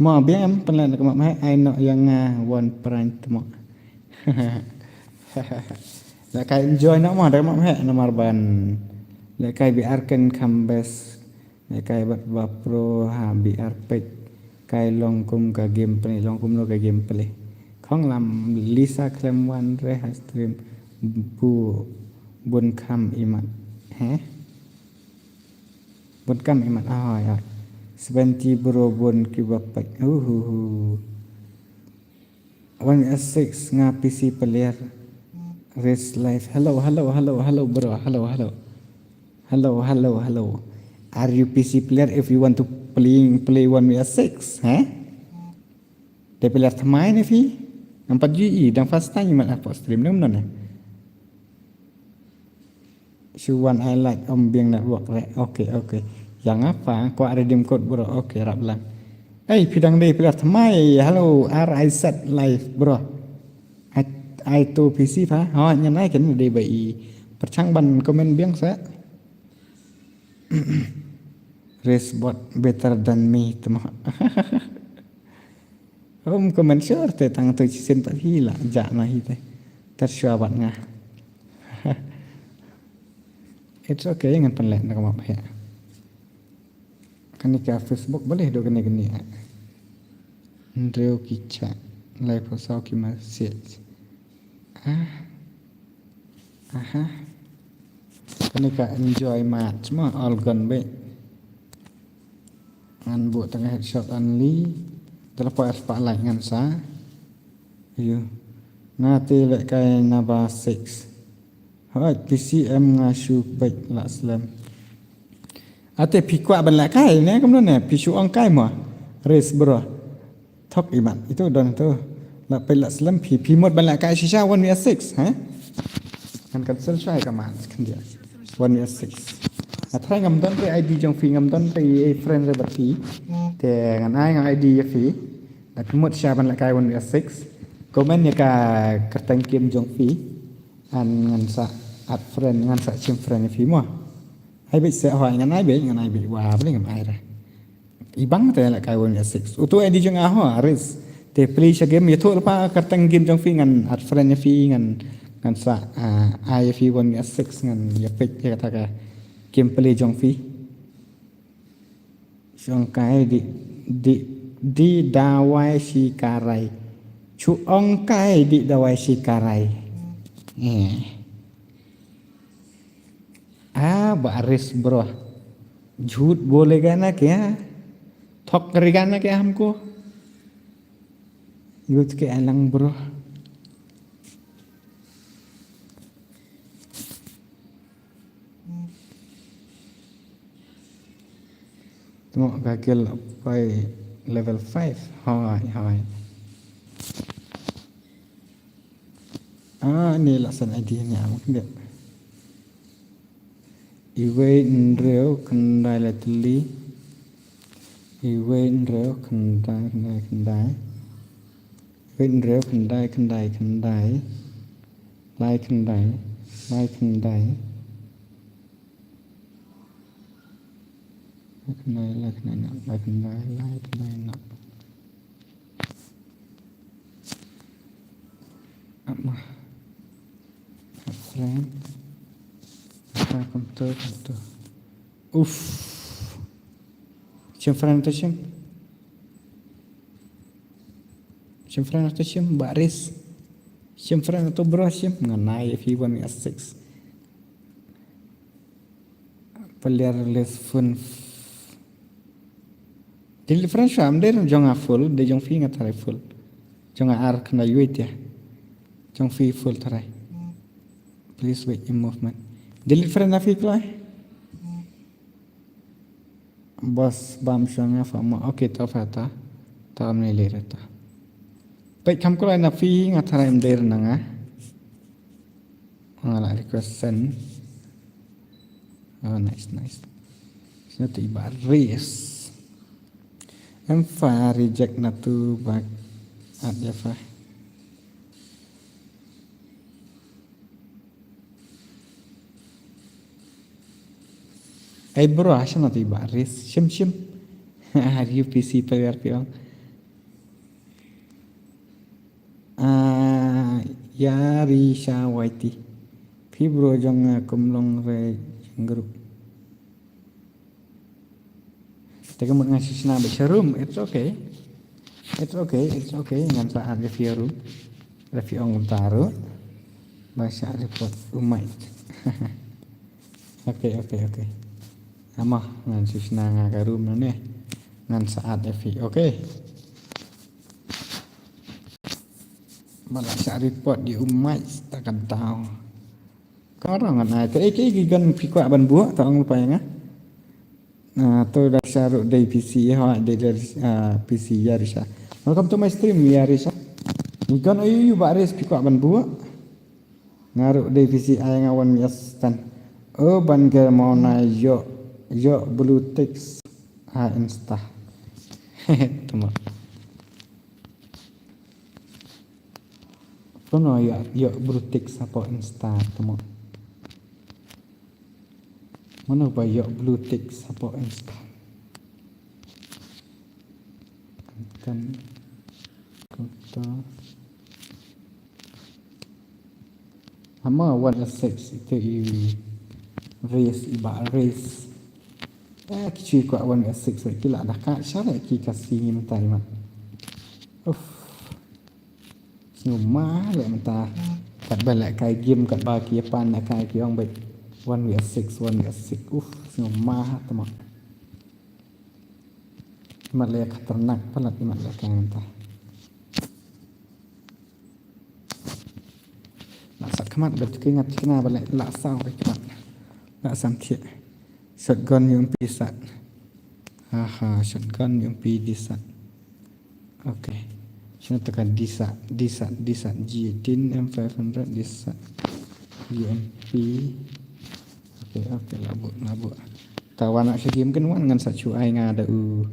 Mo biang em pynleh na ka map hi ai noh ïa nga wan prank tmo. Leh kai enjoy noh mo da ka map hi namar ban leh kai biar ken kham best. Leh kai bad ba pro ha biar pek kai long kum ka game play long kum lo ka game play. Khong lam Lisa khlem wan re ha stream bu bun kham imat. He? Bun kam imat ah ya. Seventy bro bun kiba pek. Uhuhu. One S six nga P C player. Race live. Hello, hello, hello, hello bro. Hello, hello. Hello, hello, hello. Are you P C player if you want to play play one S six? Huh? Te player thymmai ne phi? Nampat ju i dang first time imat hapoh stream ne um non ne. Shu wan ai like om biang network re. Okay, okay. Yang apa? Kwah redeem code bro. Okay, rap lang. Ei, phi dang dei player thymmai. Hello, R I Z live bro. Ai, ai to P C pha. Ho nyan ai ken dei ba i. Pyrchang ban comment biang sa. Race bot better than me tmo. Um comment sure te tang to chisien pat hi la ja na hi te. Ter shuwa bad nga. It's okay ngan pynleh na ka map hi. Kane ka Facebook balei do kane kane. Ndreu ki cha lai phosaw ki message. Ah. Aha. Kane ka enjoy match mo all gone be. Ngan buh tang headshot only. Dala pa spotlight ngan sa. Ayu. Nga te leh kai naba six. Hoi P C M nga shu bek la slem. Ate phi kwah ban leh kai ne kumno ne phi shu ong kai mo. Race bro. Thok imat itu don tu. La pela slem phi phi mut ban la kai shisha one V six ha. Ngan cancel shai ka man kan dia. One V six. Athai ngam don pe I D jong phi ngam don pe friend re bat phi. Te ngan ai ngan I D ya phi. Dak mut sha ban la kai one V six. Comment ya ka kerteng kim jong phi. An ngan sa add friend ngan sa chim friend ya phi mo. Ai bit se hoi ngan ai bit ngan ai bit wa bling ngan ai re. Ibang te la kai one V six. Utu edi jong aho aris. Te play sha game yathu lepa kerteng game jong phi ngan add friend ya phi ngan ngan sa ah, ai ya phi one V six ngan ya pek ya kata ka game play jong phi. Shong kai di di di dawai shi karai. Chu ong kai di dawai shi karai. Eh. Ah, ba aris bro. झूठ बोलेगा ना क्या? थक करेगा ना क्या हमको? यूथ के अलंग bro. Tengok gagal pai level five. Hai, hai. Ah, ni lah san idea ni amak dia. Iwei hynriew khyndai lai tylli. Iwei hynriew khyndai khyndai khyndai. Iwei hynriew khyndai khyndai khyndai. Lai khyndai. Lai khyndai. Lai khyndai lai khyndai na. Lai khyndai lai khyndai na. Ama. Friend. Apa kumtu kumtu. Uff. Shim friend to shim. Shim friend to shim baris. Shim friend to bro shim nganai if you want me a six. Player list phone. Delete friend shuwa, am dei jong nga full, dei jong phi nga tharai full. Jong nga ar khyndai wait ya. Jong phi full tharai. Please wait in movement. Delete friend na phi kloi. Boss bam shuwa nga fa mo. Okay, ta fa ta. Ta am ne le ta. Peit kham kloi na phi nga tharai am dei na nga. Nga la request send. Oh, nice, nice. Sino tu iba race. Em fa reject na tu bak at ya fa. Ei bro, hasha na tu iba ris. Shim shim. Har U P C player phi ong. Ah, Yarisha Y T. Phi bro jong nga kum long re jong group. Te ka mut nga shisna ba sharum, it's okay. It's okay, it's okay. Ngan sa add ïa phi ïa room. Ïa phi ong kumta ruh. Ba sha report umai. Okay, okay, okay. Ama ngan shisna nga ka room na ne. Ngan sa add ïa phi, okay. Mala sha report di umai ta ka daw. Ka rong ngan ai te ei ki gon phi kwah ban buh ta ong lupa ïa nga. Na to da sha ruh dei P C ha dei da P C Yarisha. Welcome to my stream Yarisha. Ni gon ayu yu ba res phi kwah ban buh. Nga ruh dei P C ai nga wan yes tan. O ban ger mo na yo yo blue ticks ha Insta. Tama. Kono ïa ïa blue tick hapoh Insta tamo. Mano ba ïa blue tick hapoh Insta? Kan kata. Hama one S six itu i race iba race. Eh, kichi kwa one S six ki la da ka share ki ka si ni mentai ma. Uff. Sngewma leh mynta. Katba leh kai game katba ki ïa pan leh kai ki ong bad one v six, one v six. Uff, sngewma ha tama. Mat leh khatarnak palat mat leh kai mynta. La sat khmat bad ki ngat kina ba leh la saw kai khmat. La sam thiah. Shotgun yung pi sat. Aha, shotgun yung pi di sat. Okay. Shano taka disa, disa, disa G eighteen M five hundred disa U M P. Okay, okay, labu, labu. Tawana sha game kan wan ngan sa chu ai nga da u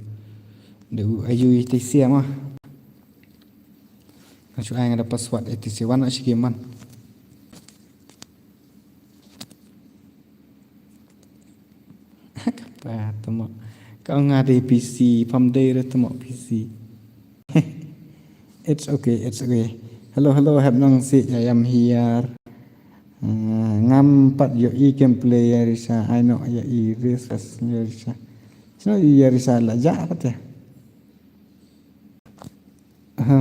da u ayu te sia ma. Ngan chu ai nga da password te sia wana sha game man. Kapa tamo. Ka ong nga dei P C, pam dei re tamo P C. It's okay, it's okay. Hello, hello, hep nang si, I am here. Ah, ngam pat ïohi gameplay Yarisha, I know ïohi race Yarisha. Sino Yarisha la ja pat ya.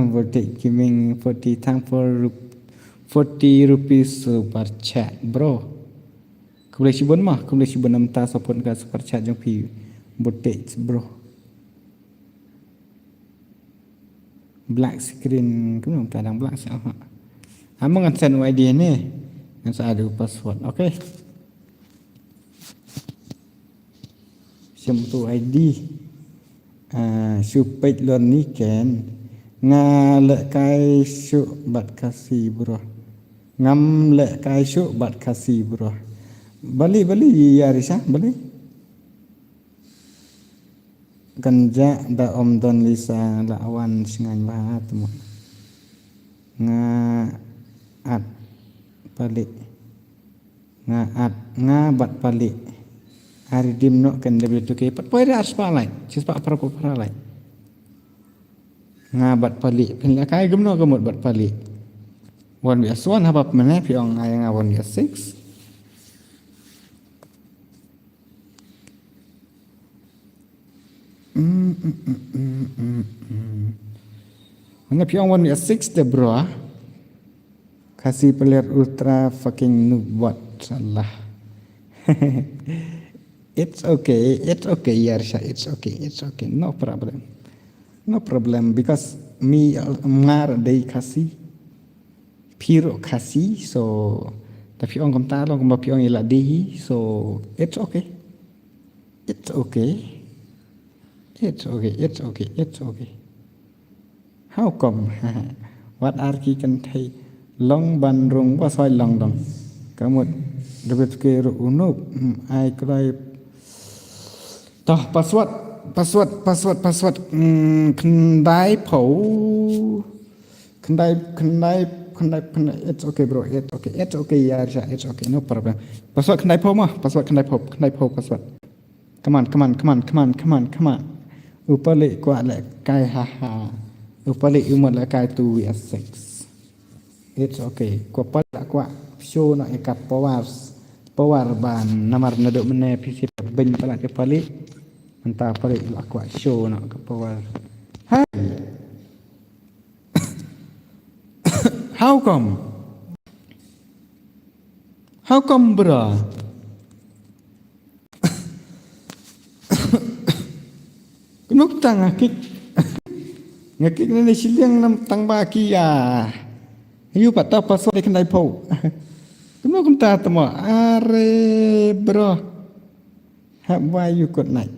Voltage Gaming forty, thank for rup-, forty rupees super chat, bro. Khublei shibun ma, khublei shibun namar support ka super chat jong phi Voltage, bro. Black screen, kumno ta dang black sa ha. Ama ngan send I D ne. Ngan sa adu password, okay. Shem tu I D. Ah, shu peit lon ni ken. Nga leh kai shu bad Khasi bro. Ngam leh kai shu bad Khasi bro. Bali, bali, Yarisha, bali. Kan ja da om don Lisa la wan sngewbha tamo. Nga at pali. Nga at, nga bad pali. Ari dim no kan W two K pat poi da ar spah lai. Shi spah para para lai. Nga bad pali. Phin la kai gum no ka mut bad pali. One V S one haba pmane phi ong ai nga one V S six. Mm, mm, mm, mm, mm, mm. Mana phi ong one V S six te bro ah. Khasi player ultra fucking noob bot. Salah. It's okay, it's okay, Yarsha, it's okay, it's okay. No problem. No problem because me, uh, ngar dei Khasi. Phi ruh Khasi, so ta phi ong kumta long kumba phi ong ila dei, so it's okay. It's okay. It's okay, it's okay, it's okay. How come? Wat ar ki kynthei long ban rung ba soi long dong. Ka mut da bit ki ruh u noob. Hmm, ai kloi. Toh, password, password, password, password. Hmm, khyndai phew. Khyndai, khyndai, khyndai, khyndai. It's okay, bro. It's okay. It's okay, Yarsha. It's okay. No problem. Password khyndai phew ma. Password khyndai phew. Khyndai phew password. Come on, come on, come on, come on, come on, come on. U Palik kwah lehkai, ha ha. U Palik u mut lehkai two V S six. It's okay. Ko Palik la kwah show noh ïa ka power. Power ba namar naduh mynne phi shu beiñ palat ïa Palik. Mynta Palik la kwah show noh ka power. Hey! How come? How come, bro? Kumno kumta nga kick? Nga kick na ne shiliang nam tang ba ki ya. Yu pat ta pasal de khyndai phew. Kumno kumta tamo? Are, bro. Hap wai yu kot nai.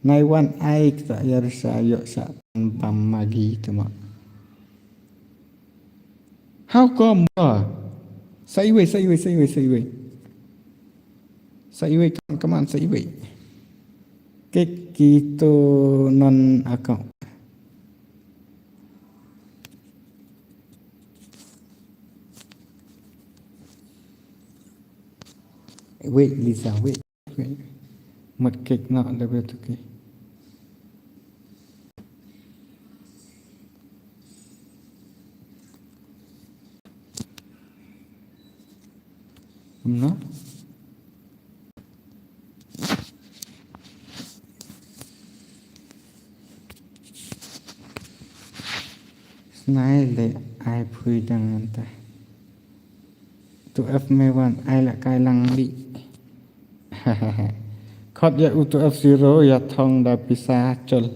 Nai wan ai kata ya risa yok sa tan bam magi tamo. How come, bro? Sa iwei, sa iwei, sa iwei, sa iwei. Sa iwei, come on, come on, sa iwei. Kik kito non account. Wait, Lisa, wait, wait. Mut kik na da betul ke. No. Snai le ai phui dang anta. Tu F me wan ai la kai lang li. Khot ya u tu F zero ya thong da pisa chol.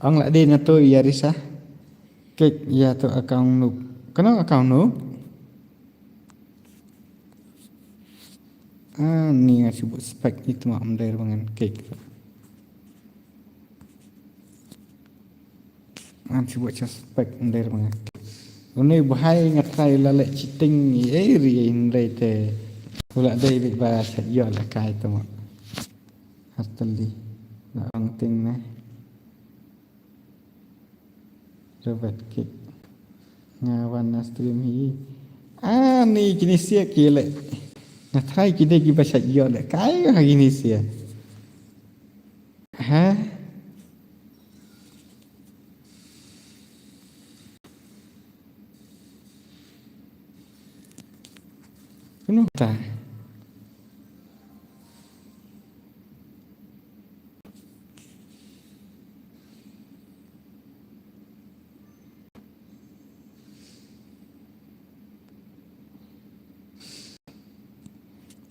Ong la de na tu ya risa. Kik ya tu account noob. Kano account noob? Ah, ni nga sibuk spek itu mak mender bangan kik. Ngan sibuk cha spek mender bangan. Une bahai nga try la leh cheating, eh, ri hynrei te. Pula dei bit ba sa ïoh la kai tu mak. Hartali. La ong ting ne. Robert kik. Nga wan na stream hi. Ah, ni kini sia ki leh. Nga try ki dei ki ba sa ïoh leh kai ha kini sia. Ha? Kano ta?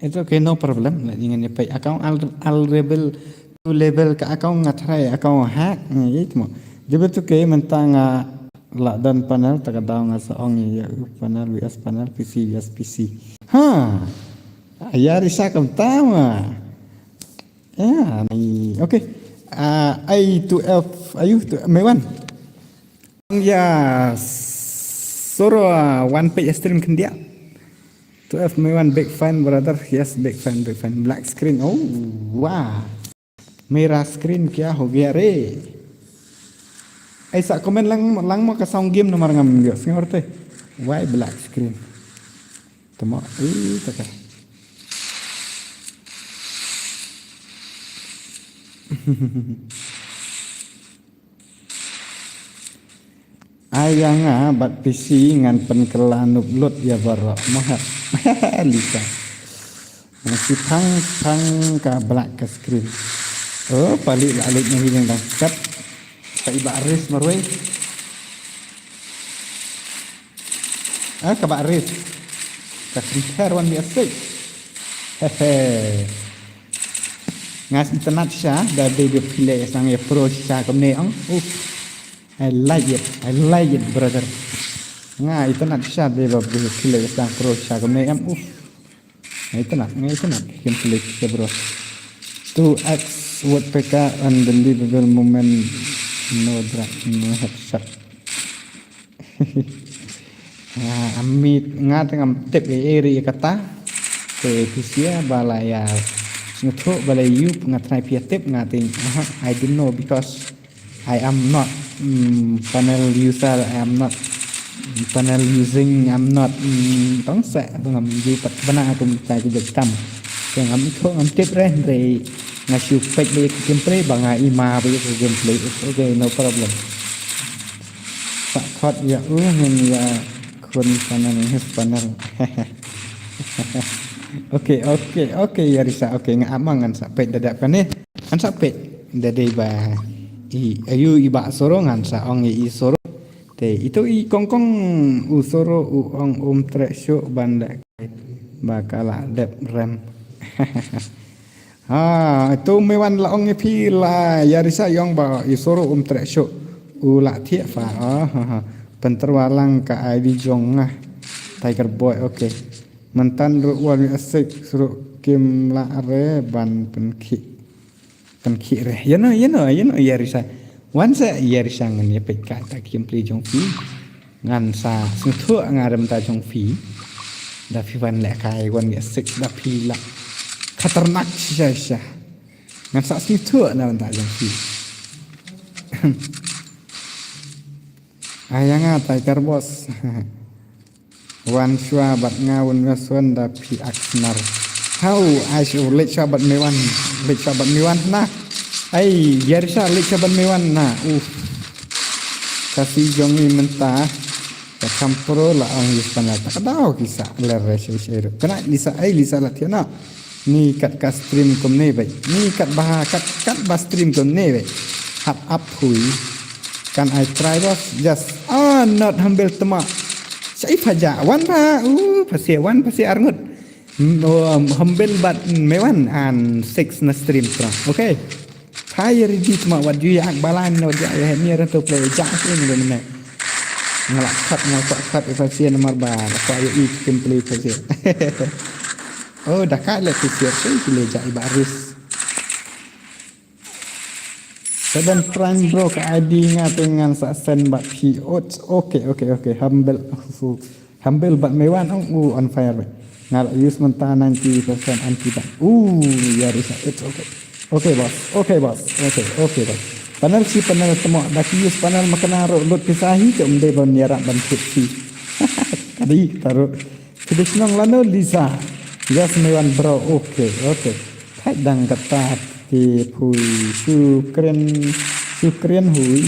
It's okay, no problem. Lah jangan ïa pei account al, al rebel, tu level ka account nga try account hack ngi itu mo. Dia betul ke mentang nga lah don panel tak ada nga sa ong ïa panel V S panel P C V S P C. Ha. Ya risa kam tama. Ya, ni. Okay. Ah, ai tu F, ayu tu Mewan. Ya, soro, ah, one page stream khyndiat. Tu F Mewan big fan brother. Yes, big fan, big fan. Black screen. Oh, wah. Mera screen kya ho gaya re? Ai sa comment lang, lang mo ka sound game namar ngam ïoh sngewthuh. Why black screen? Tama, eh, taka. Ai ïa nga bad P C ngan pynkylla nup lut ïa baroh. Mahat. Lisa. Ngan si phang, phang ka black ka screen. Oh, palik la lut ngi dang kat. Ka iba ris marwei. Ah, kaba ris. Ka compare wan biasa. Hehe. Ngas internet sha, da dei dei pile sang ya pro sha kumne ong. Uff. I like it. I like it, brother. Nga internet sha dei ba pile sang pro sha kumne ong. Uff. Nga internet, nga internet. Kim pile sha, bro. Two X woodpecker, unbelievable moment. No drag, no headshot. Ah, amit nga teng am tip e eri kata. Te pisia bala ya sngewthuh bala yup nga try pia tip nga ting. Aha, I don't know because I am not, mm, panel user, I am not panel using, I am not, mm, tong se bangam yup pat bana aku minta ke jek tam. Te ngam ithuh, ngam tip re, hynrei nga shu peit ba ïa ka gameplay, ba nga i ma ba ïa ka gameplay. It's okay, no problem. Sa khot ïa u ngin ïa khun panel, his panel. Okay, okay, okay, ïa Risa, okay, nga ap ma ngan sa peit da dep kane. Ngan sa peit da dei ba i, ayu i Bah Soro, ngan sa ong ïa i Soro. Te itu i kongkong u Soro u ong um treh shuh ban leh kai ba ka la dep rem. Ha, itu Mewan la ong ïa phi la, ïa Risa i ong ba i Soro um treh shuh. U la thiah pha. Ah, ha, ha. Pynterwa lang ka I D jong nga. Tiger Boy, okay. Mynta ruh wan ïa sik ruh kim lah re ban pynkhih. Pynkhih re. Ïa no, ïa no, ïa no, ïa Risa. Wan sa ïa Risa ngan ïa peit ka ta gameplay jong phi. Ngan sa sngewthuh nga re mynta jong phi. Da phi wan leh kai wan ïa sik da phi lah. Khatarnak shisha shisha. Ngan sa sngewthuh na mynta jong phi. Ai ïa nga Tiger Boss. Wan shuwa bad nga, un nga suan da phi ak snar. Hau, ai shu leit shuwa bad Mewan. Leit shuwa bad Mewan na. Ai, ïa Risa leit shuwa bad Mewan na. Uf. Ka si jong i mynta. Ka kham pro la ong ïa span la ta ka daw ki sa ler re shi shi ru. Kane Lisa, ai Lisa la thiah na. Ni kat ka stream kumne beit. Ni kat ba, kat, kat ba stream kumne beit. Hap ap hui. Can I try, boss? Yes. Ah, not humble tma. Sai phaja. Wan ba. Uh, phasia wan, phasia arngut. Mm, oh, um, humble bad Mewan and six na stream tma. Okay. Hi, ready tma wat ju ïa ak balan, wat ju ïa ni ran to play. Ja sini ran ne. Nga la kat, nga la kat, kat, phasia namar ba. Kat ïa i gameplay phasia. Oh, da ka le phasia, sai ki le ja i ba risk. Seven Prime bro, ka I D nga te ngan sa send bad phi. Ots, okay, okay, okay. Humble. Humble bad Mewan ong u on fire bad. Nga la use mynta ninety percent anti bad. Uh, ïa Risa. It's okay. Okay boss. Okay boss. Okay, okay boss. Panel shi panel tmo da ki use panel makna ro lut ki sahi te um dei ban ïarap ban kit shi. Kadi taru. Kidi shnong lano Lisa. Yes Mewan bro. Okay, okay. Thait dang kata te phui shu kren, shu kren hui.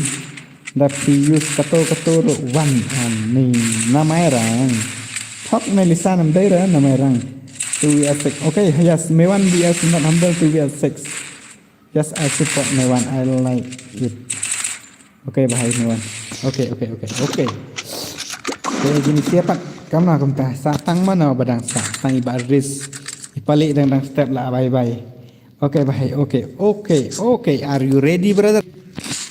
Da phi use kato kato ruh wan ani Namairang. Thok ne Lisa nam dei ra Namairang. Two V S six. Okay, yes, Mewan V S not humble two V S six. Yes, I support Mewan. I like it. Okay, bahai Mewan. Okay, okay, okay, okay. Okay, jingïasyllok pat. Kam na kumta. Sa tang mano ba dang sa. Tang i ba risk. I pali dang dang step la bye bye. Okay, bahai. Okay, okay, okay. Are you ready, brother?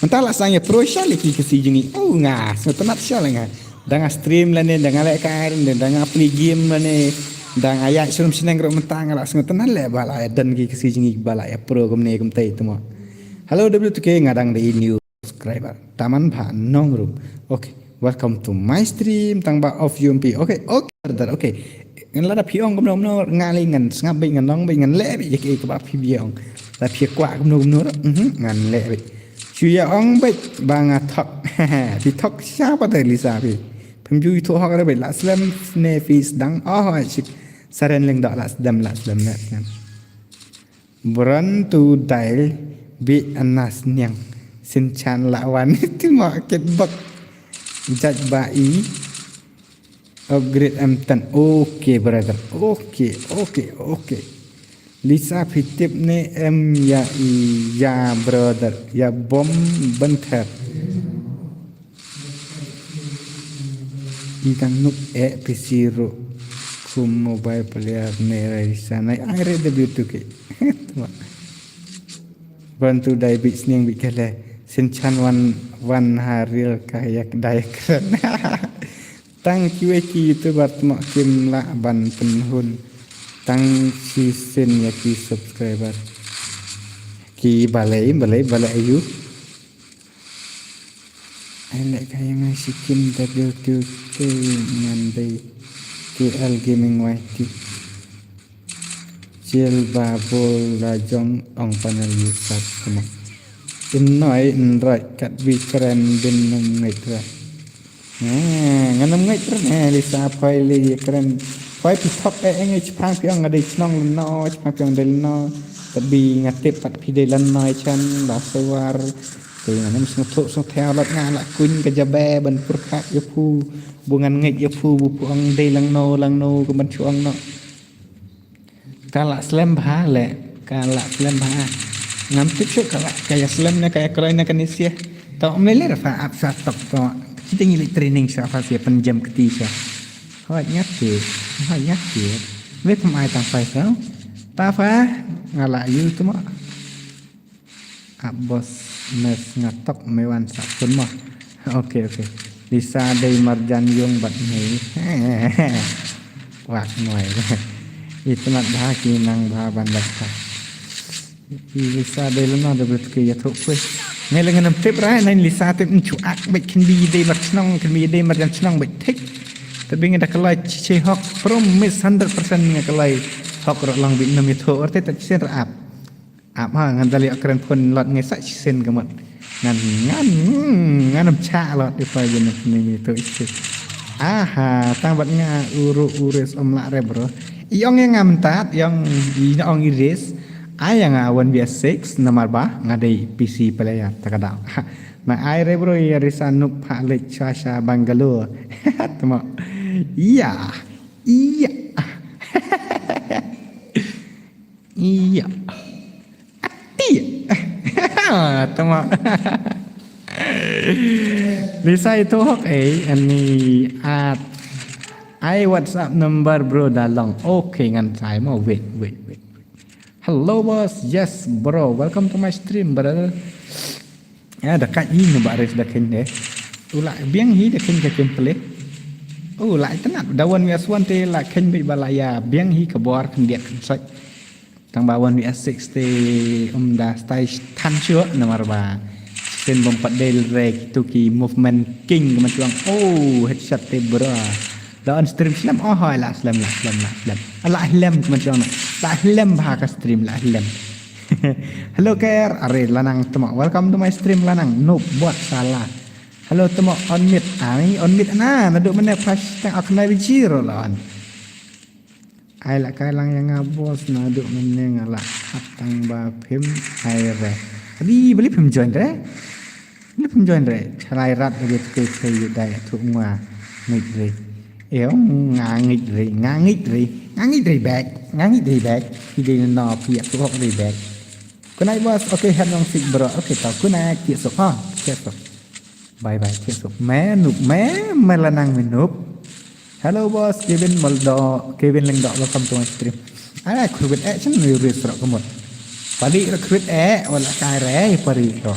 Mynta la sang ïa pro sha liki ka si jingïasyllok. Oh, nga. Sngewtynnat sha la nga. Dang nga stream lane, dang nga leh ka iron, dang nga play game lane, dang nga ïa shrum shneng ruh mynta nga la sngewtynnat leh ba la ïa don ki ka si jingïasyllok ba la ïa pro kumne kumtai tmo. Hello W two K, nga dang dei new subscriber. Taman ba nong ruh. Okay, welcome to my stream. Tang ba off U M P. Okay, okay, brother, okay. Ngan lada phi ong kumno kumno nga lei ngan sngap beit ngan long beit ngan leh beit ïa kaei kaba phi bia ong. Lada phi kwah kumno kumno ruh. Mhm, ngan leh beit. Shu ïa ong beit ba nga thok. Phi thok sha ba te Lisa phi. Phim ju ithuh hok re beit la slem ne phi sdang. Oh, ai sik. Saren leng dok la sdam la slem ne. Bron tu dai bi anas niang. Sin chan la wan ti ma ket bak. Jaj ba i. Upgrade em tan. Okay, brother. Okay, okay, okay. Lisa phi tip ne em ïa i ïa brother. Ïa bom benther. I dang nuk eh P C ruh kum mobile player ne rai sanai ai re da biu tu ke. Bantu dai bit sniang bit kele sin chan wan wan ha ril ka yak dai kren. Tang kiwe ki youtuber tmo kim lah ban penhun tang si sin ya ki subscriber. Ki balai balai balai ayu. Ai leh ka ïa nga shikim da deu tu te ngan dei K L Gaming Y T. Chiel ba bol la jong ong panel yu sat kuma. In noi in roi kat bi kren bin num ngait ra. Eh, ngan num ngait ra ne Lisa phoi li kren. Poi phi thok eh eh ngi chpang phi ong nga dei chnong lano, chpang phi ong dei lano. Tapi nga tip pat phi dei lano chan ba sewar. Te nga nem sngewthuh sngewthaw lat nga la kuin ka jabe ban pyrkhat ïa phu. Bu ngan ngeit ïa phu bu phu ong dei langno langno ka ban chuang no. Ka la slem bha le, ka la slem bha. Ngam tip shuh ka la, ka ïa slem ne ka ïa kroi ne ka ni sia. To mle le rafa ap sa tok to. Kita ngi li training sa fa sia penjam keti sa. Hoi ngat ke, hoi ngat ke. Wei pem ai tang fai sa. Ta fa, nga la yu tu ma. Ap bos mes nga tok me wan sa pun mo. Okay, okay. Lisa dei marjan yung bat mei. Wak noi. Itynnat bha ki nang bha ban dat ka. Lisa dei lano da bet ke ya thok kwe. Ngai lengan am tip rai nain Lisa tip nchu ak bet kin bi dei mar chnong, kin bi dei marjan chnong bet thik. Tapi ngi da kalai che hok promise hundred percent ngi kalai hok ro long bi nam ya thok orte ta chen ra ap. Ap ha ngan dali akren phone lot ngai sa shisien ka mot. Ngan, ngan, ngan am cha lot ipa jin ni ni tu isi. Aha, tang bat nga uru uris om la re bro. I ong yang ngam tat, yang i ong iris. Ai yang awan biasa six namar ba nga dei P C player ta ka dau. Na ai re bro ya risa nup ha le cha cha Bangalore. Tama. Iya. Iya. Iya. Ati. Tama. Lisa itu hok eh ani at. Ai WhatsApp number bro dalong. Okay ngan sai mo wait wait wait. Hello boss, yes bro, welcome to my stream brother. Ya da ka i ne ba res da ken de. U la biang hi da ken ka ken ple. U la itynnat da wan wi aswan te la ken bi ba la ya biang hi ka bor kan dia kan sai. Tang ba wan wi a six te um da stai than shuh namar ba. Sen bom pat del rek tu ki movement king ma chuang. Oh headshot te bro. La on stream slem oh hoi la slem la slem la slem. La slem ma chuang na. La slem bha ka stream la slem. Hello ker are lanang temo welcome to my stream lanang noob bot sala. Hello temo on mid ai on mid na na duk mene pas tang ak nai bi jiro la on. Ai la kai lang yang nga bos na duk mene nga la hap tang ba phim ai re. Adi beli phim join re. Beli phim join re. Chalai rat lagi tu ke ke yu dai tu ngwa ngit re. Eo nga ngit re nga ngit re nga ngit re back nga ngit re back. Ide no pia tu hok re back. Kunai bos okay han nong sik bro okay tau kunai kiesok ha kiesok. Bye bye kiesok me noob me me lanang me noob. Hello boss Kevin Maldo Kevin Lengdo welcome to my stream. Ai khruit eh chen ni ris ro kamot. Pali ro khruit eh wala kai re pali ro.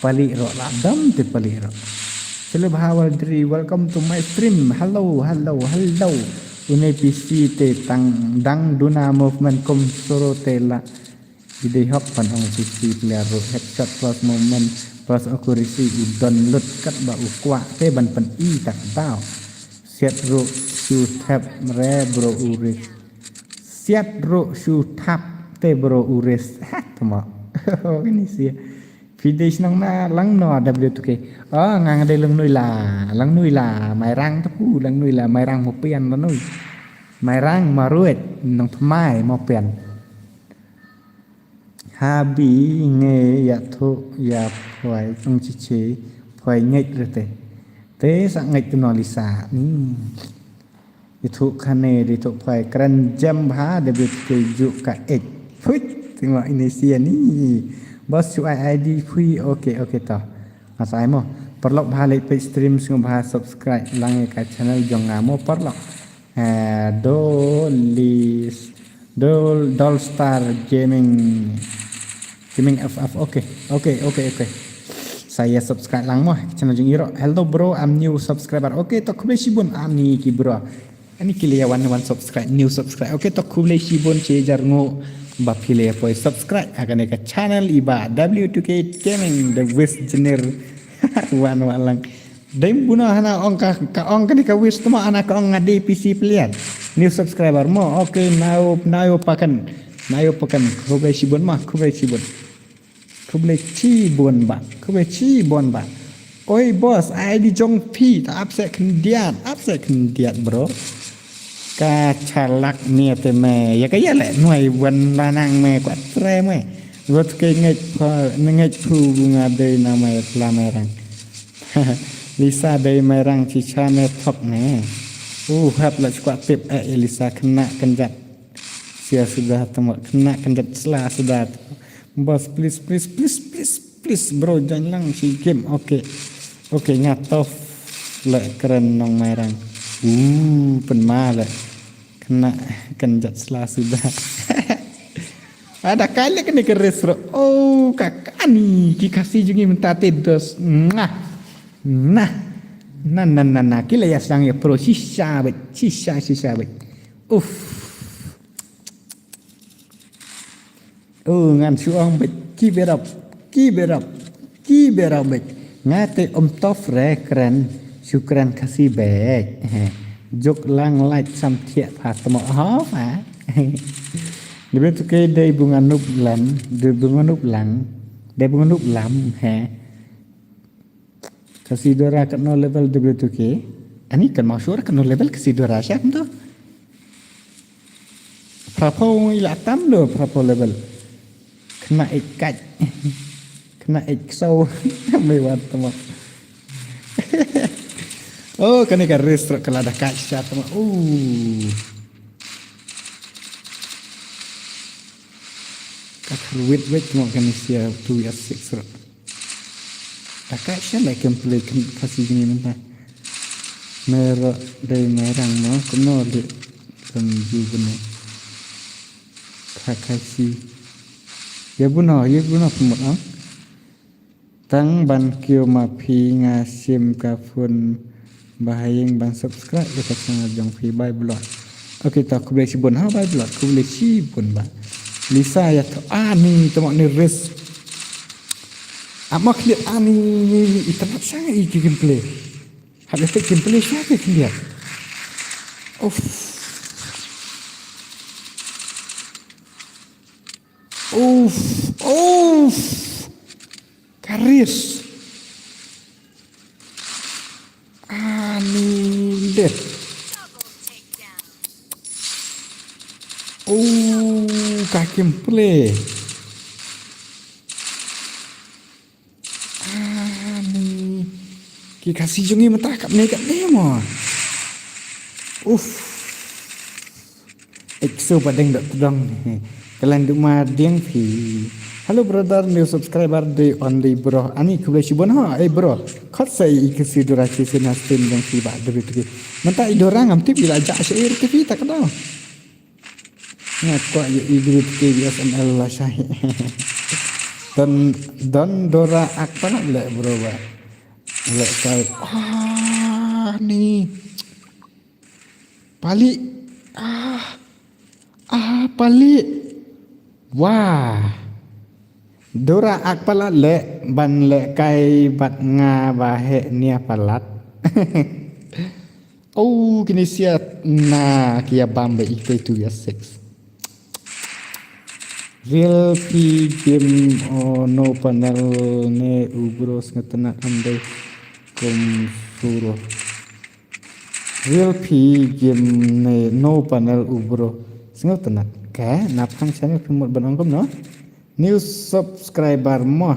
Pali ro la dam te pali ro. Hello bha wal dri welcome to my stream. Hello hello hello. Une P C te tang dang duna movement kum soro te la. Idei hok pan ong sisi player ro headshot plus movement plus accuracy u don lut kat ba u kwah te ban pan i tak tau. Siat ro shu thep re bro uris. Siat ro shu thap te bro uris. Ha tama. Ini sia. Pidei shnong na lang no W two K. Oh ngang dei lang nui la. Lang nui la. Mai rang tepu lang nui la. Mai rang mo pian la nui. Mai rang ma ruet nong tmai mo pian. Habi nge ya thu ya phoi ong chichi phoi ngeit rete. Te sa ngeit tu no Lisa ni. Di thu khane di thu phoi kren jam bha de bit ke ju ka ek. Phuit tengok ini sia ni. Bos chu ai I D phui okay okay to. Asai mo. Perlok bha like page stream sngewbha subscribe lang ka channel jong nga mo perlok. Eh, Dolis Dol Dolstar Gaming Gaming F F. Okay, okay, okay, okay. Saya subscribe lang mo channel jong iro. Hello bro, I'm new subscriber. Okay, to khublei shibun ani ki bro. Ani ki liya wan wan subscribe, new subscribe. Okay, to khublei shibun che jar ngo ba phi liya poi subscribe. Hakane ka channel iba W two K Gaming the West Jenir. Wan wan lang. Dei buna hana ong ka ka ong kani ka wis tuma hana ka ong ngadi P C player. New subscriber mo. Okay, nayo nayo pakan. Nayo pakan. Khublei shibun ma, khublei shibun. Khublei shibun ba. Khublei shibun ba. Oi boss, I D jong phi ta ap se khyndiat, ap se khyndiat bro. Ka chalak mia te me. Ya ka ya le noi wan lanang me kwat tre me. Wat ke ngek pha, ngek phu bunga dei na me la me rang. Lisa dei me rang chi cha me thok ne. U hap la chwa tip e Lisa kena kenjat. Sia sudah temo kena kenjat sla sudah. Boss, please, please, please, please, please, bro, join lang shi game. Okay. Okay, nga tof le kren nong mai rang. Uh, pen ma le. Kena kenjat sla sudah. Ada kali kena keris ro. Oh, kakani ki kasi jungi minta tidos. Nah. Nah. Nah, nah, nah, nah. Kila ya sang ya pro shisha bet. Shisha, shisha bet. Uff. Oh, ngan shu ong beit, keep it up, keep it up, keep it up beit. Nga te um tof re kren, shu kren kasi beit. Jok lang lait sam thiah pha tmo ho pha. Debe tu ke dei bunga nup lam, dei bunga nup lang, dei bunga nup lam, he. Kasi Dora katno level W two K? Ani kan mau sure katno level kasi Dora siap tu. Prapo ila tam do prapo level. Kena ikat. Kena ikso. Mewat tama. Oh, kani ka restro kala da kat siap tama. Uh. Ka kruit wet tama kani sia tu ya six ro. Taka sha lai kem play kem kasi gini menta. Mero dei merang mo keno le kem ju gini. Kakasi. Ya buno, ya buno pemut ah. Tang ban kio ma phi nga sim ka phone. Bahayeng ban subscribe ïa ka channel jong phi bai blot. Okay, ta khublei shibun ha bai blot, khublei shibun ba. Lisa ïa to ani tama ni ris. Ama khliat ani i tama sha i ki gameplay. Hab ïa gameplay sha ki khliat. Uff. Uff, uff. Karis. Ani det. Oh, ka gameplay. Ani. Ki kasi jong i mata kap ne kap ne mo. Uff. Ek so padeng dok tedong. Kalian duk ma diang phi. Hello brother, new subscriber day only bro. Ani khublei shibun ha, eh bro. Khot sa i kasi dura ki sina stin jong phi ba duri tiki. Menta i dura ngam tip ila ja sha ir tiki tak da. Nga kwah ïa i duri tiki B S N L la shai. Don, don dura ak palat le bro ba. Le kai. Ah, ni. Palik. Ah. Ah, palik. Wah. Dura ak palat le ban le kai bat nga ba he nia palat. Oh, kini siat na kia bam ba ikai tu ya six. Real P game oh, no panel ne u bro sngatna andai kum suro. Real P game ne no panel u bro. Sngatna ka na phang channel phi mut ban ong kum no. New subscriber mo.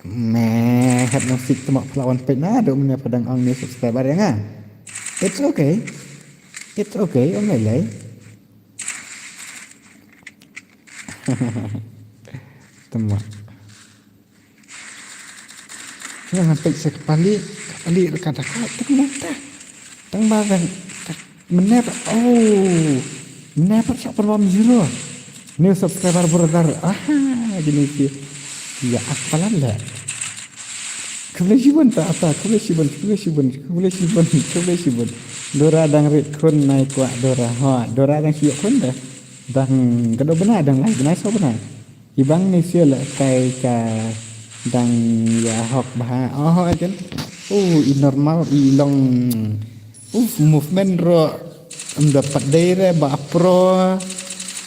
Me hat nang sik tama pelawan pet na do mene padang ong new subscriber ya nga. It's okay. It's okay, ong lai lai. Tama. Ngan pek sa kepali, kepali dekat dekat tang mata. Tang barang menep oh menep sa perbam zero. New subscriber brother. Aha, gini ki. Ya, apa lala. Khublei shibun ta apa, khublei shibun, khublei shibun, khublei shibun, khublei shibun. Dora dang rit khun nai kwah dora. Ha, dora dang siok khun dah. Dang kado bena, dang lai bena so bena. Ibang ni sio la kai ka dang ya hok bha. Oh, ajan. Oh, i normal, i long. Uf, movement ro. Em dapat dei re ba pro.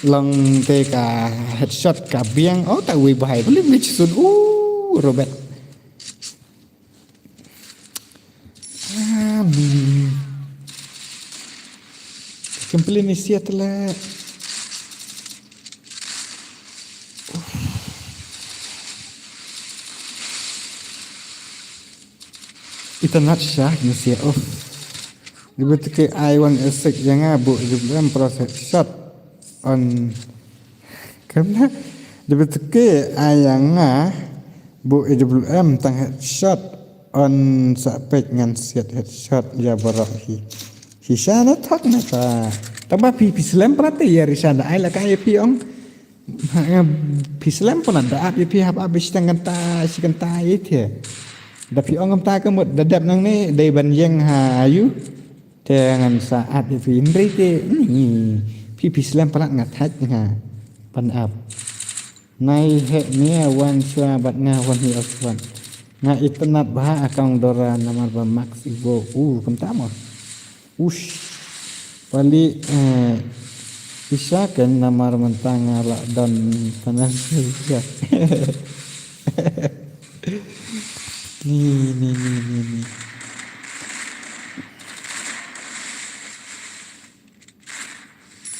Long te ka headshot ka biang. Oh, ta wei bha. Boleh boleh chisun. Uh, Robert. Amin. Kemplin ni sia tela. Ita nat shah ni sia. Uf. Debit ke ai wan esek janga bu debit process shot on. Kamna debit ke ai janga bu debit tang headshot on sa pek ngan siat headshot ya borok hi. Hi sha na thak na ta. Taba pi pi slem prat ya risa da ai la ka ya pi ong. Ha, phi slem pun da ap ïa phi hap ap shi tang kynta shi kynta ïa te. Da phi ong kumta ka mut da dep nangne dei ban ïeng ha ïu. Te ngan sa ap ïa phi hynrei te, hmm, phi phi slem palat nga thait nga ban ap. Nai heh ne wan shuwa bad nga wan hi oswan. Nga itynnad bha account Dora namar ba Max Ivo. Uh, kumta mo. Ush. Pali, eh, isa kan namar mynta nga la don financial. Ni, ni, ni, ni, ni.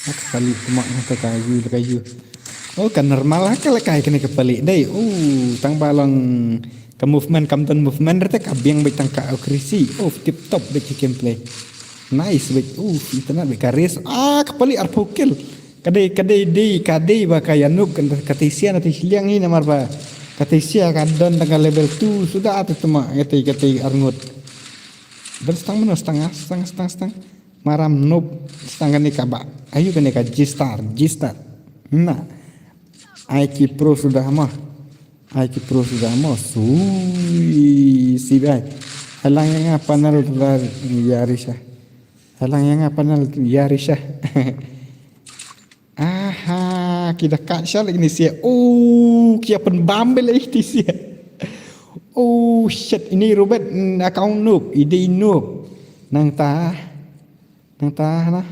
Ak pali kemak na ka yu, ka yu. Oh, kan normal ha ka la kai kane ka pali dei. Oh, tang ba long ka movement kam don movement rete ka biang bit tang ka accuracy. Oh, tip top bit ki gameplay. Nice bit. Oh, internet bit ka race. Ah, ka pali arphew kill. Ka dei, ka dei, dei, ka dei ba ka yanuk ka, ka tisia na tisia liang ni namar ba ka tisia ka don tang ka level two sudah atu tuma kate, kate arngut. Dan setang meno setang, setang, setang, setang. Maram noob setang kane ka ba. Ayu kane ka G-Star, G-Star. Na. Ai ki pro sudah mah. Ai ki pro sudah mah. Sui, si bai. Halang yang apa nal ya risa. Halang yang apa nal ya risa. Aha, ki da kat shal ini sia. Oh, ki apen bambe le ini sia. Oh shit, ini Robert, mm, account noob, ide noob. Nang ta, nang ta na.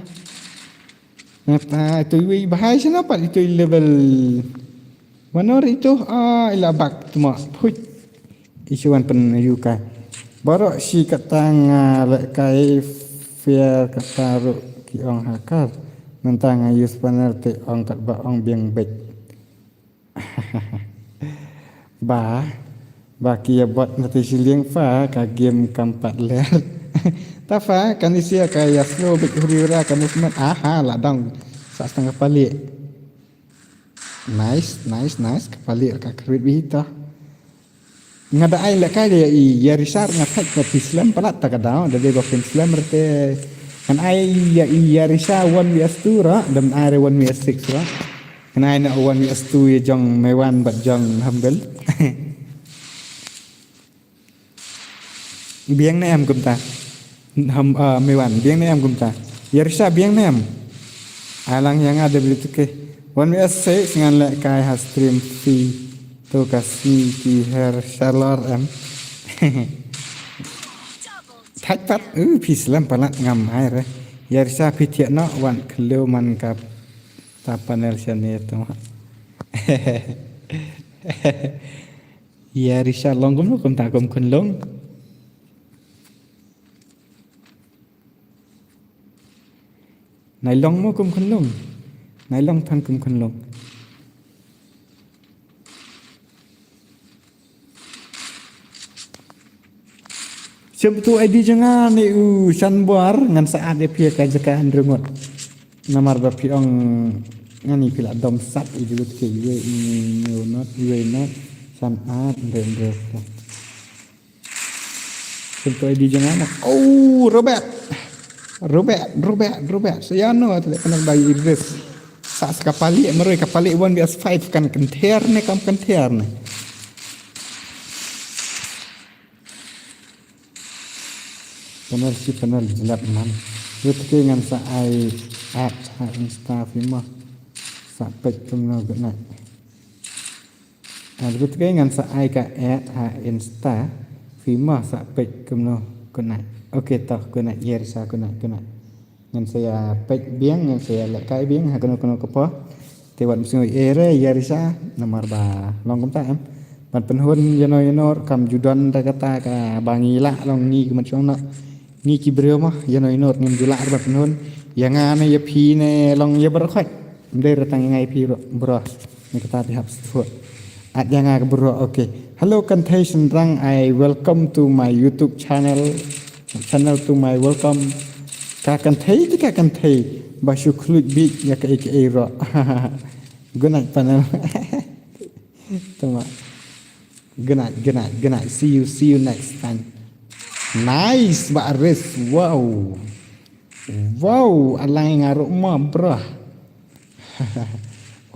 Nang ta itu iwi bahai sina pat itu level. Manor itu, ah, ila bak tuma. Phuit. Isuan pen yukai. Barok shi kata nga lek kai fair kata ruk ki ong hakar. Nanta nga use panel te ong kat ba ong biang bek. Ba, ba ki ya bot na te shiliang fa ka game kam pat ler. Ta fa kan isi ya ka ya slow bek huri hura ka movement. Aha, la dong. Sa setengah palik. Nice, nice, nice. Ka palik ka krit bihita. Nga da ai lek kai da i Yarisar nga thait ka phi slem palat ta ka daw da dei ba phin slem rete. Ngan ai ya i Yarisar one vs two ra, dam ai re one vs six ra. Ngan ai na one vs two ya jong Mewan bad jong Humble. Biang ne em kumta. Ham, ah, Mewan, biang ne em kumta. Yarisar biang ne em. Alang yang ada beli tuke. One vs six ngan lek kai ha stream fee. Tu kasi ki her shalor em. Thait pat, uh, phi slem palat ngam ai re. Yarisar phi thiak no wan khlem man ka ta panel shane tu. Yarisar long kum no kum ta kum kun long. Nai long mo kum khun long. Nai long than kum khun long. Shem tu I D jong nga ne u Shanbar ngan sa add ïa phi ka jaka hynriew ngut. Namar ba phi ong ngan i phi la dom sat i jubut ke iwe i not iwe not. Shan add hynriew hynriew. Sento I D jong nga. Oh, Robert. Robert, Robert, Robert. Saya no, tu kena bagi Idris. Sa sekapali, meroi kapali one vs five kan kenter ne kam kenter ne. Panel si panel jelap man. Yo teke ngan sa ai app ha Insta fima. Sa pek tum no good night. Ah, betul ke ngan sa ai ka ad ha Insta. Fima sa pek kumno kunai. Okay, toh kunai Yarisar kunai kunai. Ngan sa ïa pek biang, ngan sa ïa lehkai biang ha kuno kuno ka por. Te wat msngew ere Yarisar namar ba long kumta em. Ban pynhun ïano ïano kam ju don da kata ka ba ngi lah long ngi kumno shong na. Ngi ki briew ma ïano ïano ngim ju lah ban pynhun. Ïa nga ne ïa phi ne long ïa baroh khoit. Ym dei re tang ïa nga ïa phi ruh, bro. Ni kata phi hap shuh. At ïa nga ka bro, okay. Hello Kynthei Shynrang, I welcome to my YouTube channel. Channel to my welcome. Ka kynthei te ka kynthei ba shu khluit bit ïa kaei kaei ruh. Good night panel. Tama. Good night, good night, good night. See you, see you next time. Nice, Bah Aris. Wow. Wow, alang nga ruh ma, bro.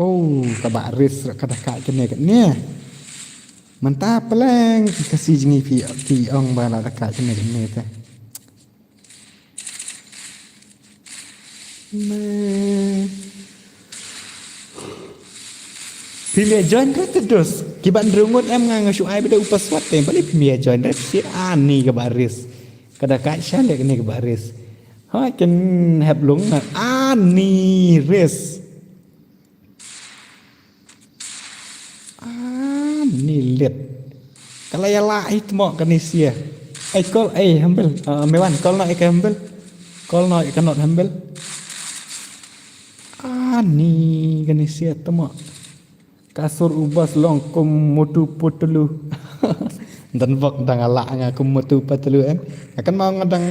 Oh, ka Bah Aris ruh ka da kai kane kane. Mynta pleng ki Khasi jong ngi phi, phi ong ba la da kai kane kane te. Me. Phi me join re te dos. Ki ban rung ngut em, nga nga shu ai ba da u password te. Balei phi me join re, phi ani ka Bah Aris. Ka da kai sha leh kane ka Bah Aris. Ha, kin hep lung na ani ris. Ani lit. Ka la ïa lah hi tmo kane sia. Ai call ai humble. Ah, me wan call noh ïa ka humble. Call noh ïa ka not humble. Ani kane sia tmo. Ka sur u bas long kum Motu Patlu. Don bok dang ala nga kum Motu Patlu em. Nga kan ma nga dang,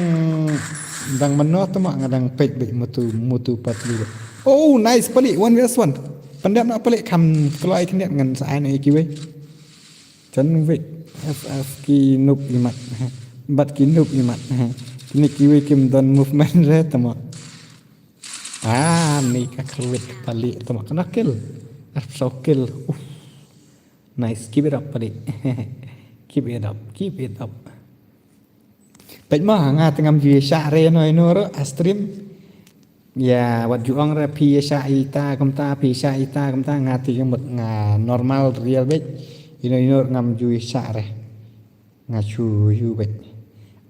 dang mano tmo, nga dang peit beit Motu, Motu Patlu. Oh, nice, palik, one versus one. Pyndep noh palik, kham kloi khyndiat ngan sa ai noh ïa kiwei. Jan wik, F F ki noob imat. Bad ki noob imat. Kine kiwei kim don movement re tmo. Ah, ni ka khluit palik tmo, kena kill. Arphew saw kill. Uff. Nice, keep it up palik. Keep it up, keep it up. Peit ma, nga te ngam ju ïa shah re ïano ïano ruh ha stream. Ïa wat ju ong re phi ïa shah ita kumta, phi ïa shah ita kumta, nga te jong mut nga normal real beit. Ïano ïano ruh ngam ju ïa shah re. Nga shu ïohi beit.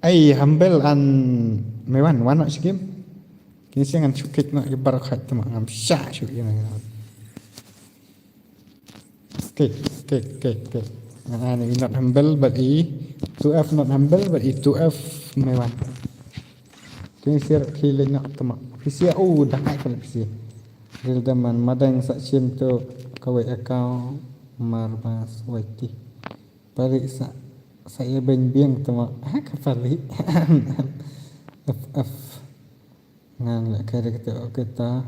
Ai humble and me wan, wan noh sha game. Kine sia ngan shu kick noh ïa baroh khoit tmo, ngam shah shuh ïa nga. Kick, kick, kick, kick. Ngan ai ne i not humble bad i two F not humble bad i two F me wan. Kine sia ruh ki leh noh tmo. Phi sia, oh, da kai ka leh phi sia. Ril da man madang sa shim to kawei account mar ba swati. Palik sa, sa ïa beng biang tmo. Ha ka palik. F F. Ngan leh kai da kata, okay ta.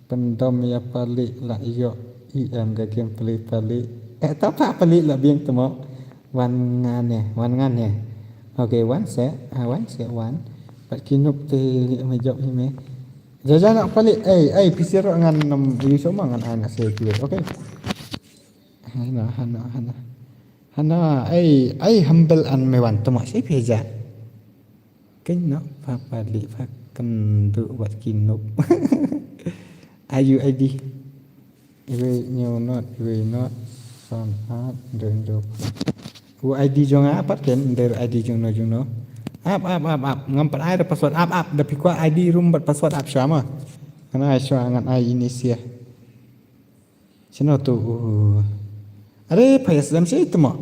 Pyndom ïa palik la ïoh E M ka game play palik. Eh, ta pa palik la biang tmo. Wan ngan ne, wan ngan ne. Okay, wan se, ah, wan se, wan. Pat ki noob te li me jop hi me. Jaja nak palik, eh, eh, P C ro ngan nam yu so ma ngan ai na se ki. Okay. Hana, hana, hana. Hana, ai, ai humble and me wan tmo shi phi ja. Ken no, pa palik, pa kynduh wat ki noob. Ayu I D. Iwei new not, iwei not. Son at, deng do. U I D jong nga pat ken, der I D jong no, jong no. Ap, ap, ap, ap. Ngam pat ai da password, ap, ap. Da phi kwah I D room bad password ap shwa ma. Ngan ai shwa, ngan ai ini sia. Shano tu? Are, pha ïa sdang shi tmo.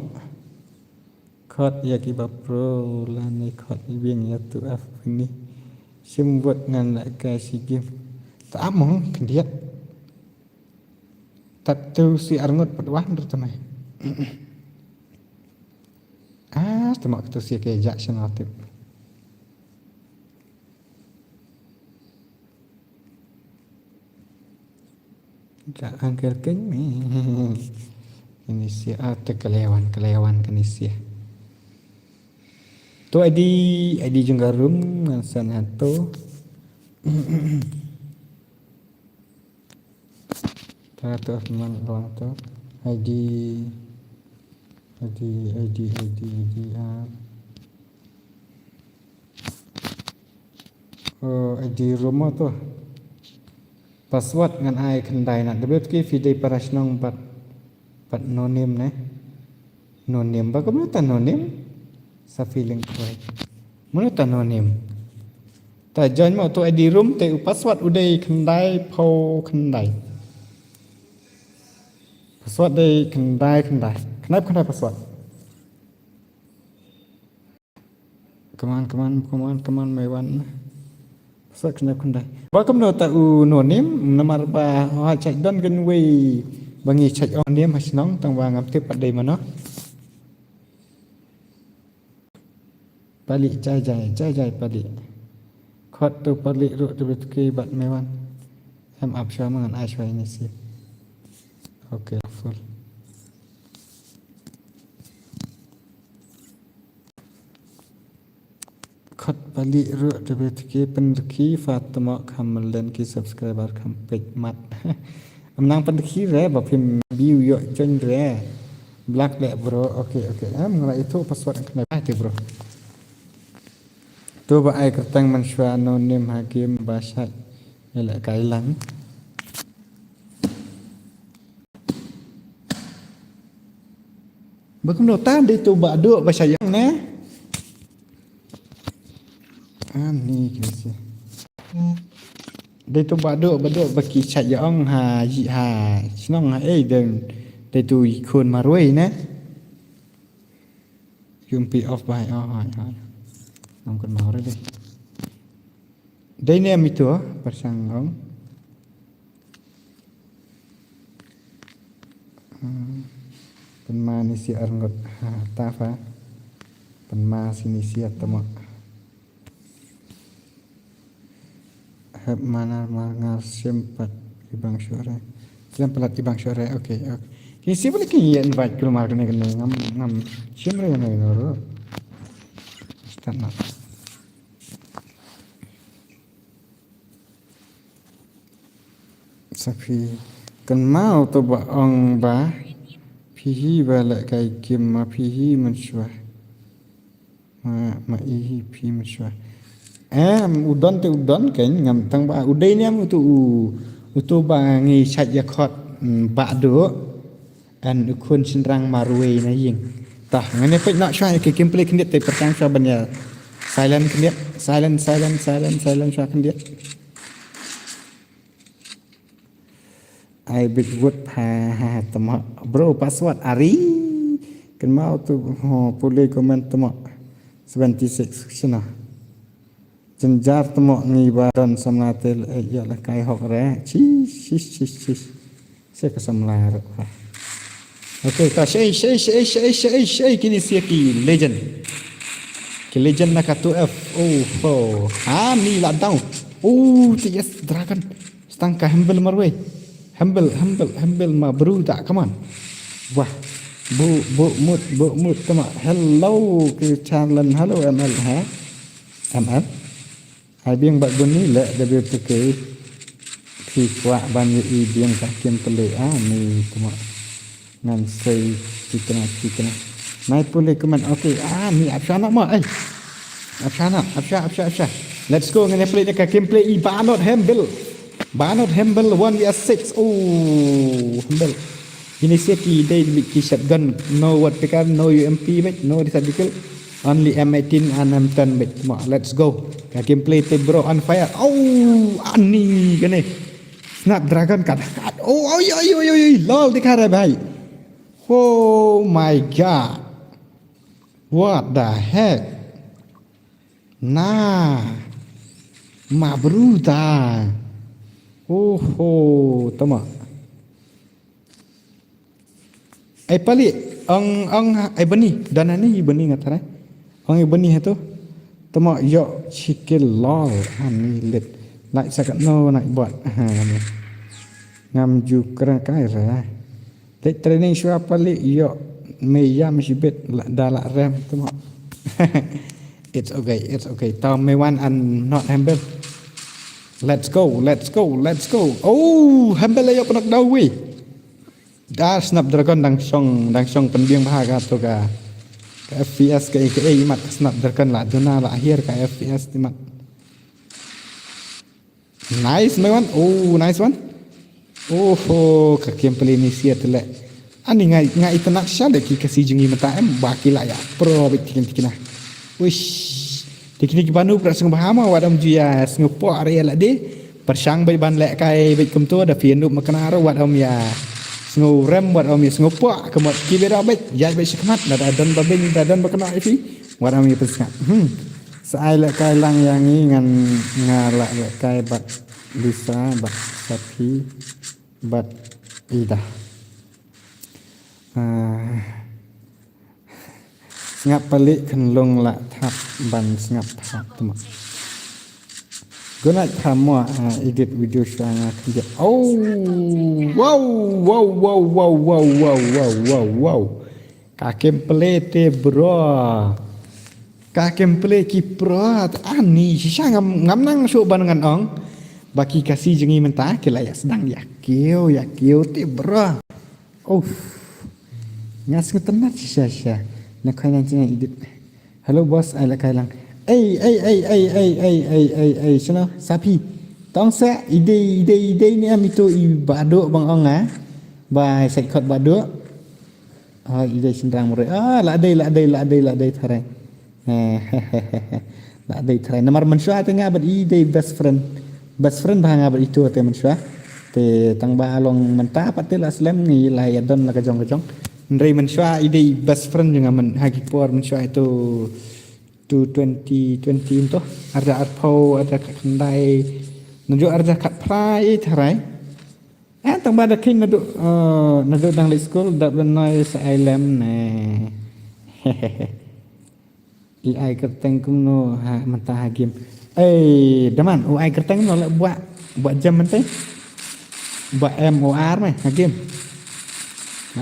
Khot ïa ki ba pro lane khot ïa biang ïa tu ap ni. Shim bot ngan la ka shi game. Ta ap mong khyndiat. Tat tu si arngut pat wan ru tmai. Ah, tmo tu si ke jak shano tu. Ka angkel kein me. Kane sia, ah, te kalewan, kalewan kane sia. Tu I D, I D jong ka room, ngan send ha tu. Ta tu man long tu. I D, I D, I D, I D, I D, ah. Oh, I D room tu. Password ngan ai khyndai na. Dei bad ki phi dei para shnong bad, bad no name ne. No name ba kumno ta no name. Sa feeling khoi. Mano ta no name. Ta join mo tu I D room te u password u dei khyndai phew khyndai. Password dei khyndai khyndai. Khyndai khyndai password. Come on, come on, come on, come on, me wan. Sa khyndai khyndai. Ba kumno ta u no name, namar ba ha chait don kynwei ba ngi chait ong name ha shnong, tang ba ngam tip pat dei mano. Palik jai jai, jai jai palik. Khot to palik ruh to bit ki bat me wan. Em ap shwa ma ngan ai shwa ini si. Okay, full. Khot palik ruh to bit ki pynrki fa tmo kham len ki subscriber kham peit mat. Am nang pynrki re ba phim view ïoh join re. Black le bro. Okay, okay. Em nga la itu password kane ba te bro. To ba ai kyrteng man shwa no name ha game ba shait. Ele kai lang. Ba kumno ta dei to ba duk ba shait ïong ne. Ani kisi. Dei to ba duk ba duk ba ki shait ïong ha ji ha shnong ha ei dei dei to i khun marwei ne. Yum pi off ba hai oh hai hai. Ngam kan mau re dei. Dei ne mi to persang ong. Hmm. Pynma ni si arngot ha tafa. Pynma si ni si atama. Hep manar mar ngar sim pat ibang shore. Sim pat ibang shore. Okay, okay. Ki si balik ki invite kulmar kene kene ngam ngam sim re ne noro. Start na. Sa phi kynmaw to ba ong ba phi hi ba leh kai kim ma phi hi mynshuwa. Ma ma i hi phi mynshuwa. Em u don te u don kein ngam tang ba u dei ne em uto u uto ba ngi shait ïa khot, mm, ba do. An u khun shynrang marwei na ïing. Tah, ngan ïa peit noh shuwa ïa ki gameplay khyndiat te pyrshang shuwa ban ïa silent khyndiat. Silent, silent, silent, silent shuwa khyndiat. Ai bit wut ha, ha, ha, tama. Bro, password ari. Kynmaw to, ho, pule comment tama. Seventy six, shina. Jynjar tmok ngi ba don samla te, eh, ïa la kai hok re. Chish, chish, chish, chish. Se ka samla re. Okay, ta shei, shei, shei, kini sia ki legend. Ki legend na ka two F. Oh, oh. Ha, ni la down. Oh, ti yes, dragon. Stang ka humble marwei. Humble, humble, humble ma bru ta, come on. Wah. Bu, bu mut, bu mut, tama. Hello, ki challenge. Hello, M L, ha? M L. Ai biang bad bun ni leh da biang pule. Phi kwah ban ïa i biang ka kim pule ah ni kuma. Ngan sei tikna tikna. Nai pule kuman okay ah ni apshana ma ai. Apshana apsha apsha apsha. Let's go ngan play ka kim pule i banot hembel. Banot hembel one v six. Oh hembel. Ini sia ki dei bit ki shotgun, no what pick up, no U M P bit, no recycle, only M eighteen and M ten bit. Ma, let's go. Ka gameplay te bro on fire. Oh, ani kane. Snapdragon kat kat. Oh, oi oi oi oi oi. Lol dikha re bhai. Oh my god. What the heck? Nah. Ma bruta. Oh ho, tama. Ai pali ong ong ai bani dana ni bani ngata rai. Ong ai bani hatu. Tama yo chikil lol ani lit. Lai sakat no nak buat. Ha ni. Ngam ju kra kai ra. Tek training shwa pali yo me yam shibit da la rem tama. It's okay, it's okay. Tao me wan an not humble. Let's go, let's go, let's go. Oh, humble yo penak dawi. Da Snapdragon dang shong dang shong pynbiang bha ka to ka ka F P S ka ka imat ka Snapdragon la duna la akhir ka F P S imat. Nice my one. Oh nice one. Oh ho ka kem pele ni sia tele. Ani ngai ngai ita nak sha de ki ka si jingi mata em ba ki la ya pro bit tikin tikina. Wish. Teknik banu pra sngewbha ma wat am ju ïa sngewpoh re ïa lade. Pyrshang beit ban lehkai beit kumto da phi ïa nup makna ruh wat am ïa sngewrem wat am ïa sngewpoh ka mot ki beit da beit ïa beit shakmat da da don ba beit da don ba kena ïa phi wat am ïa pynsngap. Hmm. Sa ai lehkai lang ïa ngi, ngan, nga lah lehkai bad Lisa bad Sapi bad Ida. Ah, sngap palik khyllung lah thap ban sngap thap tuma. Gunai thamo, ah, edit video sha nga khyndiat. Oh, wow, wow, wow. Ka gameplay te bro. Ka gameplay ki bro. Ani shisha ngam, ngam nang shuh ban ngan ong. Ba ki Khasi jong ngi mynta ki la ïa sdang ïa kiew, ïa kiew te bro. Uff. Nga sngewtynnat shisha shisha. Na khoi nang jingïa edit. Hello boss, ai lehkai lang. Ei, ei, ei, ei, ei, ei, ei, ei, ei, shano, Sapi. Tong sa, idei, idei, idei ne em ito i Bah Duh bang ong ah. Ba i sait khot Bah Duh. Oh, idei shynrang mroi. Ah, la dei, la dei, la dei, la dei tharai. La dei tharai. Namar mynshuwa te nga bad i dei best friend. Best friend bha nga bad ito te mynshuwa. Te tang ba long mynta pat te la slem ngi la ïa don la ka jong ka jong. Hynrei mynshuwa i dei best friend jong nga myn ha ki por mynshuwa ito tu twenty twenty to. Arda arphew, arda khatkhyndai. Naduh arda khatphra i tharai. Eh, tang ba da kin naduh, eh, naduh dang leit skul, dap da noi sa ai lem ne. I ai kyrteng kumno ha, mynta ha game. Eh, daman, u ai kyrteng kumno la buh, buh jam mynta. Buh M O R me, ha game.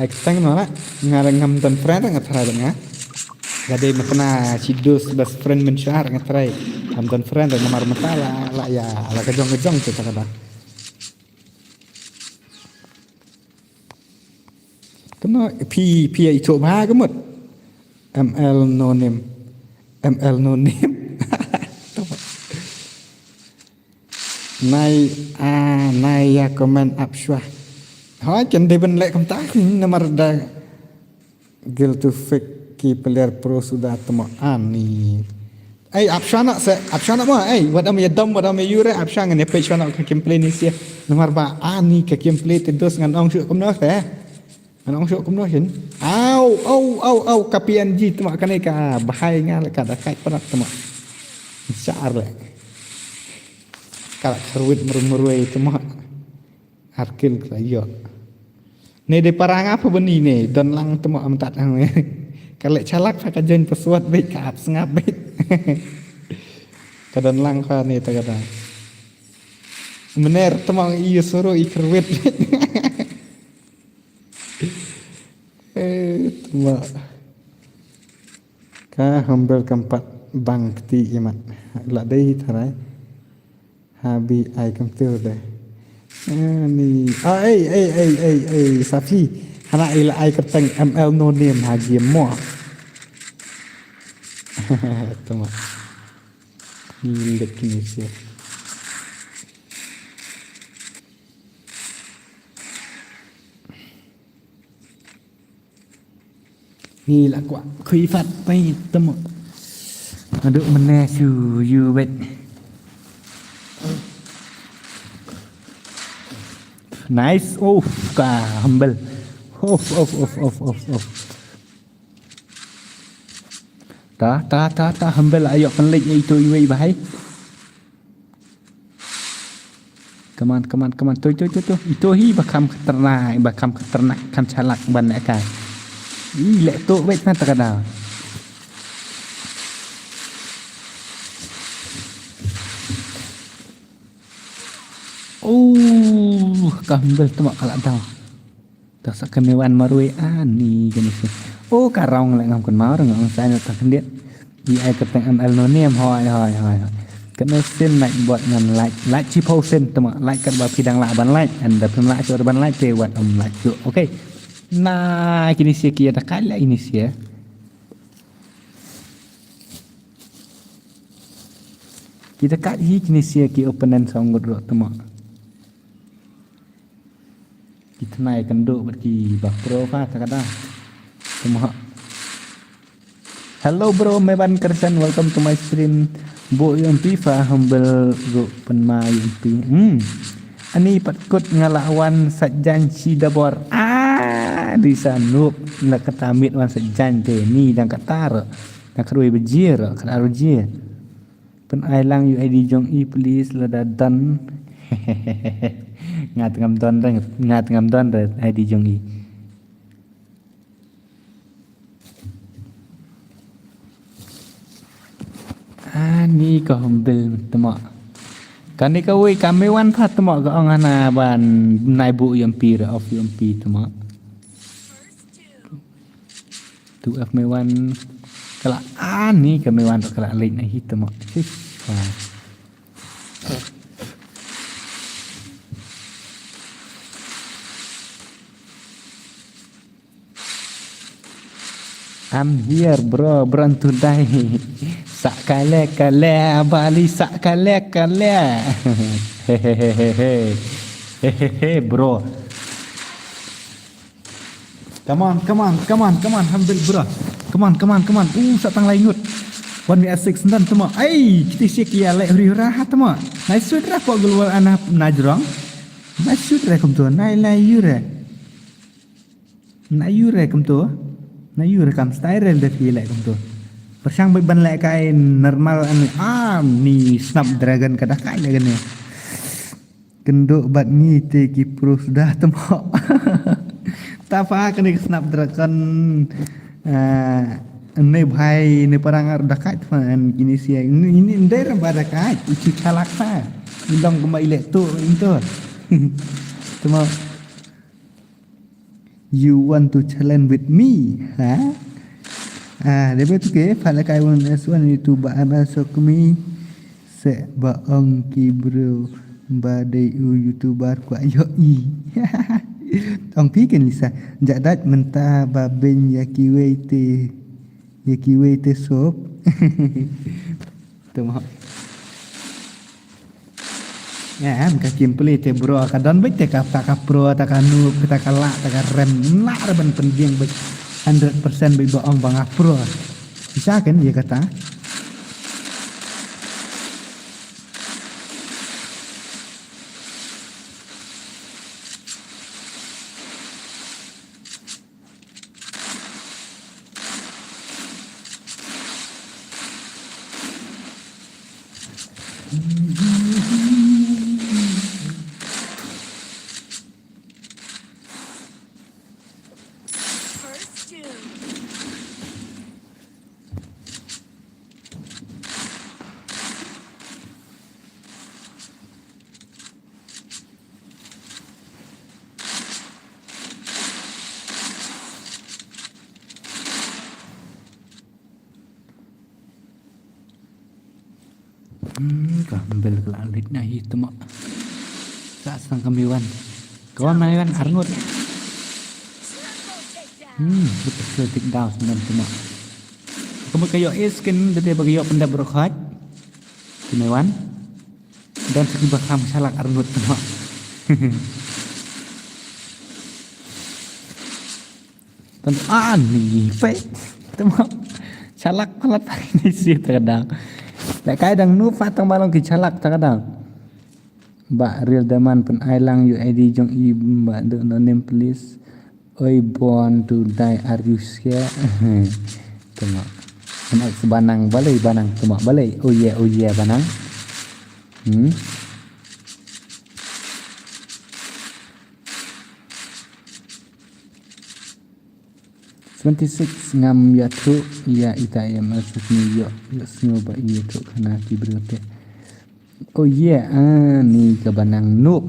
Ai kyrteng kumno la, nga la ngam don friend nga tharai nga. Ga dei mynta shi dos best friend mynshuwa nga tharai. Ngam don friend namar mynta la, la ïa, la ka jong ka jong te ta ka da. Kena phi, phi ïa ito bha ka mut. M L no name. M L no name. Nai, ah, nai ïa comment ap shuwa. Hoi, kan dei ban leh kumta, namar da gil tu fake ki player pro suda temo ani. Ei, ap shuwa noh se, ap shuwa noh mo, ei, wat am ïa dom, wat am ïa ïure, ap shuwa ngan ïa peit shuwa noh ka gameplay ni sia. Namar ba ani ka gameplay te dos ngan ong shuh kumno te. Ngan ong shuh kumno shin. Au, au, au, au, ka P N G temo kane ka bahai nga leh ka da kait parak temo. Sar leh. Ka la kharwit mermrwe temo. Arkil ka la ïoh. Ne dei para nga pha bani ne, don lang temo am tat ang ne. Ka leh chalak pha ka join password beit ka ap sngap beit. Ka don lang pha ne ta ka da. Mener temo i suru i kyrwit beit. Eh, temo. Ka humble kam pat bang kti imat. La dei tharai. Habi ai kam tu deh. Ani. Ah, ei, ei, ei, ei, ei, Sapi. Hana i la ai kyrteng M L no name ha game mo. Tama. Ni lek ni sia. Ni la kwah khui fat pai temo. Aduh mene su yu wet. Nice. Oh, ka humble. Of, of, of, of, of, of. Ta, ta, ta, ta, humble ayo kan lek itu iwei bahai. Come on, come on, come on. Toi, toi, toi, toi. Ito hi ba kham khatarnak, ba kham khatarnak, kham chalak ban leh kai. Ih, leh tu wait na ta ka da. Oh, ka humble tu mak ka la dau. Ta sa kane wan marwei ani kane sien. Oh, ka rong leh ngam kynmaw re nga ong sa ïa ta khyndiat. Ïa ai kyrteng M L no name hoi, hoi, hoi, hoi. Kane sien like bot ngan like. Like shiphew sien tama, like kat ba phi dang lah ban like. Ynda phim lah shuh ban like te wat ym like shuh. Okay. Na kine sia ki ïa da kai leh kine sia. Ki da kai hi kine sia ki opponent sa ngut ruh tama. Ki tnai kan duk bad ki ba pro pha ta ka da. Tama. Hello bro, Meban Kersen, welcome to my stream. Bo U M P pha humble go pen ma U M P. Hmm. Ani pat kut nga la wan sa jan shi dabor. Ah, di sa nup la kata mit wan sa jan te ni dang kata ro. Dang khrui bajir ro, kata bajir. Pynai lang ïa u I D jong i please lada don. Nga te ngam don re, nga te ngam don re I D jong i. Ani ka humble tymok. Kane kawei ka Meiwan pat tymok ka ong hana ban nai buh U M P re, off U M P tymok. Tu F Meiwan ka la ani ka Meiwan ka la leit na hi tymok. Sis. Wah. I'm here, bro, bro, today. Sa kale kale, Bali sa kale kale. Hehehe. Hehehe, bro. Come on, come on, come on, come on, humble, bro. Come on, come on, come on. Uh, sa tang lai ngut. One V S six ndan tymok. Ai, kita siak ya lai huri hura ha tymok. Nai sut ra pok gulwal ana najrong. Nai sut ra kumto, nai lai yure. Na ïu re kumto. Na ïu re kam style re da phi leh kumto. Pyrshang bad ban leh kai normal ani, ah, ni Snapdragon ka da kai leh kane. Kynduh bad ngi te ki pros da tymok. Ta pa kane ka Snapdragon, ah, ne bhai ne parang ar da kai tymok an kini sia. Ni, ni ndai ram ba da kai. Ichi chalak pa. Indong kuma ile tu into. Tymok. You want to challenge with me? Ha? Ah, debe tu ke, pala kai un S one YouTube ba ama sok mi se ba ong ki bro ba dei u YouTuber kwa yo i. Ong pi ken Lisa, jadat menta ba ben ya kiwei te, ya kiwei te sop. Tymok. Em, ka kim pule te bro, ka don beit te ka, ta ka pro, ta ka noob, ta ka lah, ta ka rem, lah re ban pyndiang beit hundred percent beit ba ong ba nga pro. Isa ken ïa kata. Hmm, ka bel ka la lit na hi tymok. Sa sang ka Meiwan. Ka wan Meiwan arngut. Hmm, kita kritik daw sendam tymok. Kamu ka ïoh is ken dede ba ka ïoh pyndep bro khaj. Ka Meiwan. Dan segi ba kham shalak arngut tymok. Tang ani pe. Tymok. Shalak palat ni si ta ka dang. Leh kai dang nu pa tang ba long ki shalak ta ka dang. Ba real demand pynai lang ïa u I D jong i ba do no name please. Oi born to die are you scared? Tymok. Anak sebanang balei banang tymok balei. Oh yeah, oh yeah banang. Hmm. Seventy six ngam ïathuh ïa ita ïa ma suk ni ïoh ïoh sngew ba ïathuh khana ki briew te. Oh yeah, ah, ni ka banang noob.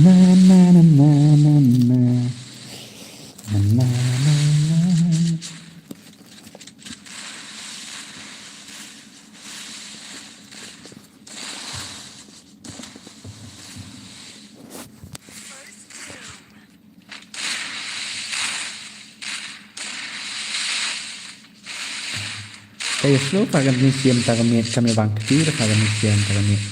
Na na na na na na. Na na na na. Kayo slow pa kan ni siam ta ka miet kami bang kecil pa kan ni siam ta ka miet.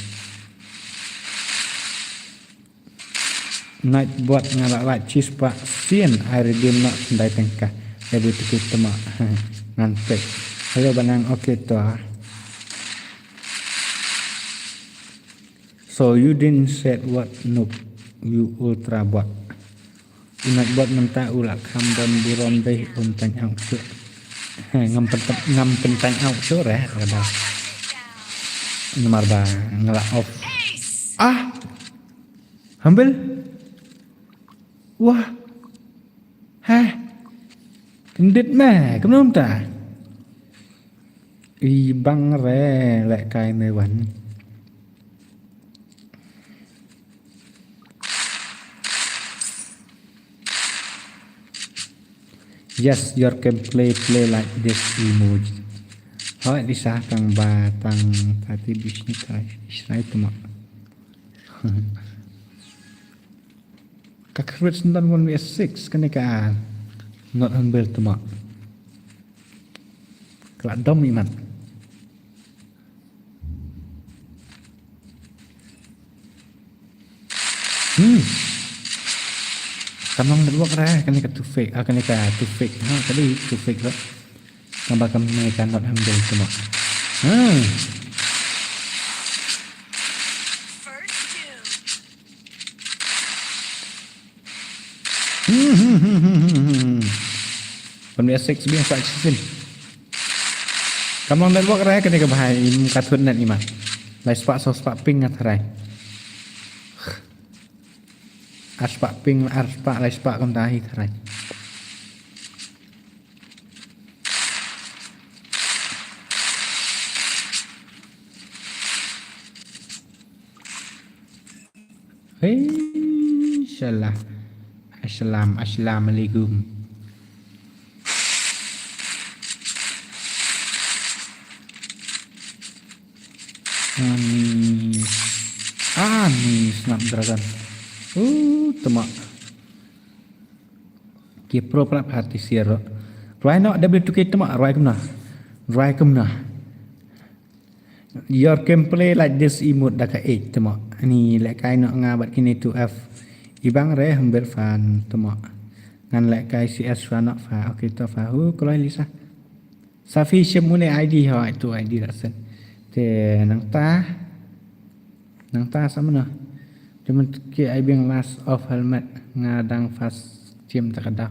Night bot nga la la chis pa sien ai redeem na dai tengka. Ebu tikit tema. Ngan pek. Hello banang, okay to ah. So you didn't said what noob, you ultra bot. Ingat buat mynta u la kham don burom dei um tang au shuh. He, ngam pynta-, ngam pyntang au shuh re, kata. Namar ba nga la off. Ah! Humble? Wah. Heh. Kyndit me, kumno mynta? I bang re, lehkai me wan. Yes, your gameplay play like this emoji. Hoi, Lisa, tang ba, tang tati bishni try, try tuma. Ka create sendon one V six, kane ka not humble tuma. Ka la dom imat. Hmm. Kam long network re, kane ka too fake, ah, kane ka too fake. Ha, kane too fake re. Kam ba kam ne ka not humble tuma. Hmm. Hmm, hmm, hmm, hmm, hmm, hmm. Pynbeit six biang sa action. Kam long network re kane ka bhai, im ka thut net ima. Lai spah saw spah ping nga tharai. Ar spah ping, ar spah, lai spah kumta hi tharai. Hei, salah. Assalam, assalamualaikum. Ani, ani Snapdragon. Uh, tuma. Ki pro pynap hati siar. Rwai noh W two K tuma, rwai kumno. Rwai kumno. Your gameplay like this emote da ka eight tuma. Ani lehkai noh nga bad kine two F. I bang re humble fan tuma. Ngan lehkai C S fa noh fa. Okay to fa. Hu kloi Lisa. Safi shim une I D ho, itu I D la send. Te nangta. Nangta sa mano. Te mynta ki ai biang last of helmet nga dang fast shim ta ka daw.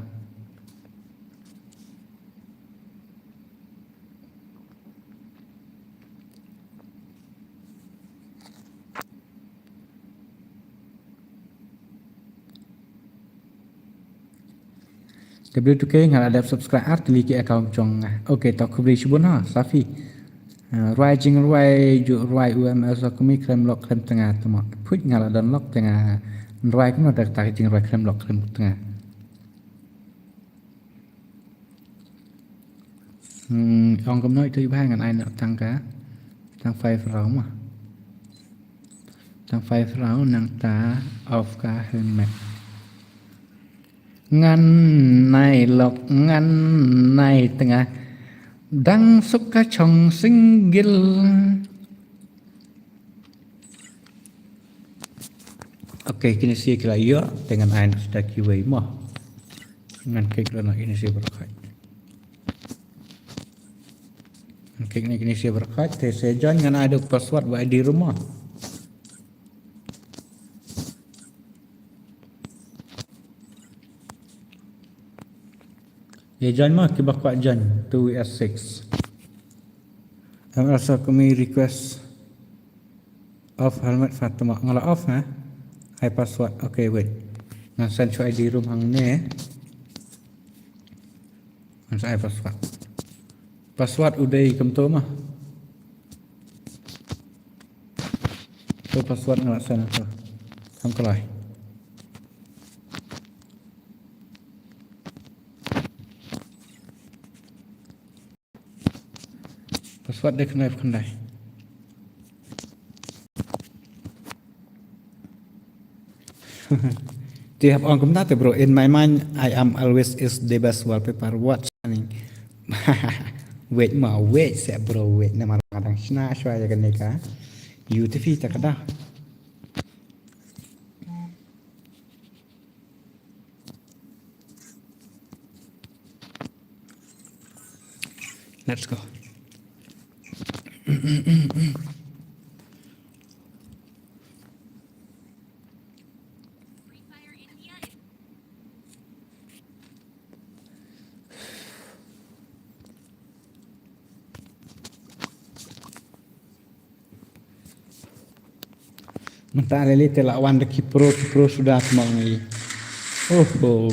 W two K nga la dep subscribe ar tylli ki account jong nga. Okay, to khublei shibun ha, Safi. Ah, rwai jingrwai, ju rwai U M S Alchemy khlem lok khlem tnga tuma. Phuit nga la don lok tnga. Rwai kumno da kata ka jingrwai khlem lok khlem tnga. Hmm, ong kumno itu i bhai ngan ai noh tang ka, tang five round ma. Tang five round nangta off ka helmet. Ngan nai lok, ngan nai tnga. Dang suk ka chong single. Okay, kine shi ki la ïoh, te ngan ai noh shuwa kiwei mo. Ngan klik noh kine shi baroh khoit. Ngan klik noh kine shi baroh khoit, te shu join ngan ai da u password bad I D ruh mo. Ïa join mo kiba kwah join, two V S six. Em, rasa kami request. Off helmet Fatima. Nga la off, ha? Ai password. Okay, wait. Ngan send shuwa I D ruh hangne. Ngan sa ai password. Password u dei kumto ma. To password nga la send to. Kam kalai. Password dei khyndai phew khyndai. Te hap ong kumta te bro, in my mind I am always is the best wallpaper. What? Wait ma, wait seh bro, wait, namar nga dang shna shuwa ïa kane ka U T V ta ka daw. Let's go. Mynta lei lei te la wan da ki pro ki pro suda tmok ngi. Oh oh.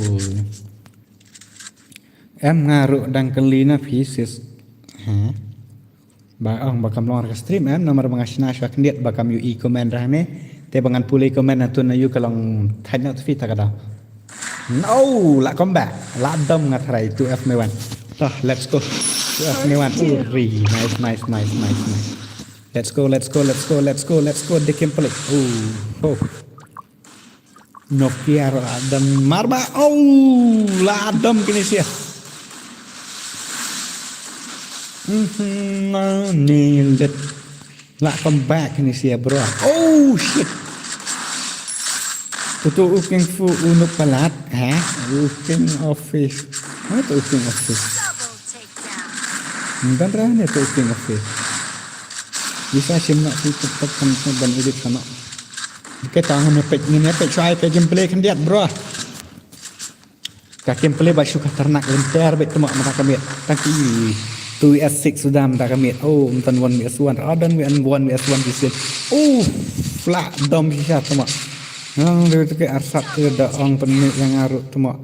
Em nga ruh dang kylli na phi sis. Ha? Ba ong ba kam long ka stream em namar ba nga shna shwa khyndiat ba kam ïohi comment ra ne. Te ba ngan pule comment na tun na ïoh ka long thait na tu phi ta ka da. No, la come back. La dom nga try two F me one. Tah, let's go. Two F me one. Uri, nice, nice, nice, nice, nice. Let's go, let's go, let's go, let's go, let's go. Dekim pelik. Oh, oh. Nokia la dom marba. Oh, la dom kini sia. Mhm, nailed it. La come back kini sia, bro. Oh shit. Tutu uking fu unuk palat, ha? Uking office. Ha, tu uking office. Ban ra ne tu uking office. Bisa sim nak tu tuk tuk kan ban edit kan. Kita ngene pek ngene pek suai pek gameplay khyndiat, bro. Ka gameplay ba shu ka ternak lenter bet tmok mata ka miet. Tang ki two S six sudah mata ka miet. Oh, mtan one S one. Oh, dan one one S one kisin. Oh, fla dom sisa tmok. Nang dia tu ke arsat ke da ong penik yang aruk tmok.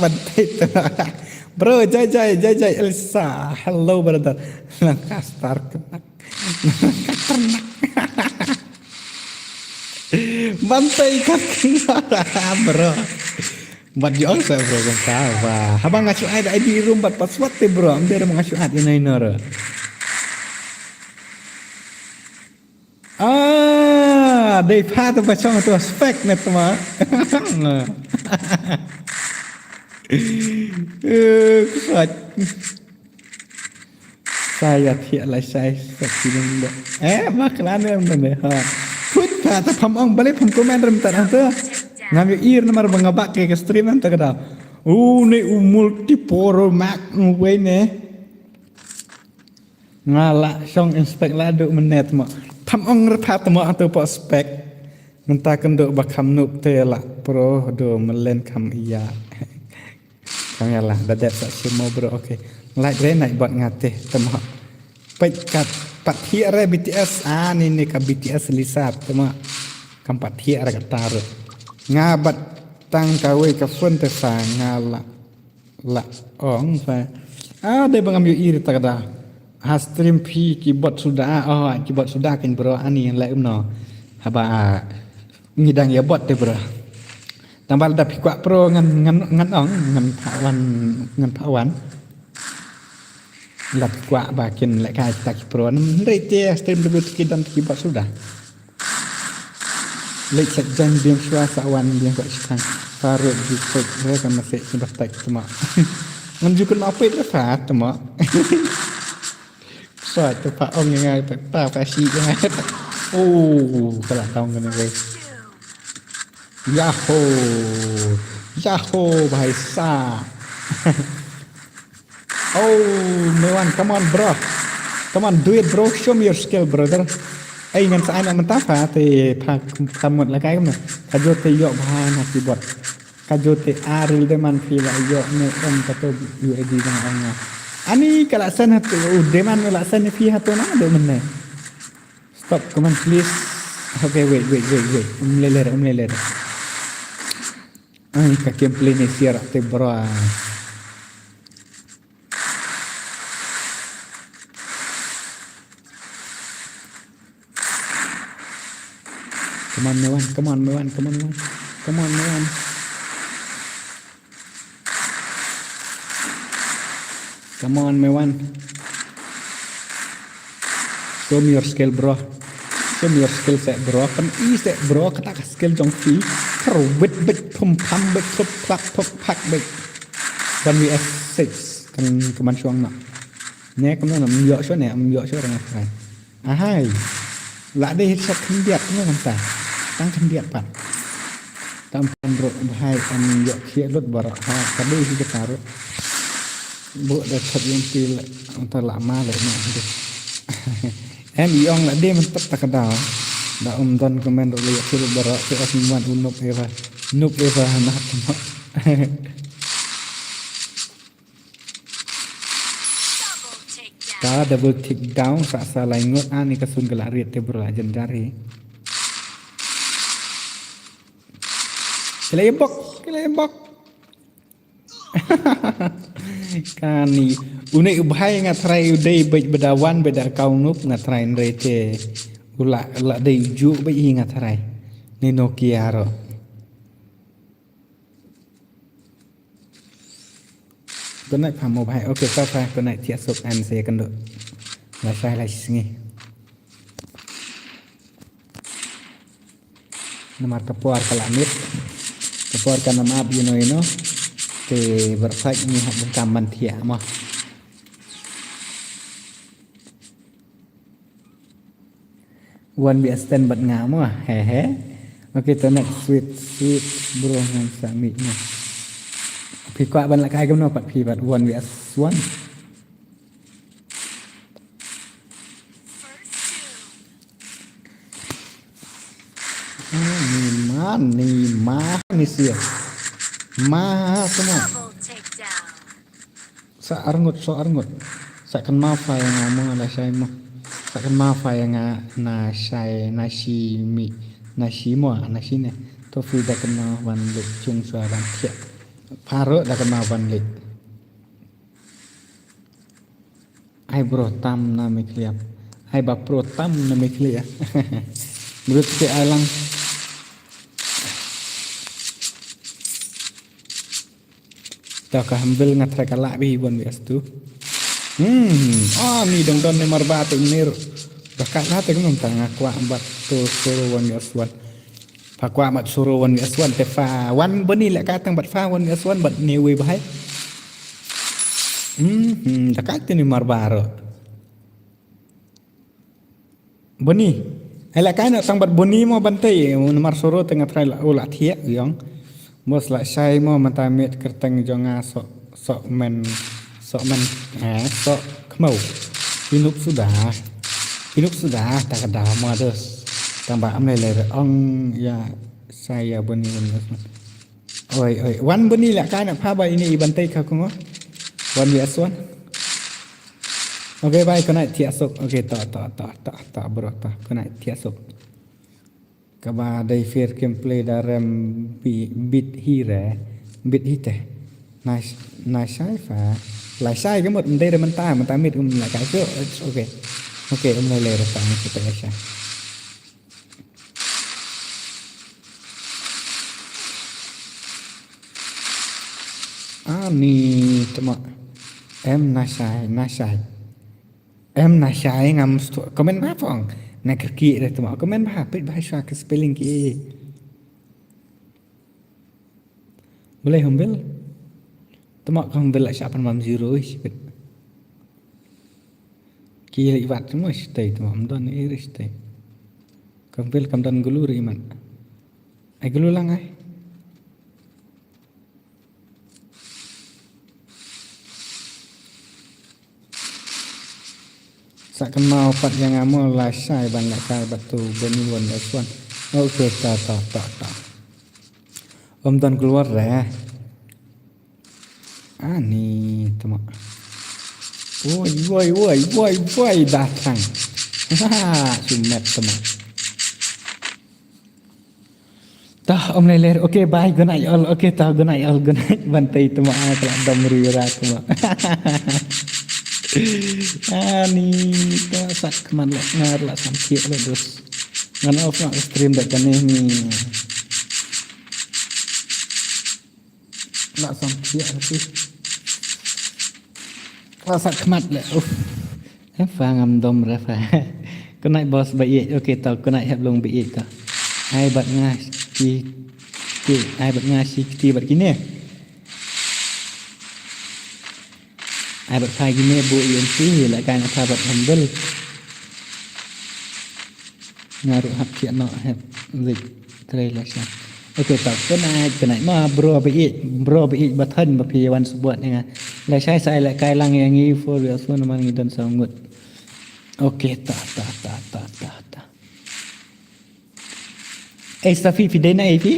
Bantai tmok. Bro, jai jai jai jai Elsa. Hello brother. Lancaster kenak. Ternak. Bantai kaki bro. Bat ju ong sa bro kan ka ba. Haba nga shu ai da I D room bat password te bro. Amber nga shu ai ina ina ra. Ah, dei pha tu ba chong tu spek ne tma. Eh, kusat. Saya thiah lai sai sa kidung da. Eh, ma klan em da me ha. Put pa ta pham ong bale pham comment rem ta ta. Ngam ïohi namar ba nga bak ke stream em ta ka da. U ne u multi pro max u wei ne. Nga la shong inspect la du mynne tma. Pham ong re pha tma tu po spec. Mynta kan du ba kham nup te la pro du melen kham iya. Kam ïa lah da dep sa shimo bro, okay. Like re nai bad nga te tma. Peit kat pat hi re B T S, ah ni ni ka B T S Lisa tma. Kam pat hi re ka taru. Nga bat tang kawei ka phone te sa nga la la ong sa. Ah dei ba ngam ïohi re ta ka da. Ha stream phi keyboard suda, oh keyboard suda kin bro ani la um no. Haba ngi dang ïa bot te bro. Tang ba lada phi kwah pro ngan ngan ngan ong ngan pha wan ngan pha wan. Lada phi kwah ba kin leh kai kita ki pro nang hynrei te stream da ki don ki bot suda. Leit sa jan biang shuwa sa wan biang kwah shipang. Parut ju pek re kan masih ki batai tma. Ngan ju kena pek re sa tma. Sa tu pa ong ngai pa pa pa si ngai. Oh, kala tong kena gai. Yahoo. Yahoo bhai sa. Oh, me wan, come on bro. Come on, do it bro. Show me your skill brother. Ei ngan sa ai na mynta pa te pa pa mut la kai kumne. Ka jot te ïoh bha na keyboard. Ka jot te aril de man phi la ïoh ne em ka to U A D dang ong. Ani ka la sen ha tu de man la sen phi ha to na de mynne. Stop comment please. Okay, wait, wait, wait, wait. Um leler, um leler. Ai ka gameplay ne siar te bro. Come on, me wan. Come on, me wan. Come on, me wan. Come on, me wan. Come on, me wan. Show me your skill, bro. Show me your skill set, bro. Kan i set, bro. Kata ka skill jong phi. Kar wit bit pum pam bit pup plak pup pak bit. One V S six. Kan kaman shuang na. Ne kaman na myo shuang ne myo shuang na. Ahai. La dei headshot khyndiat ne ngan ta. Tang khyndiat pat. Tam pan ro bhai am yok khie lut baroh ha ka dei hi ka ta ro. Bu da chat yang ti la ta la ma le ne. Em i ong la dei man tat ta ka da. Da um don comment ro le yok khie lut baroh ke as man u nup eva. Nup eva na ta ma. Ka double take down sa sa lai ngut ani ka sun ka la riat te bro la jan jari. Ki la ïa bok, ki la ïa bok. Kane une u bhai nga tharai u dei bad ba da wan bad da account noob nga tharai, hynrei te u la, u la dei u juh bad hi nga tharai. Ni Nokia ruh. Connect pha mo bhai. Okay, to pha connect thiah suk, em, sa ïakynduh lashai lashisngi. Namar ka por ka la miet. Ka por kan ym ap ïano ïano. Te bad pha ngi hap ban kam ban thiah mo. One V S ten bad nga mo, he he. Okay, to next, sweet, sweet, bro, ngan sa mih mo. Phi kwah ban lehkai kumno pat phi bad one V S one? Ah, ni ma, ni ma, ni sia. Ma, semua. Sa arngut, so arngut. Sa kynmaw pha ïa nga mo, lashai mo. Sa kynmaw pha ïa nga, na shai, na shi mih, na shi mo, na shi ne. To phi da kynmaw ban leit chung shuwa ban thiah. Pha ruh da kynmaw ban leit. Ai bro tam na Meghalaya. Ai ba pro tam na Meghalaya. Bro te ai lang. To ka Humble nga tharai ka lah beit one V S two. Hmm. Ah, ni dang don ne mar ba te mir. Ba ka lah te ngam ta nga kwah bat to solo one V S one. Pha kwah bat solo one V S one te pha wan bani lehkai tang bat pha one V S one bat ne wei bhai. Hmm, hmm, da ka te ni mar ba ro. Boni. Ai lehkai noh tang bad Boni mo ban tei, namar soro te nga tharai la, u la thiah ïong. Bos lashai mo mynta miet kyrteng jong nga Soh, Soh Men, Soh Men, eh, Soh Khmew. Pynuk suda. Pynuk suda ta ka da mo dos. Tang ba am lei lei ong ïa shai ïa Boni Boni. Oi, oi. Wan Boni lehkai noh pha ba ine i ban tei ka kong. One V S one. Okay, bye, good night, thiah suk. Okay, to, to, to, to, to, bro, to, good night, thiah suk. Kaba dei fair gameplay da rem bi, bit hi re, bit hi te. Nice, nice shai pha. Lashai ka mut, mdei re mynta, mynta mit um lehkai suk. It's okay. Okay, um lei lei re ta, um lei lei. Ani tma. Em nashai, nashai. Em nashai ngam stu. Comment ba phong. Na kerki re tma. Comment ba pit ba sha ke spelling ki. Boleh Humble. Tma ka Humble la sha pan mam zero ish pit. Ki lei wat tma stay tma mdon iri stay. Ka Humble kam don gulu ri man. Ai gulu lang ai. Sa kynmaw pat ïa nga mo lashai ban lehkai bad tu Boni Boni S one. Okay, ta, ta, ta, ta. Ym don keluar re. Ani tma. Woi, woi, woi, woi, woi, datang. Ha, sumet tma. Tah, ym lei lei. Okay, bye, good night all. Okay, tah, good night all, good night. Ban tei tma, ah, ka la dom ri ra tma. Ani, tah, sat kman leh ngar la sam thiah leh dus. Ngan off na stream da kane ni. La sam thiah leh dus. La sat khmat leh. Uff. Eh, pha ngam dom re pha. Good night boss ba ïeit. Okay, to good night hep long ba ïeit to. Ai bad nga ki, ki, ai bad nga shi kti bad kine. Ai bad pha kine bu ïen ti la kan pha bad Humble. Nga ruh hap thiah noh hep lik trei la sha. Okay, to good night, good night. Ma bro ba ïeit, bro ba ïeit ba than ba phi wan support ïa nga. La shai sa ai lehkai lang ïa ngi four wheels man ngi don saw ngut. Okay, ta, ta, ta, ta, ta, ta. Eh, Safi, phi dei na ei phi?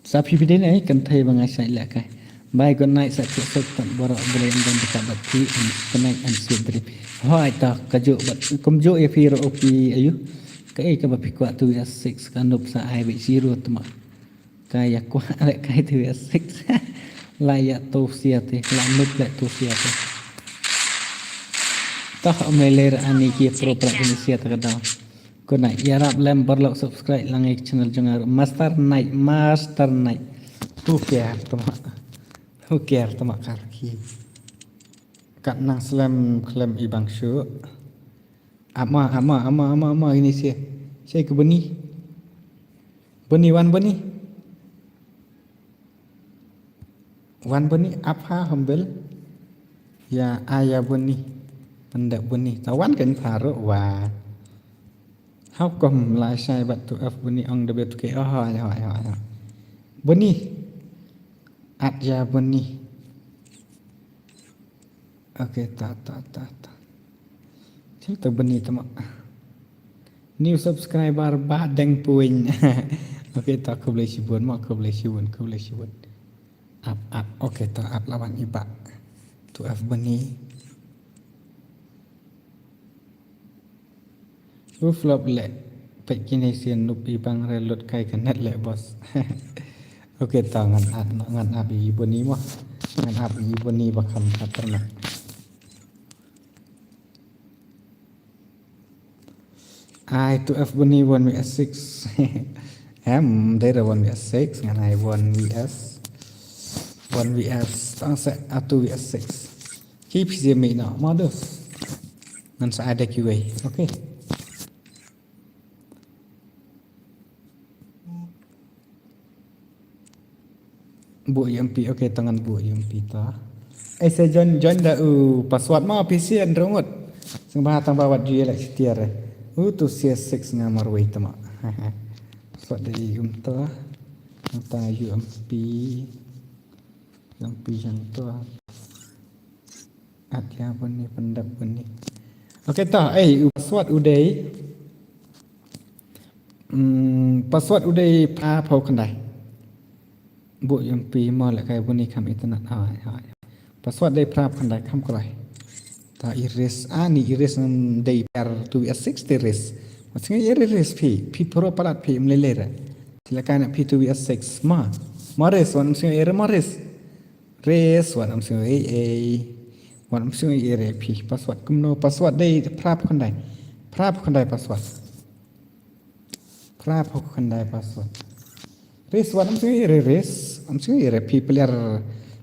Safi, phi dei na ei? Kan thei ba nga shait lehkai. Bye, good night, sa thiah suk pat baroh, Blei un don bad phi, and good night and sweet dream. Hooid, ta, kajuh bad, kumjuh ïa phi ruh, phi, ayu. Kaei kaba phi kwah two vs six, ka noob sa ai beit zero tma. Ka ïa kwah leh kai two vs six. La ïa two sia te, la noob leh two sia te. Tah, ym lei lei ra ani ki pro pra ini sia ta ka daw. Ko na ïarap lem paralok subscribe lang ïa ka channel jong nga ruh. Master Knight, Master Knight. Who care tma. Who care tma kar ki. Kat nang slem khlem i bang shu. Ap ma, ap ma, ap ma, ap ma, ap ma, ini sia. Sia ka Boni. Boni, wan Boni. Wan Boni, ap ha humble. Ïa, aya Boni. Pyndep Boni. Ta wan kan pharu wa. How come la shai bat two F Boni ong da bet ke. Oh, aya, aya, aya. Boni. At ïa Boni. Okay, ta, ta, ta, ta. Chil ta Boni tma. New subscriber ba deng puin. Okay, ta khublei shibun ma, khublei shibun, khublei shibun. Ap, ap, okay, ta ap lawan i ba. two F Boni. U flop leh. Peit kine sien nup i bang re lut kai ka net leh boss. Okay, ta ngan ap, ngan ap i Boni mo. Ngan ap i Boni ba kham khatarnak. Ai two F Boni one V S six. Em, dei ra one V S six, ngan ai one V S. One V S, tang se a two V S six. Ki phi sia mi no, modus. Ngan sa ada kiwei. Okay. Bu U M P, okay, tangan bu U M P ta. Eh, sa join, join da u password ma phi sia ndrongot. Seng ba tang ba wat ju ïa leh sitiar eh. U tu sia six nga marwei tama. Password da i um ta. Ta U M P. U M P jang ta. At ïa Boni pyndap Boni. Okay ta, eh, u password u dei. Hmm, password u dei phra phew khyndai. Bu U M P mo leh kai Boni kham internet. Hai, hai. Password dei phra phew khyndai kham kloi. Ta erase, ani erase ngam dei per two V S six te erase. Wat sngew erase phi, phi pro palat phi ym lei lei re. Sila kai na phi two V S six ma. Ma erase, wat sngew erase ma erase. Erase, wat ym sngew ei ei. Wat ym sngew ei ei re phi. Password kumno, password dei phra phew khyndai. Phra phew khyndai password. Phra phew khyndai password. Erase, wat ym sngew ei re, erase. Ym sngew ei re phi player,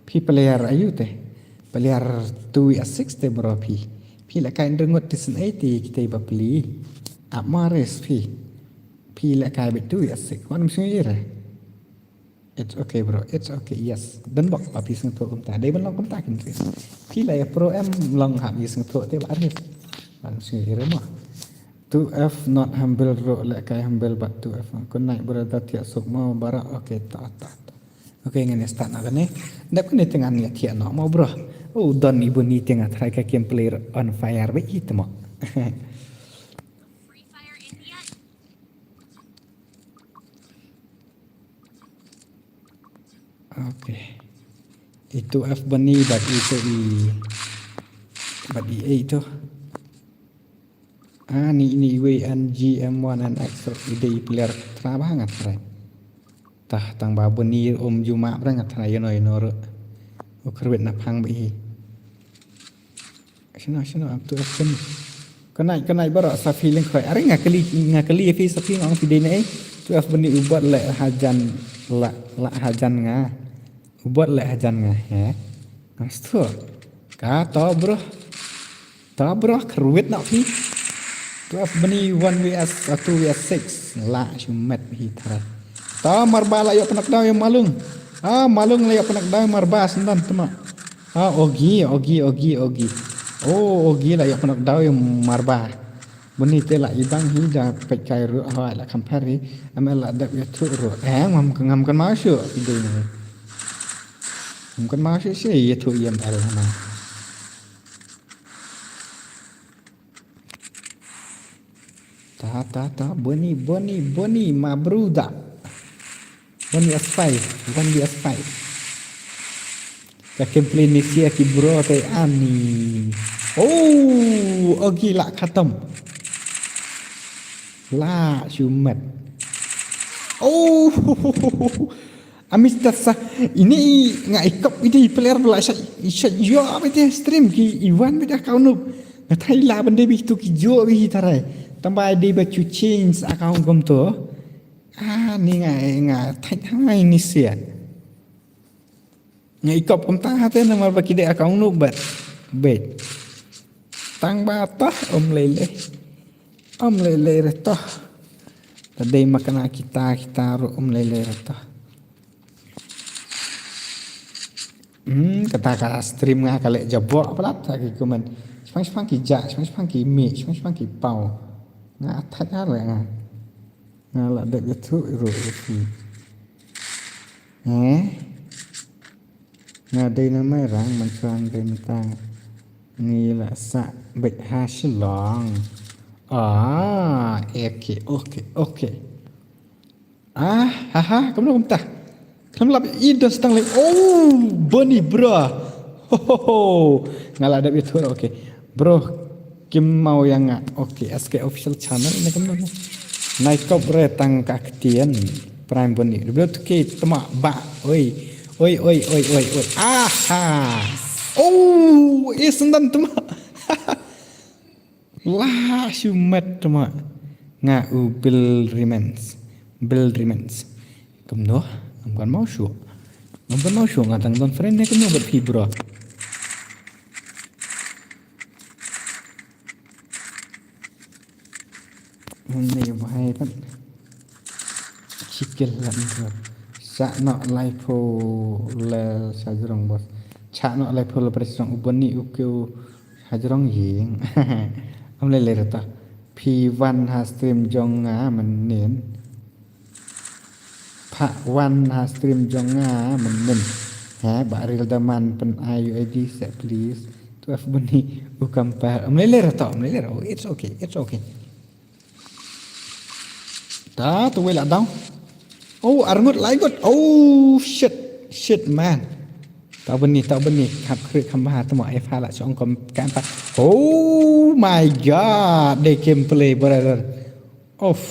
phi player ayu te. Player two V S six te bro phi. Phi la kai ndrngut te sien ei te kita ba pli. Ap ma erase phi. Phi la kai beit two V S six. Wat ym sngew ei re. It's okay bro, it's okay, yes. Don bok ba phi sngewthuh kumta. Dei ban long kumta kin phi. Phi la ïa pro em long ha phi sngewthuh te ba ris. Ban sngewthuh ira mo. Two F not humble bro, leh kai humble bad two F. Good night brother, thiah suk mo baroh. Okay, ta ta ta. Okay, ngan start noh kane. Dep kane te ngan ïa thiah noh mo bro. Oh, don i Boni te nga tharai ka gameplay on fire ba i te mo. Okay. Itu F Boni bad itu i, bad i itu. Ah, ni, ni iwei N G M one N X i dei player tra ba nga tharai. Tah tang ba Boni um ju map ra nga tharai ïano ïano ruh. U kyrwit na phang ba i. Shano, shano, up to open. Kynai, kynai baroh sa phi lyngkhoi. Are nga kylli, nga kylli ïa phi sa phi nga ong phi dei naei. Two F Boni u bot leh hajan, la, la hajan nga. U bot leh hajan nga, he. Astu. Ka to bro. To bro, kyrwit noh phi. Two F Boni one V S, uh, two V S six. La shumet hi tharai. To marba la ïoh pynok daw ïa Malung. Ah, Malung la ïoh pynok daw ïa marba sendon tma. Ah, Ogi, Ogi, Ogi, Ogi. Oh, Ogi la ïoh pynok daw ïa marba. Boni te la i bang hi da peit kai ruh hawai la compare hi. Am la dep ïathuh ruh. Eh, ngam, ngam kynmaw shuh ki dei ni. Ngam kynmaw shuh shi ïathuh ïa em el hana. Ta, ta, ta, Boni, Boni, Boni, ma bruda. One V S five, one V S five. Ka gameplay ni sia ki bro te ani. Oh, Ogi la khatam. La shumat. Oh, amis tasa ini nga ikop ini player bela sa sa yo bete stream ki iwan bete account nuk. Nga thai la bende bi tu ki jo bi tarai. Tambah dei ba chu change account kom tu. Ah, ni nga nga thai hai ni sia. Nga ikop kumta hate namar ba ki dei account nuk bat. Bet. Tang ba toh um lei lei. Um lei lei re toh. Ta dei ma kane kita kita ruh um lei lei re toh. Hmm, kata ka stream nga ka leh jabok palat ha ki comment. Shipang shipang ki ja, shipang shipang ki mih, shipang shipang ki paw. Nga thait ha leh nga. Nga la dep jathuh ruh ruh. Eh? Nga dei na Mairang, Manshrang dei mynta. Ngi la sah beit ha Shillong. Ah, okay, okay, okay. Ah, ha ha, kumno kumta. Khlem lap i don stang lei. Oh, Bernie bro. Ho ho ho. Nga la dep ïathuh, okay. Bro, kim mau ïa nga. Okay, S K official channel ne kumno ne. Nai kop re tang ka ktien. Prime Bernie. W two K tma ba. Oi. Oi, oi, oi, oi, oi. Aha. Oh, is ndan tma. La shumat tma. Nga u Bill Remains. Bill Remains. Kumno? Ngam kan mau shu. Ngam kan mau shu nga tang don friend ne kumno bad phi bro. Ni bahai pat. Sikil lan bro. Sa no lai pho le sa jrong bos. Sa no lai pho le pres jrong u Bernie u keu. Hajrong ïing. Am lei lei rata. Phi wan ha stream jong nga mynnin. Pha wan ha stream jong nga mynnin. He ba ril daman pyn ai U I D se please. Tu F bani u kampar. Am lei lei rata. Am lei lei rata. It's okay. It's okay. Ta tu wei la dau. Oh, arngut lai gut. Oh shit. Shit man. Tau bani, tau bani. Khap khri kham bah tamo ai pha la chong kom kan pa. Oh my god. They can play brother. Off.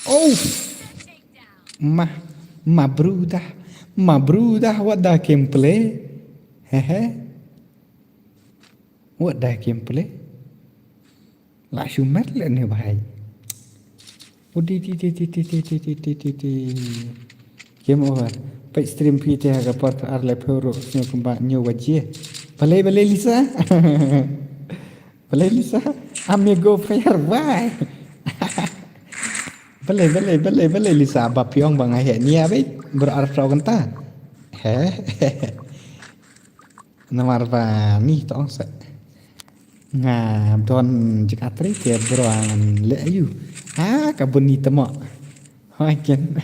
Off. Ma, ma bruda. Ma bruda, what the can play. He he. What the can play. La shumat le ne bahai. Udi ti ti ti ti ti ti ti ti ti ti. Game over. Peit stream phi te ha ka por ar le pheu ruh sñiaw kumba ñiew waje. Balei balei Lisa. Balei Lisa. Amigo player why. Balei balei balei balei Lisa ba piong ba ngai he nia beit. Ber ar tau kanta. He. Namar ba ni tong se. Nga don jik atri ke bro ngan le ayu. Ha ka buni temo. Hoi ken.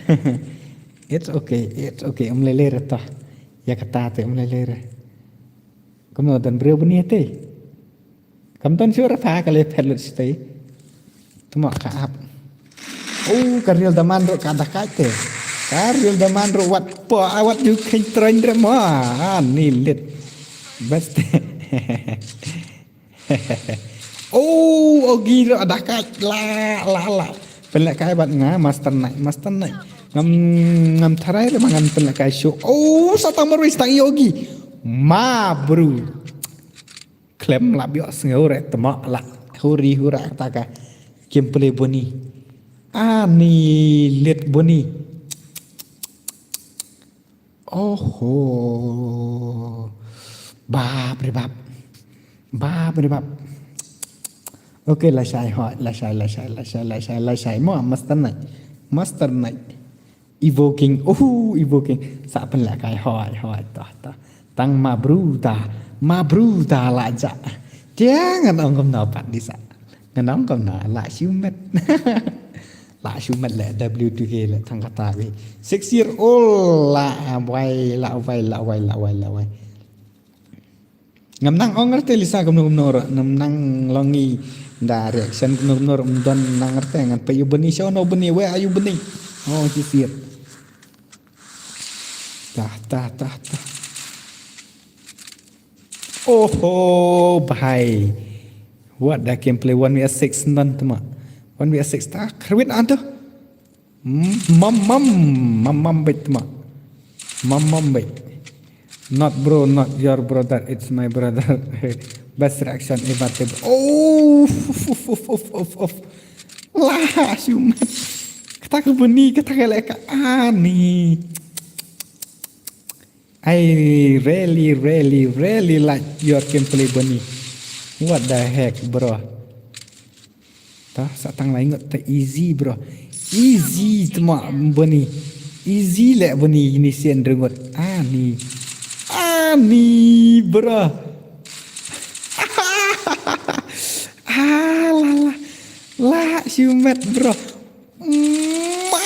It's okay, it's okay. Um lele re toh. Ya kata te um lele re. Kumno don bro buni te. Kam don sure pha ka le phet lut stay. Tuma ka ap. Oh, ka ril daman ro ka dakai te. Ka ril daman ro wat po awat yu khen train re ma. Ah, ni lit. Best. Oh, ogi ro dakai la la la. Pynleh kai bat nga master night, master night. Ngam ngam tharai le mangan pynleh kai show. Oh, satang marwis tang yogi. Ma bro. Klem la biok sngew re tma la huri hura kata ka gameplay boni. Ani let boni. Oho. Bap re bap. Bap re bap. Okay, la shai hoi, la shai, la shai, la shai, la shai, la shai. Mo master night. Master night. Evoking, oh, evoking. Sa pynleh kai hoi hoi toh toh. Tang ma bruda, ma bruda la ja. Dia ngan ong kumno pat di sa. Ngan ong kumno la shumet. La shumet le W two K le tang kata wi. Six year old la wai la wai la wai la wai la wai. Ngam nang ong arte Lisa kumno kumno ro, ngam nang longi da reaction kumno kumno ro, ngam don nang arte ngan pe yu bani show no bani we ayu bani. Oh sisir. Tah tah tah tah. Oho bhai. What the gameplay one v six non tuma. One V six ta khruit antu. Mam mam mam mam bit ma. Mam mam bit. Not bro, not your brother, it's my brother. Best reaction ever. Oh, of, of, of, of, of. Lah, shumat. Kata ka bani, kata ka leka ani. I really, really, really like your gameplay, Bani. What the heck, bro? Ta sa tang lai ngut ta easy, bro. Easy tma, Bani. Easy le, Bani, ini sien rengut. Ani. Ani, bro. Ah, la, la. La, shumat, bro. Ma.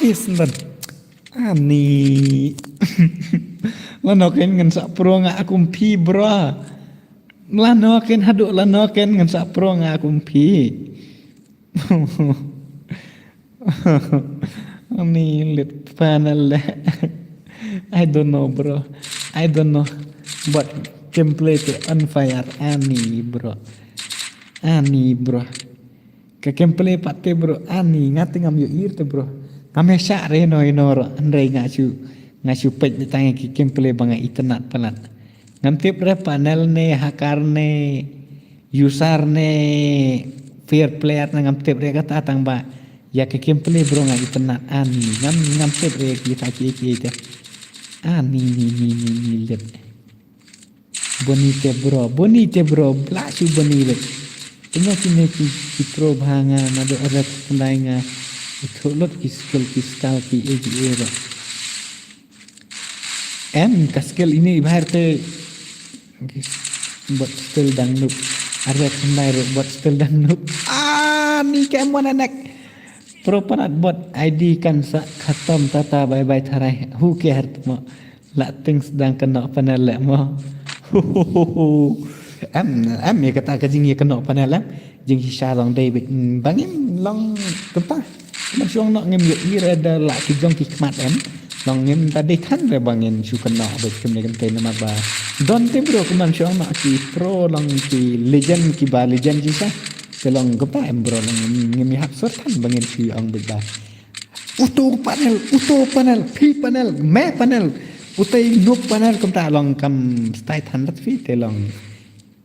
Yes, ndan. Ani. Lano ken ngan sa pro nga akum phi, bro. Lano ken hadu lano ken ngan sa pro nga akum phi. Ani lit panel le. I don't know, bro. I don't know. But gameplay te on fire. Ani, bro. Ani, bro. Ka gameplay pat te, bro. Ani, nga te ngam ïohi te, bro. Ngam ïa shah re no ino ro. Hynrei nga shu, nga shu peit ni tang ïa ki gameplay ba nga itynnad palat. Ngam tip re panel ne, hacker ne, user ne, fair player ne, ngam tip re kata tang ba. Ïa ka gameplay, bro, nga itynnad. Ani, ngam, ngam tip re kita ki ki te. Ani, ni, ni, ni, ni, lit. Boni te, bro, Boni te, bro, bla shu Boni bit. Tengok sini ki, ki pro bha nga, nado ada kendai nga. Itu lot ki skill, ki style, ki A G A, bro. Em, ka skill ini bahar te. Bot skill dang noob. Ada kendai, bro, bot skill dang noob. Ah, ni ka em wan anak. Pro panat bot I D kan sa khatam tata bye bye tharai. Who care mo? La things dang kano panel le mo. Em, em, ïa kata ka jing ïa kano panel em. Jing shisha long dei bit, mm, bangin long kumta. Kumba shong no ngim ïohi re da la ki jong ki khmat em. Long ngim ta dei than re bangin shu kano bit kumne kumte namar ba. Don te bro kumba shong no ki pro long ki legend ki ba legend shisha. Te long kumta em bro long ngim, ngim ïa hap sot than bangin shu ong bit ba. Uto panel, uto panel, phi panel, me panel, utai nuk panel kumta long kam stai than rat phi te long.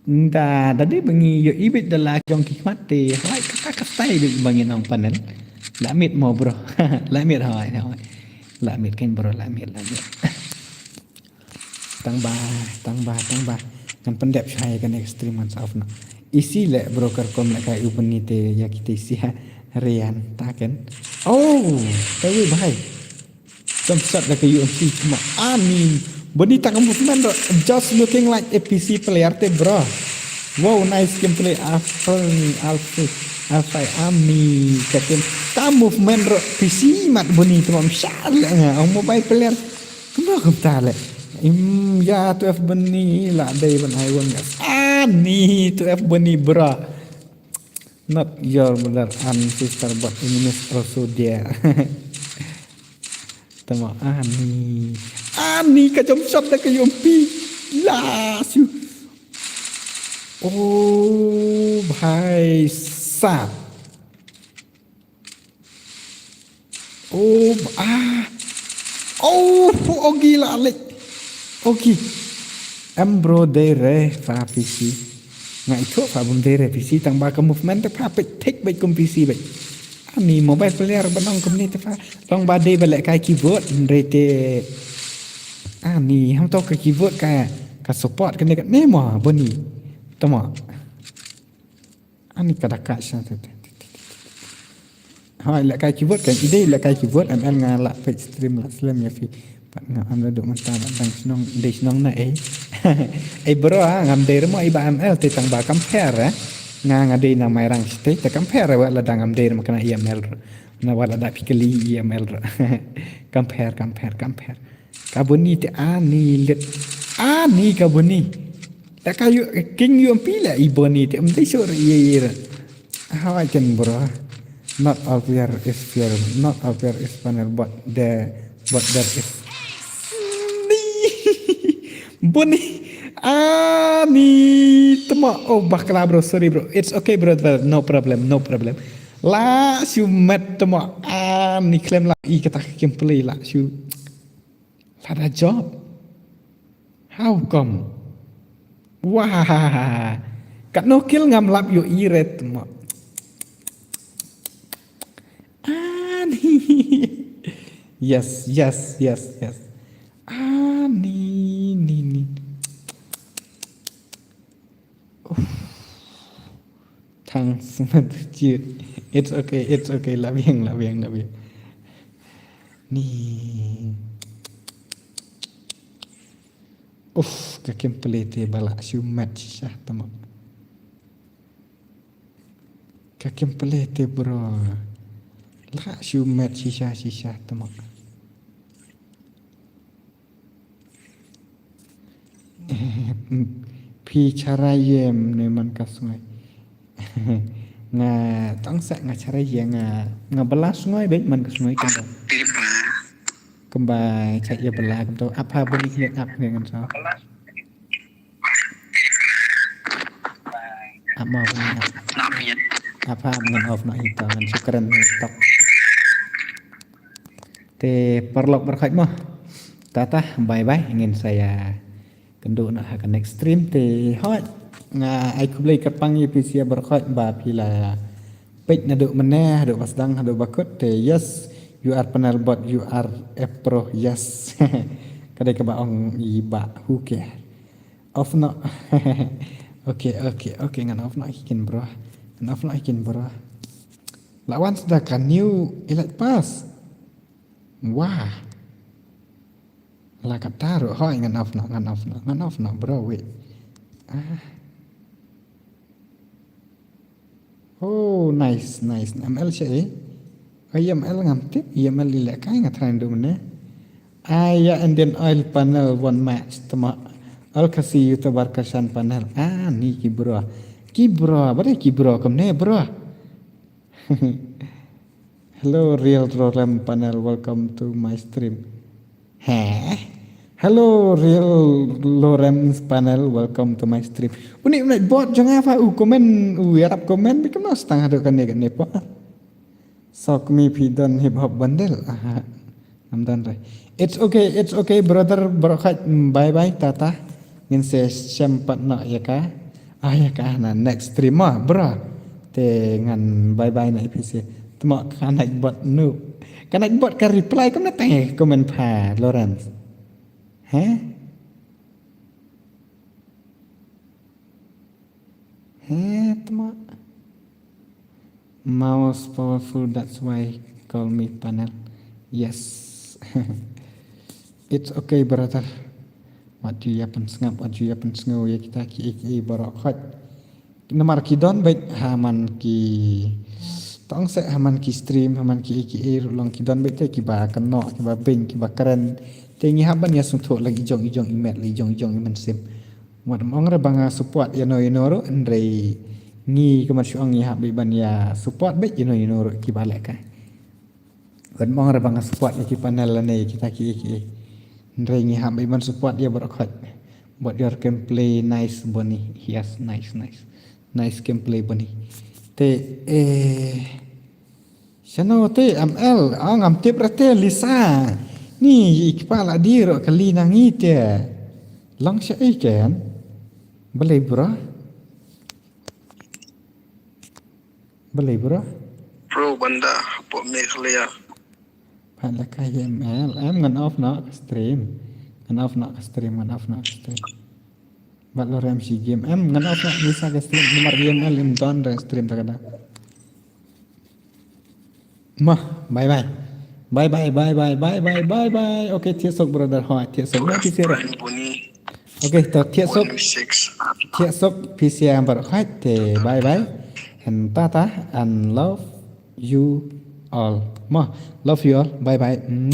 Da, da dei ba ngi ïohi bit da la jong ki khmat te, hoi, kata ka stai bit ba ngi nong panel. La miet mo bro, la miet hoi, hoi. La miet kan bro, la miet, la miet. Tang ba, tang ba, tang ba. Ngan pyndep shai kane ka stream ngan sa off noh. Isi le bro ka rukom le ka u Boni te ïa kita isi ha. Rian, ta ken. Oh, ka wi bhai. Jump shot da ka U M P cuma. Amin. Boni ta ka movement ro. Just looking like a P C player te bro. Wow, nice gameplay. Alpha, Alpha, Alpha, Ami. Ka tem. Ka movement ro. P C mat Boni te mam shar le nga. Ang mobile player. Kumno kumta le. Im, ya, tu F Boni la dei ban ai wan ya. Ani, tu F Boni bro. Not your brother and sister, but enemies also there. Tama, ani. Ani ka jump shot da ka U M P. La, shu. Oh, bhai sahab. Oh, ah. Oh, ogi la lek. Ogi. Em bro dei re fa P C. Nga ithuh fa bym dei re P C tang ba ka movement te fa peit thik beit kum P C beit. Ani mobile player ba nong kumne te fa. Long ba dei ba leh kai keyboard hynrei te. Ani ham to ka keyboard ka, ka support kane kane mo Boni. Tama. Ani ka da ka sha te. Hoi, leh kai keyboard kan, i dei leh kai keyboard, M L nga la peit stream la slem ïa phi. Pat nga am la duk mynta la dang shnong, dei shnong na ei. Ei bro, ah, ngam dei re mo i ba M L te tang ba compare, eh. Nga nga dei na Mairang State te compare, eh, wat la dang ngam dei re mo kana i M L ro. Na wat la da phi kylli i M L ro. Compare, compare, compare. Ka Boni te ani lit. Ani ka Boni. Da ka yu, king U M P la i Boni te. Em dei sur i i ra. How I can bro. Not all player is fair. Not all player is panel, but the, but there is. Boni. Ani tmo, oh bakla bro, sorry bro. It's okay brother, no problem, no problem. La shu met tmo, ani khlem la i kata ka gameplay la shu. Lada job. How come? Wah. Katno kill ngam lap ïohi re tmo. Ani. Yes, yes, yes, yes. Ani, ni, ni. Uff. Thanks, man. It's okay, it's okay. Love you, love you, love you. Ni. Uff, ka gameplay te ba la shu met shisha tmo. Ka gameplay te bro. La shu met shisha shisha tmo. Phi chara ïem ne man ka sngi. Nga tang sa nga chara ïa nga, nga bala sngi bek man ka sngi kan. Kumba cha ïa bala kumto apa buni ïa ap ne ngan sa. Apa buni ap. Apa ngan off na ita ngan sukren tok. Te paralok baroh khoit mo. Tata, bye bye, ngin sa ïa kynduh noh ha ka next stream te hoi. Nga ai khublei kyrpang ïa phi sha baroh khoit ba phi la peit naduh mynne haduh ba sdang haduh ba kut te yes, you are panel but you are a pro, yes. Ka dei kaba ong i Bah Huke. Off noh. Okay, okay, okay, ngan off noh ïa ki kin bro. Ngan off noh ïa ki kin bro. La wan sa da ka new elite pass. Wah. La kata ruh hoi ngan off noh, ngan off noh, ngan off noh bro, wait. Ah. Oh, nice, nice. M L sha eh. Oh, M L ngam tip, M L i leh kai nga try ndu mynne. Ai ya Indian Oil panel one match tma. Al kasi YouTuber Kashan panel. Ah, ni ki bro. Ki bro, ba dei ki bro kumne bro. Hello, Real Lorem panel, welcome to my stream. Heh? Hello, Real Lorem panel, welcome to my stream. Uni, uni bot jong nga fa u comment, u yarap comment, bi kumno stang haduh kane kane pa. Sok mi phi don hip hop bundle. Aha. Ngam don re. It's okay, it's okay, brother, bro, khat, mm, bye bye, tata. Ngin sa shem pat noh ïa ka. Ah, ïa ka na next stream ah, bro. Te ngan bye bye na ïa phi sha. Tma ka night bot noob. Ka night bot ka reply kumne tang comment pha Lawrence. Heh? Heh, tma. Most powerful, that's why call me panel. Yes. It's okay, brother. Wat ju ïa pynsngap, wat ju ïa pynsngew ïa kita ki, ki, ki baroh khoit. Namar ki don beit ha man ki tong seh, ha man ki stream, ha man ki, ki, ki ruh long ki don beit te kiba kynnoh, kiba beiñ, kiba kren. Te ngi hap ban ïa sngewthuh la i jong, i jong i met, la i jong, i jong i mynsiem. Wat ym ong re ba nga support ïano ïano ruh, hynrei ngi kumba shu ong ngi hap beit ban ïa support beit ïano ïano ruh kiba leh kai. Wat ym ong re ba nga support ïa ki panel lane ïa kita ki, ki. Hynrei ngi hap beit ban support ïa baroh khoit. But your gameplay nice, Bonnie. Yes, nice, nice. Nice gameplay, Bonnie. Te, eh, shano te M L, ah, ngam tip re te Lisa. Ni i kpa la dei ruh kali na ngi te. Long sha i ken. Balei bro? Balei bro? Bro banda hapoh Meghalaya. Pha la ka M L, em ngan off noh ka stream. Ngan off noh ka stream, ngan off noh ka stream. Bad lo rem shi game. Em ngan off noh Lisa ka stream, namar M L im don re stream ta ka da. Mah, bye bye. Bye bye, bye bye, bye bye, bye bye. Okay, thiah suk brother, hoi, thiah suk. Mah, thiah suk. Okay, to thiah suk. Thiah suk, P C M baroh khoit, te bye bye. And tata, and love you all. Mah, love you all. Bye bye. Mwah.